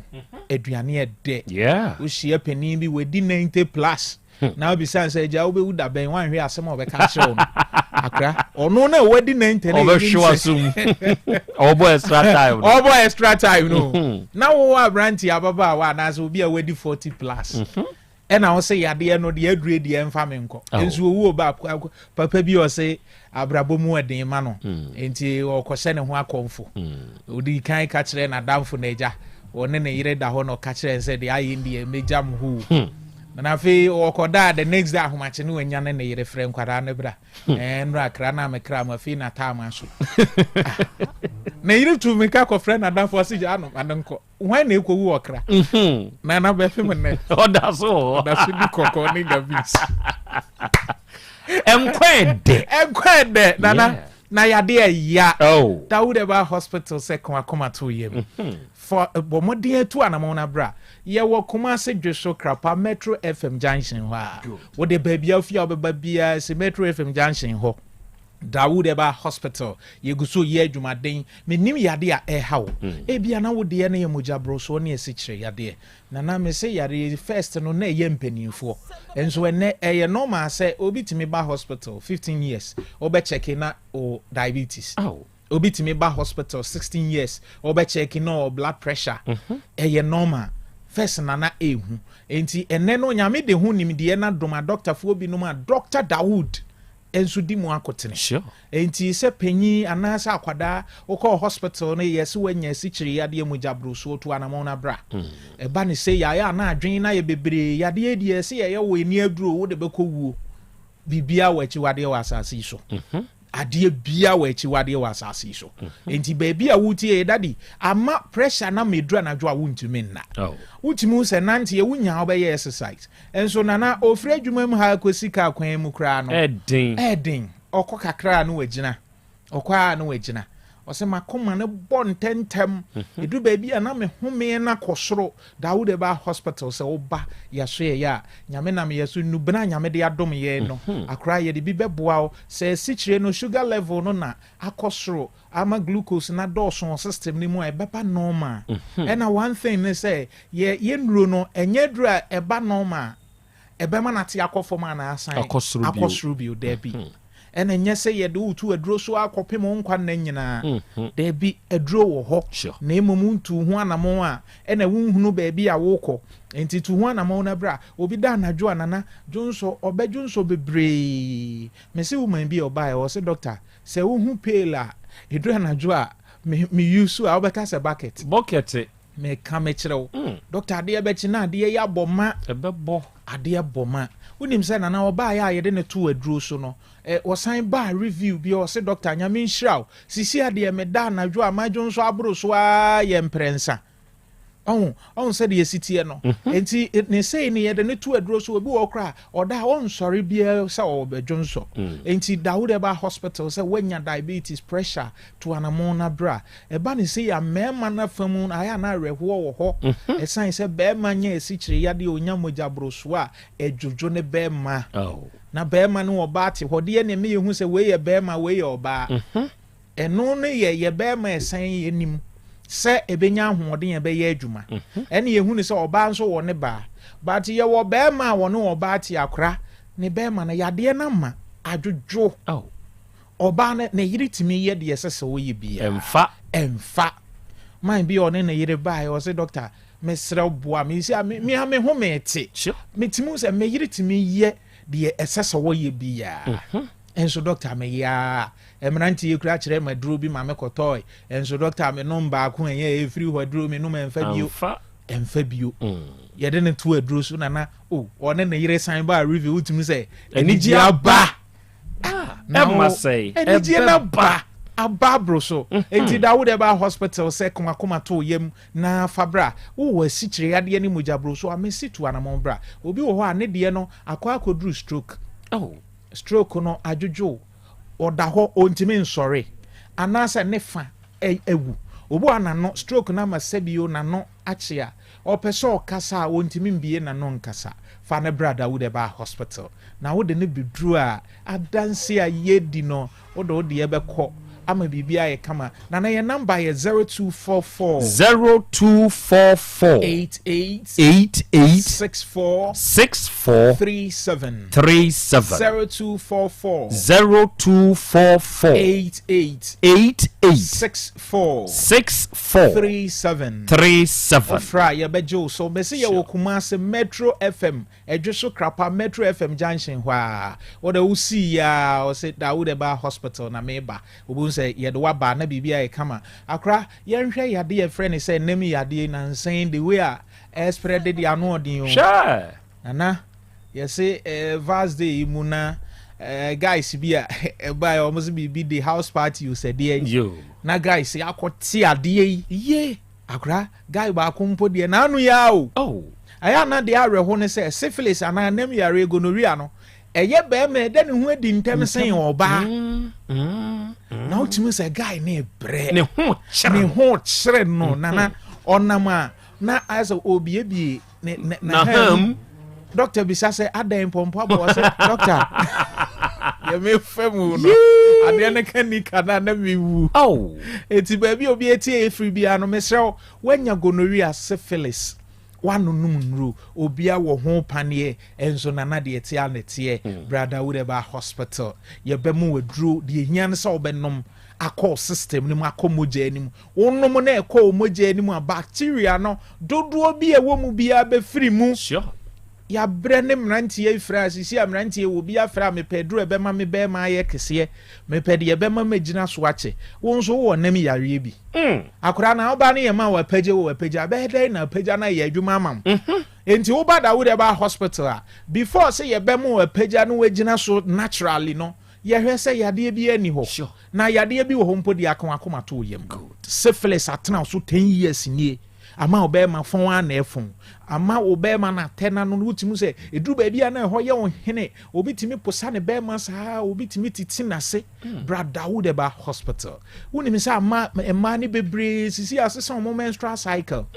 aduane yɛ dɛ wohyia panin bi wadi 90 plus hmm. na wobisa no sɛ agya wobɛwu da bɛn woanhwɛ asɛm a ɔbɛka akyerɛ wo no akra ɔno na wadi 90 na ɔbɛhwe w'asom ɔbɔ extra time no ɔbɔ extra time no hmm. na wowɔ aberante ababaawa anaasɛ obi a wadi 40 plus mhm. Ɛna ɔse yadeɛ no deɛ adure deɛ ɛmfa me nkɔ. Nso owu oba papa bi ɔse abrabɔ mu ɛden ma no hmm. nti ɔkɔhyɛ ne ho akɔmfo. Hmm. Odi kan ka kyerɛ n'adamfo n'agya ɔne ne yere da hɔ na ɔka kyerɛ sɛ deɛ ayɛ deɛ mɛgya mo hoo. Hmm. Na afei ɔkɔdaa the next day ahomakye ne wanya ne ne yere frɛ nkwadaa no bra. Ɛɛ nnora akra na mekra mo afei na taa mo aso. Ah. Ne yere tu mika kɔfrɛ n'adamfo ɔse gya ano ma no nkɔ. Hwan na ekowu ɔkra? Mhm. Na na bɛfem nnɛ. Ɔda so wɔ hɔ. Ɔda so di kɔkɔɔ ne gabis. Nkwa ɛdɛ. Nkwa ɛdɛ nana. Na yade ɛya. Oh. Dawood Herbal Hospital sɛ ka wakoma to yam. Mhm. Fa bɔ mmɔden atu anamɔn na bra. Yɛwɔ Kumasi Dweso Krapa Metro FM Junction hɔ a. Wode baabi a wofie a wobɛba biara si Metro FM Junction hɔ. Dawood Herbal Hospital, yɛgu so yɛ adwumaden. Mennim yadeɛ a ɛreha wo. Ebia na wo deɛ no yɛ mogyaborosoɔ ne asikyire yadeɛ. Nana, mese yareɛ yi first no na ɛyɛ mpanimfoɔ. Nso ɛnnɛ ɛyɛ normal sɛ obi tumi ba hospital 15 years, wobɛ check na ɔwɔ diabetes. Obi tumi ba hospital 16 years, wobɛ check na ɔwɔ blood pressure. Ɛyɛ normal. First na na ɛhu. Enti ɛnnɛ no Nyame de ho nimdeɛ no adom adɔktafoɔ binom a Doctor Dawood nso di mu akotene. Enti sɛ panyin anaasɛ akwadaa wokɔɔ hospital no yɛse woanya asikyire yadeɛ mogya borosoɔ tu anamɔn na bra. Ɛba no sei a ɛyɛ a na adwene no ayɛ bebree yadeɛ yi deɛ yɛse yɛyɛ wo ɛni aduro wode bɛkɔ wuo. Biribiara wɔ akyiwadeɛ wɔ asase yi so. Adeɛ biara wɔ akyiwadeɛ wɔ asase yi so. Enti baabi a wotie yɛ daddy ama pressure na ma ɛduru anadwo a wontumi nna. Wotumi hu sɛ nanteɛ wonya a wobɛyɛ exercise. Nso Nana, ɔfiri adwuma mu ha kɔsi kaa kwan mu koraa no, Ɛɛden. ɛɛden. Ɔkɔ kakra a na wagyina, ɔkɔ ara na wagyina. Ɔsɛ m'akoma no bɔ ntɛmntɛm. Ɛduru baabi a na me home no akɔ soro. Dawood Herbal Hospital, sɛ woba yɛasoɛeɛ a, Nyame nam yɛn so, nnubena a Nyame de adom yɛn no, akora yɛde bi bɛboa wo. Sɛ asikyire no, sugar level no na akɔ soro, ama glucose no adɔɔso wɔ system no mu a, ɛbɛba normal. Ɛna one thing ne sɛ, yɛ yɛ nnuro no, ɛnyɛ aduro a ɛba normal a, ɛbɛma no ate akɔ fam anaa asan Akɔ soro bio. akɔ soro bio. Daabi. Ɛna ɛnyɛ sɛ yɛde wo to aduro so ara kɔpem wo nkwa nna nyinaa. Daabi, aduro wɔ hɔ, Sure. na mmom wontuu ho anamɔn a, ɛna wonhunu baabi a worekɔ. Enti tu ho anamɔn na bra. Obi da anadwo a, Nana, dwonsɔ, ɔbɛdwonsɔ bebree. Mese woman bi a ɔbaeɛ, ɔse doctor, Sɛ wo hu pail a, ɛduru anadwo a, me me use a, wobɛka sɛ bucket. Bucket. Me ka me kyerɛ wo. Doctor adeɛ bɛkye na adeɛ yi abɔ ma. Ɛbɛbɔ. Adeɛ bɔ ma. Wonim sɛ Nana ɔbaeɛ a yɛde no too aduro so no, eh, ɔsan baa review bi ɔse doctor Nyame nhyira wo, sisi adeɛ meda anadwo a madwo nso aboro so ara yɛ mprɛnsa. Ɔho, ɔho sɛdeɛ ɛsi teɛ no. Enti, ne sei no yɛde no to aduro so, obi wɔ hɔ koraa a, ɔda a ɔnsɔre biara sɛ ɔrebɛdwo nsɔ. Enti, da wo deɛ ba hospital sɛ woanya diabetes, pressure, to anamɔn na bra. Ɛba no sei a, mmarima no afa mu no, ayɛ a na awerɛhoɔ wɔ hɔ. Ɛsiane sɛ barima nya asikyire yadeɛ, ɔnya mogya borosoɔ a, ɛdwodwo ne barima. Na barima ne ɔbaa te hɔ deɛ na ɛma yɛhu sɛ wei yɛ barima, wei yɛ ɔbaa. Ɛno no yɛ yɛ barima a ɛsan yɛn anim sɛ ɛbɛnya ahoɔden a ɛbɛyɛ adwuma. Ɛne yɛhu no sɛ ɔbaa nso wɔ ne baa. But yɛwɔ barima a wɔne ɔbaa te akora, ne barima no yadeɛ no ama adwodwo. Ɔbaa no ne yere tumi yɛ deɛ ɛsɛ sɛ ɔyɛ biara. Ɛmfa. Ɛmfa. Man bi a ɔne ne yere baeɛ, ɔse doctor mesrɛ wo boa me. Nsi a me a me ho mete. Metumi hu sɛ me yere tumi yɛ deɛ ɛsɛ sɛ ɔyɛ biara. Nso doctor meyɛ ara. Mmeranteɛ yi koraa kyerɛɛ me aduro bi ma me kɔtɔɔe. Nso dɔkta menom baako ɛnyɛ ɛfiri hɔ aduro menom ɛmfa bio. Ɛmfa bio. Yɛde no to aduro so nana o ɔne ne yere san baa review wotumi sɛ anigye aba. Ɛma sɛe. Anigye no ba aba aboro so. Enti da wo de ba hospital sɛ komakoma to yam na fa bra. Wowɔ asikyire yadeɛ ne mogya boro so a mesi tu anamɔn bra. Obi wɔ hɔ a ne deɛ no akɔ akɔduru stroke. Stroke no adwodwo ɔda hɔ ɔntumi nsɔre anaasɛ ne fa awu. Obi wɔ hɔ a n'ano, stroke no ama sɛbio n'ano akye a, ɔpɛ sɛ ɔkasa a ɔntumi mbue n'ano nkasa. Fa no bra Dawood Herbal Hospital na wode no bɛduru a, adanse a yɛdi no, wode wo deɛ bɛkɔ ama biribi ayɛ kama. Nana yɛn number yɛ 0244. 0244. 88. 88. 64. 64. 37. 37. 0244. 0244. 88. 88. 64. 64. 37. 37. Wofrɛ a yɛbɛgye wo so. Mese yɛwɔ Kumasi Metro FM. Ɛdwe so Krapa Metro FM junction hɔ a. Wode wo sii a ɔse Dawood Herbal Hospital na meba. Wobɛhu sɛ yɛde wo aba na biribi ayɛ kama. Akora, yɛnhwɛ yadeɛ a yɛfrɛ no sɛ nam yadeɛ yi nansa yi the way a ɛrespread deɛ ano ɔden o. Hwɛ! Nana, yɛse eh, Vars day yi mu na eh, guys bi a ɛbaeɛ wɔn se biribi de house party o sɛ deɛ Yo. na guys akɔte adeɛ yi. Ye. Akora, guy baako mpo deɛ n'ano yɛ a o. Oh. Ɛyɛ a na deɛ awerɛho ne sɛ syphilis anaa nam yareɛ gonorrhea no ɛyɛ bɛrima ɛda ne ho adi ntɛm sen ɔbaa. Na wotumi sɛ guy ne brɛ. Ne ho kyerɛ ne ho kyerɛ no nana ɔnam a na ayɛ sɛ ɔrebiebie ne ne n'aha mu. Dɔkta bisa sɛ adɛn mpɔmpɔ abɔ wɔ sɛ dɔkta deɛ mefa mu no Adeɛ no ka nika no a na mewu. Enti baabi a obi atie ɛfiri biara no, mesrɛ wo, woanya gonorrhea, syphilis, woanonom nnuro, obia wɔ ho paneɛ, nso nana deɛ ɛteɛ ara na ɛteɛ. Bra Dawood Herbal Hospital, yɛbɛma wo aduro, deɛ ɛhia ne sɛ wobɛnom akɔ wo system no mu, akɔ mogya no mu. Wonom na ɛkɔ wo mogya no mu a, bacteria no dodoɔ bi a ɛwɔ mu biara bɛfiri mu. Yɛabrɛ ne mmeranteɛ yi frɛ a, seesei a mmeranteɛ yi, obi afrɛ a, mepɛ aduro a ɛbɛma me bɛrima ayɛ keseɛ, mepɛ deɛ ɛbɛma magyina so akyɛ. Wo nso wowɔ nam yareɛ bi. Akwadaa no, woba no yɛ ma wo apagya o, apagya, ɛbɛyɛ dɛn na apagya no ayɛ adwuma ama wo? Enti woba Dawood Herbal Hospital a, before sɛ yɛbɛma wo apagya na woagyina so naturally no, yɛhwɛ sɛ yadeɛ biara nni hɔ. Na yadeɛ bi wɔ hɔ mpo deɛ aka w'akoma to wo yam. Syphilis atena wo so 10 years nie. Ama wo bɛrima fɔn ara na ɛfɔn. Ama wo bɛrima no atɛ n'ano no, wotumi sɛ ɛduru baabi a na ɛhɔ yɛ wo hene. Obi tumi posa ne bɛrima saa, obi tumi titi n'ase. Bra Dawood Herbal Hospital. Wonim sɛ ama mmaa no bebree sisi asesa wɔn menstrual cycle.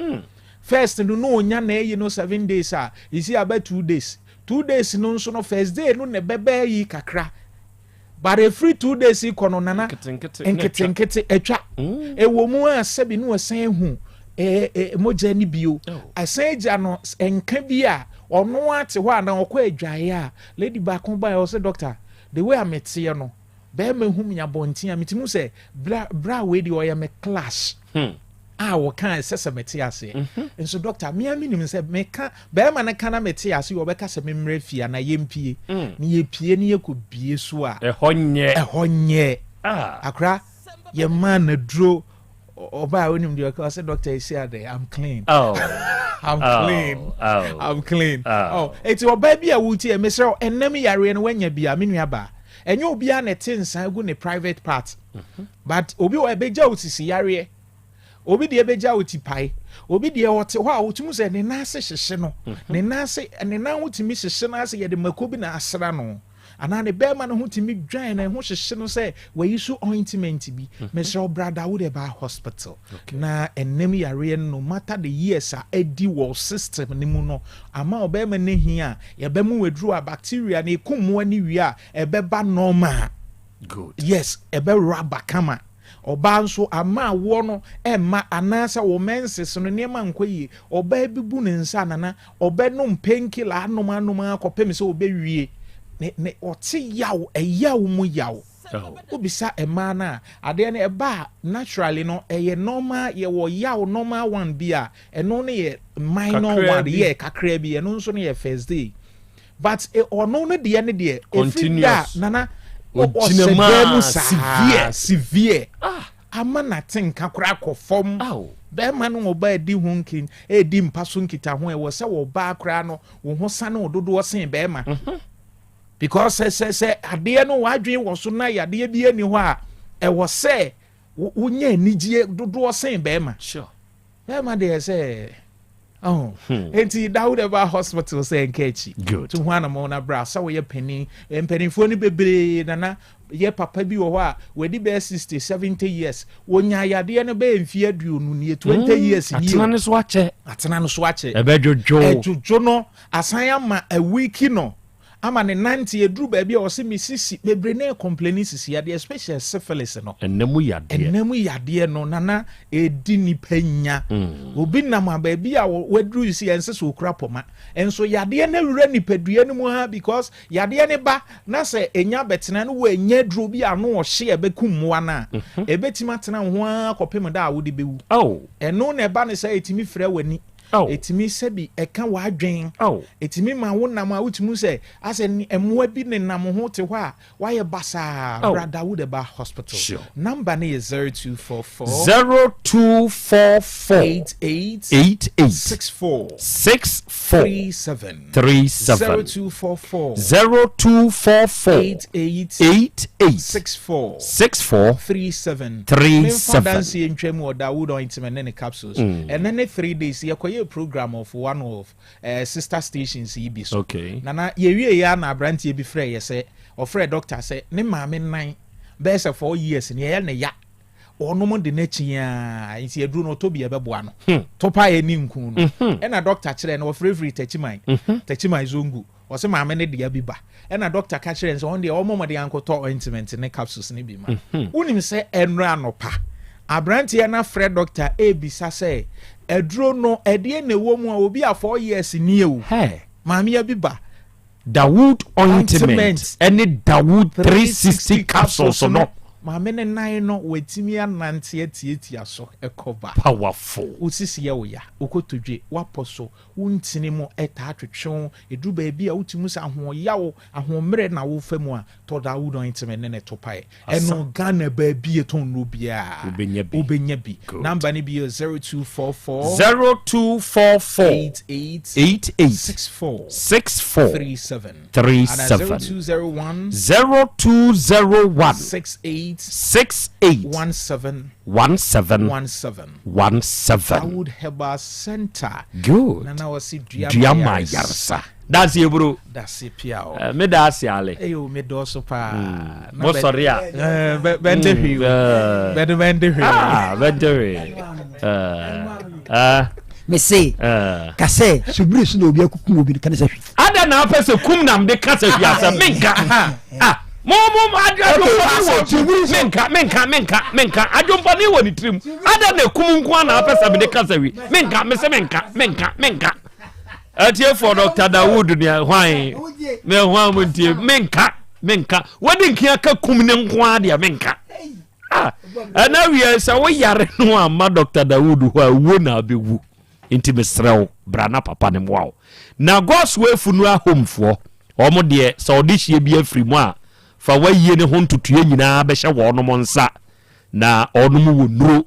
First no na onya na ɛyi no 7 days a, sisi aba 2 days. 2 days no nso no first day no na ɛbɛbɛ yi kakra. But ɛfiri 2 days yi kɔ no nana nketenkete atwa. Ɛwɔ mu a sɛbi no ɛsan hu mogya no bio. Ɛsan agya no nka bi a ɔno ate hɔ a na ɔkɔ adwaeɛ a lady baako baeɛ ɔsɛ doctor the way a meteɛ no bɛrima hu me abɔnten a metumi sɛ bra bra wei deɛ ɔyɛ me clash. A wɔka ɛsɛ sɛ mete aseɛ. Nso doctor me a menim sɛ meka bɛrima no ka na mete ase wɔbɛka sɛ memmrɛ fie anaa yɛmpie. Ne yɛpie ne yɛkɔ bie so a ɛhɔ nyɛ. Ɛhɔ nyɛ. Akora yɛmaa naduro ɔbaa wonim deɛ ɔka ɔsɛ doctor ɛsi ade I'm clean. Oh. I'm oh. clean. Oh. I'm clean. Oh. Oh. Eti ɔbaa bi a wotie mesrɛ wo ɛnam yareɛ no wanya bi a me nua baa ɛnyɛ obiara na ɛte nsa gu ne private part. But obi wɔ ɛbɛgya wo sisi yareɛ. Obi deɛ bɛgya wo ti pae. Obi deɛ ɔte hɔ a wotumi sɛ ne nan ase hyehye no. Ne nan ase ne nan ho tumi hyehye no ase yɛde mako bi na asra no. Anaa ne bɛrima no ho tumi dwan na ɛho hyehye no sɛ wayi so ointment bi. Mesrɛ wo bra Dawood Herbal Hospital. Na ɛnam yareɛ no no matter the years a adi wɔ system no mu no ama ɔbɛrima no hia a yɛbɛmo aduro a bacteria na ɛkum mmoa no wie a ɛbɛba normal. Good. Yes, ɛbɛwura aba kama. Ɔbaa nso ama awoɔ no ɛmma anaasɛ wo menses no nneɛma nkɔ yie. Ɔbaa bi bu ne nsa nana ɔbɛnom painkiller anom anom ara kɔpem sɛ ɔbɛwie. Ne ne ɔte yaw ɛyaw mu yaw. Wobisa mmaa no a adeɛ no ɛba a naturally no ɛyɛ normal yɛwɔ yaw normal one bi a ɛno no yɛ minor Kakraa one bi. yɛ kakraa bi ɛno nso no yɛ first day. But ɔno no deɛ ne deɛ ɛfiri da Continuous. nana Ogyina ɔhyɛ mu dan mu a, saa severe. severe. Ama n'ate nka koraa kɔ fam. Bɛrima no ɔbaa edi ho nkin edi mpa so nkita ho ɛwɔ sɛ ɔbaa koraa no wo ho sane wo dodoɔ sen bɛrima. Because sɛ sɛ sɛ adeɛ no w'adwene wɔ so na yadeɛ bi ani hɔ a ɛwɔ sɛ wonya anigyeɛ dodoɔ sen bɛrima. Bɛrima deɛ sɛ Oh. Enti Dawood Herbal Hospital sɛ nka akyi. To ho anamɔ na bra sɛ woyɛ panin. Mpanimfoɔ no bebree nana yɛ papa bi wɔ hɔ a wadi bɛyɛ 60 70 years. Wɔnya yadeɛ no bɛyɛ mfeɛ 20 nie 20 years nie. Atena no so akyɛ. Atena no so akyɛ. Ɛbɛdwodwo. Ɛdwodwo no asan ama awiki no. Ama ne nante aduru baabi a ɔse me sisi bebree na ɛcomplaini sisi yadeɛ especially syphilis no. Ɛnna mu yadeɛ. Ɛnna mu yadeɛ no nana ɛdi nipa nya. Obi nam a baabi a waduru si ɛnsɛ sɛ okura pɔma. Nso yadeɛ no awura nipadua no mu ha because yadeɛ no ba na sɛ ɛnya bɛtena no wɔ ɛnya aduro bi a ano ɔhye a ɛbɛkum mmoa no a ɛbɛtumi atena wo ho ara kɔpem da a wode bɛwu. Ɛno na ɛba no sɛ ɛtumi frɛ w'ani. Ɛtumi sɛbi ɛka w'adwen. Ɛtumi ma wo nam a wotumi sɛ asɛ mmoa bi nenam ho te hɔ a wayɛ basaa. Bra Dawood Herbal Hospital. Number no yɛ 0244 0244 88 88 64 64 37 37 0244 0244 88 88 64 64 37 37. Memfa danseɛ ntwa mu wɔ Dawood ointment ne ne capsules. Ɛnɛ ne 3 days yɛkɔyɛ program of one of sister stations yi bi so. Nana yɛwie yɛ a na aberanteɛ bi frɛ yɛ sɛ ɔfrɛ doctor sɛ ne maame nan bɛyɛ sɛ 4 years ne ɛyɛ ne ya. Ɔnom de n'akyi a nti aduro no ɔtɔ bi ɛbɛboa no. Topa yɛ ne nku no. Ɛna doctor kyerɛ no ɔfrɛfiri Tachiman. Tachiman Zongo. Ɔse maame no dea bi ba ɛna doctor ka kyerɛ no sɛ ɔno deɛ ɔmmɔ mmɔden ankɔtɔ ointment ne capsules no bi ma. Mhm. Wonim sɛ ɛnora anɔpa aberanteɛ no afrɛ doctor ɛrebisa sɛ aduro no ɛdeɛ na ɛwɔ mu a obi a 4 years nie o. Maame abi ba. Dawood ointment ɛne Dawood 360 capsules no. Maame ne nan no watumi anante atiatia so ɛkɔ ba. Powerful. Wo sisi yɛ wo ya, wo kotodwe, w'apɔ so, wo ntini mu taa twetwe wo, ɛduru baabi a wotumi hu sɛ ahoɔyaw, ahoɔmmerɛ na wofa mu a, tɔ Dawood ointment ne ne to pae. Ɛno Ghana baabi yɛtɔn nnuro biara wobɛnya bi. Wobɛnya bi. Good. Number no bi yɛ 0244 0244 88 88 64 64 37 37 Ana 0201 0201 68 68 17 17 17 17. Dawood Herbal Center. Good. Nana wɔsi dua Dua ma ma yaresa. Dase eburo. Dase pia o. Eh, me da ase ale. Eyo me dɔɔso paa. Na Mo bɛ- sɔre a. Eh, bɛ- bɛnte hwee o. Eh. Bɛde bɛnte hwee o. Ah, bɛnte hwee. Eh, eh. Mese Eh. ka sɛ subiri so na obi akukum obi no ka ne sɛ hwi. Ada na apɛ sɛ kum nam de ka sɛ hwi asɛm menka. Ah, mo mo adwompɔne wɔ menka menka menka menka adwompɔne wɔ ne tirim. Ada na kum nko na apɛ sɛ mede ka sɛ hwi. Menka mese menka menka menka. Atiefoɔ Dr. Dawood nea hwan me hwan mo ntie menka menka wadi nkia ka kum ne nko ara deɛ menka. Ah, ɛna wie sɛ woyare no amma Dr. Dawood hɔ a wuo na abɛwu. Nti mesrɛ wo bra na papa no mmoa wo. Na God's Way Funeral Home foɔ wɔn deɛ sɛ ɔde hyeɛ bi afiri mu a fa w'ayie ne ho ntotoeɛ nyinaa bɛhyɛ wɔnom nsa na wɔnom wɔ nnuro.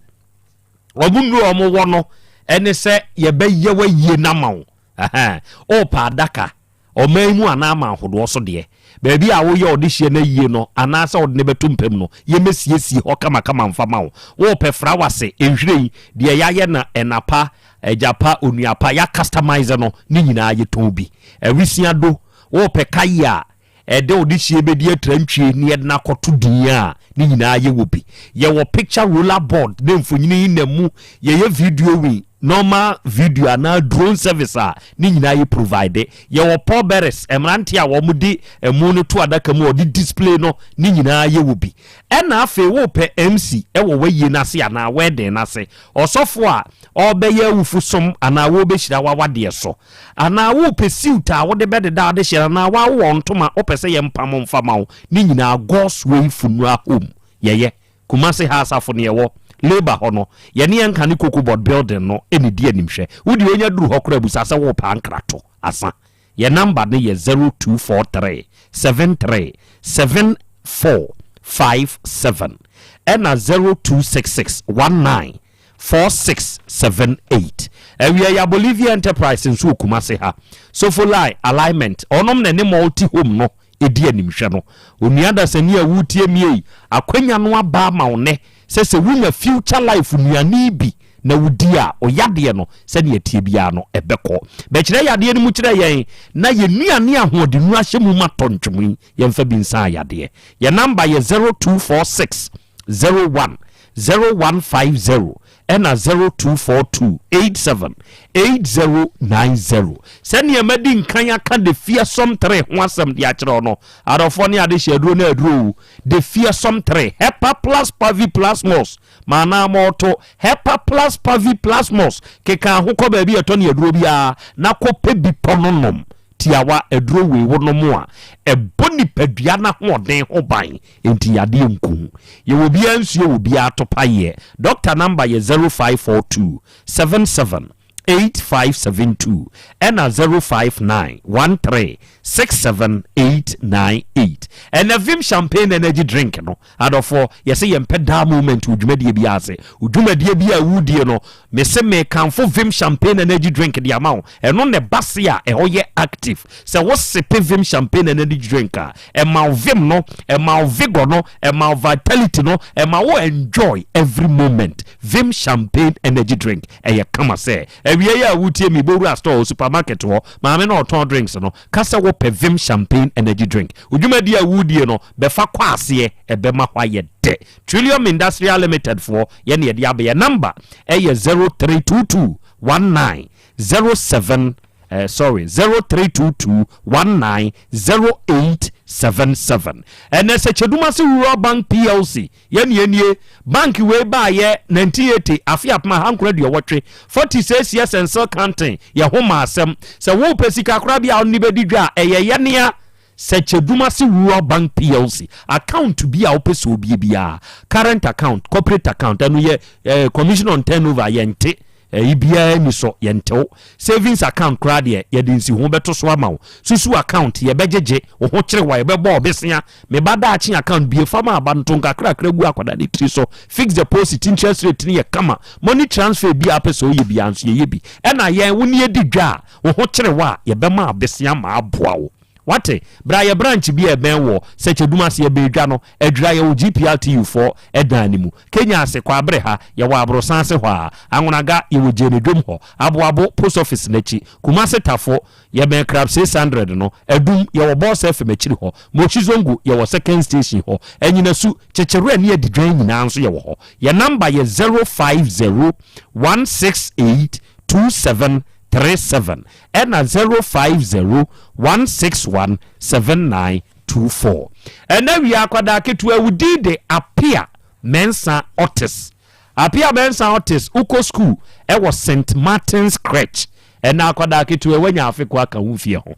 Wɔn nnuro a wɔwɔ no ɛne sɛ yɛbɛyɛ w'ayie no ama wo. Ɛhɛn, wopɛ adaka ɔman yi mu anaa aman ahodoɔ so deɛ, baabi a woyɛ ɔdehyeɛ no ayie no anaasɛ wode no bɛto mpam no, yɛmmɛsiesie hɔ kamakama mfa ma wo. Worepɛ frawase, nhwiren, deɛ yɛayɛ no ɛna pa, agya pa, onua pa, yɛacustomise no, ne nyinaa yɛtɔn bi. Awisia do, worepɛ kayi a ɛde ɔdehyeɛ bɛdi atrantwie na yɛde no akɔto din a, ne nyinaa yɛwɔ bi. Yɛwɔ picture roller board ne mfonini yi nam mu, yɛyɛ videoing, normal video anaa drone service a, ne nyinaa yɛ provide. Yɛwɔ pallbearers, mmeranteɛ a wɔn de amu no to adaka mu a wɔde display no, ne nyinaa yɛwɔ bi. Ɛna afei wopɛ MC wɔ w'ayie no ase anaa wedding no ase, ɔsɔfo a ɔrebɛyɛ awufo som anaa wɔrebɛhyira w'awadeɛ so, anaa wopɛ suit a wode bɛdeda adehyeɛ no anaa w'awowɔ ntoma wopɛ sɛ yɛmpam mfa ma wo, ne nyinaa God's Way Funeral Home yɛyɛ. Kumasi ha asafo no yɛwɔ Labour hɔ no, yɛne yɛn kane Cocoa Board building no na ɛdi animhwɛ. Wo deɛ onya duru hɔ koraa busa sɛ worepɛ ankrato asa. Yɛn number no yɛ 0243 73 7457 ɛna 0266 19 4678. Awia ya Bolivia Enterprise nso wɔ Kumasi ha. Sofolai Alignment, ɔnom na ɛne Multi Home no di animhwɛ no. Onua dasani a woretie me ei, akwanya no aba ama wo nnɛ sɛ sɛ wonya future life nnuane bi na wodi a, wo yadeɛ no sɛdeɛ ɛteɛ biara no ɛbɛkɔ. Bɛkyerɛ yadeɛ no mu kyerɛ yɛn na yɛn nnuane a ahoɔdennuro ahyɛ mu ma tɔ ntwom yi, yɛmfa bi nsa yadeɛ. Yɛn namba yɛ 0246 01 0150 ɛna 0242 87 8090. Sɛnea madi nkan aka The Fearsome Three ho asɛm de akyerɛ wo no, adɔfoɔ ne adehye aduro ne aduro o, The Fearsome Three, Hepa Plus Pavi Plus Mos, maanaa mɔɔto, Hepa Plus Pavi Plus Mos, keka ho kɔ baabi a ɛtɔ ne aduro biara na kɔpɛ bi tɔ no nom. Tiawa, aduro wei wonom a, ɛbɔ nipadua no ahoɔden ho ban. Enti yadeɛ nku ho. Yɛwɔ biara nsuo wɔ biara atopaeɛ. Doctor number yɛ 0542 77 8572 ɛna 059 13 67 898. Ɛnɛ Vim Champagne Energy Drink no, adɔfoɔ, yɛse yɛmpɛ daa moment wɔ dwumadie biara ase. Wo dwumadie bi a wodie no, mese mekamfo Vim Champagne Energy Drink de ama wo. Ɛno na ɛba se a ɛhɔ yɛ active. Sɛ wo sipe Vim Champagne Energy Drink a, ɛma wo vim no, ɛma wo vigor no, ɛma wo vitality no, ɛma wo enjoy every moment. Vim Champagne Energy Drink, ɛyɛ kama sɛ. Awia yi a wotie me, bɔwura store, supermarket hɔ, maame na ɔtɔn drinks no, ka sɛ wopɛ Vim Champagne Energy Drink. Wo dwumadie a wodie no, bɛfa kɔ aseɛ, ɛbɛma hɔ ayɛ dɛ. Trillium Industrial Limited foɔ, yɛne yɛde aba. Yɛn number ɛyɛ 0322 19 07. eh, sorry, 0322 19 0877. Ɛnɛ Sɛkyɛdumase Rural Bank PLC yɛne yɛnie. Bank wei baayɛ 1980, afe 1980, 46 years and still counting. Yɛ ho ma asɛm sɛ wopɛ sika koraa bi a wone bɛdi dwa a, ɛyɛ yɛnea Sɛkyɛdumase Rural Bank PLC. Account bi a wopɛ sɛ obie biara, current account, corporate account, ɛno yɛ commission on turnover, yɛnte ɛyi biara ni so, yɛntew. Savings account koraa deɛ, yɛde nsiho bɛto so ama wo. Susu account, yɛbɛgyegye wo ho kyerɛ wa, yɛbɛbɔ ɔbesea meba daakye account bie fama aba nto nkakrakra gu akwadaa ne tiri so. Fixed deposit interest rate no yɛ kama. Money transfer bi a apɛ sɛ woyɛ biara nso, yɛyɛ bi. Ɛna yɛn wo ne yɛdi dwa a, wo ho kyerɛ wa a, yɛbɛma abesea ma aboa wo. Wate? Bra yɛ branch bi a ɛbɛn wɔ Sɛkyɛdum ase, yɛbɛdwa no Adwira, yɛwɔ GPRTU foɔ ɛdan no mu. Kenya ase Kwabere ha, yɛwɔ Aborosan ase hɔ a. Anwonaga, yɛwɔ Gyenedwom hɔ. Aboabo, post office n'akyi. Kumase Tafo, yɛbɛn Crab 600 no. Adum, yɛwɔ Bɔs FM akyiri hɔ. Moshi Zongo, yɛwɔ second station hɔ. Anyinasu, Kyekyerɛ ne Adidwan nyinaa nso yɛwɔ hɔ. Yɛ number yɛ 050 168 2737 ɛna 050 161 7924. Ɛnɛ wia, akwadaa ketewa, wudi de Apia Mensa Otis, Apia Mensa Otis, wokɔ school ɛwɔ St Martin's Crèche. Ɛnɛ akwadaa ketewa, wanya afeko aka wo fie ho.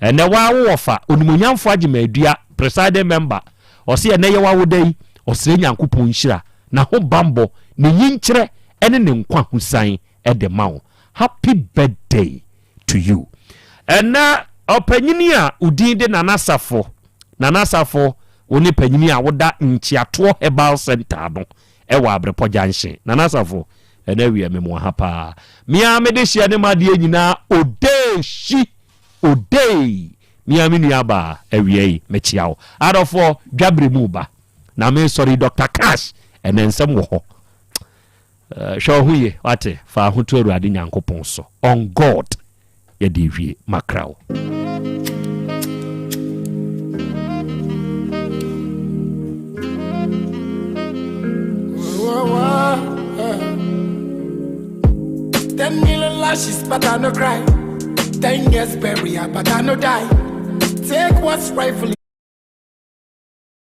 Ɛnɛ waa wowɔ fa onimonyamfo Agyemadua, presiding member, ɔse ɛnɛ yɛ wawoda yi, ɔsrɛ Nyankopɔn nhyira na ho bambɔ ne nyinkyerɛ ɛne ne nkwa hosan ɛde ma wo. Happy birthday to you. Ɛnɛ ɔpanyini a odin de Nana Safo, Nana Safo, wo ne panyini a woda Nkyiatoɔ Herbal Center no ɛwɔ Abrepɔ Junction. Nana Safo, ɛnɛ awie memoa ha paa. Mea mede hyia ne madeɛ nyinaa odehyi odei. Mea me nua baa, awia yi mekyia wo. Adɔfoɔ, dwabere mu ba na mesɔre Dr Cash. Ɛnɛ nsɛm wɔ hɔ. Hwɛ wo ho ye, wate? Fa ho to Awurade Nyankopɔn so. On God yɛde wie makra wo. 10 million lashes, but I no cry. 10 years burial, but I no die. Take what's rightfully.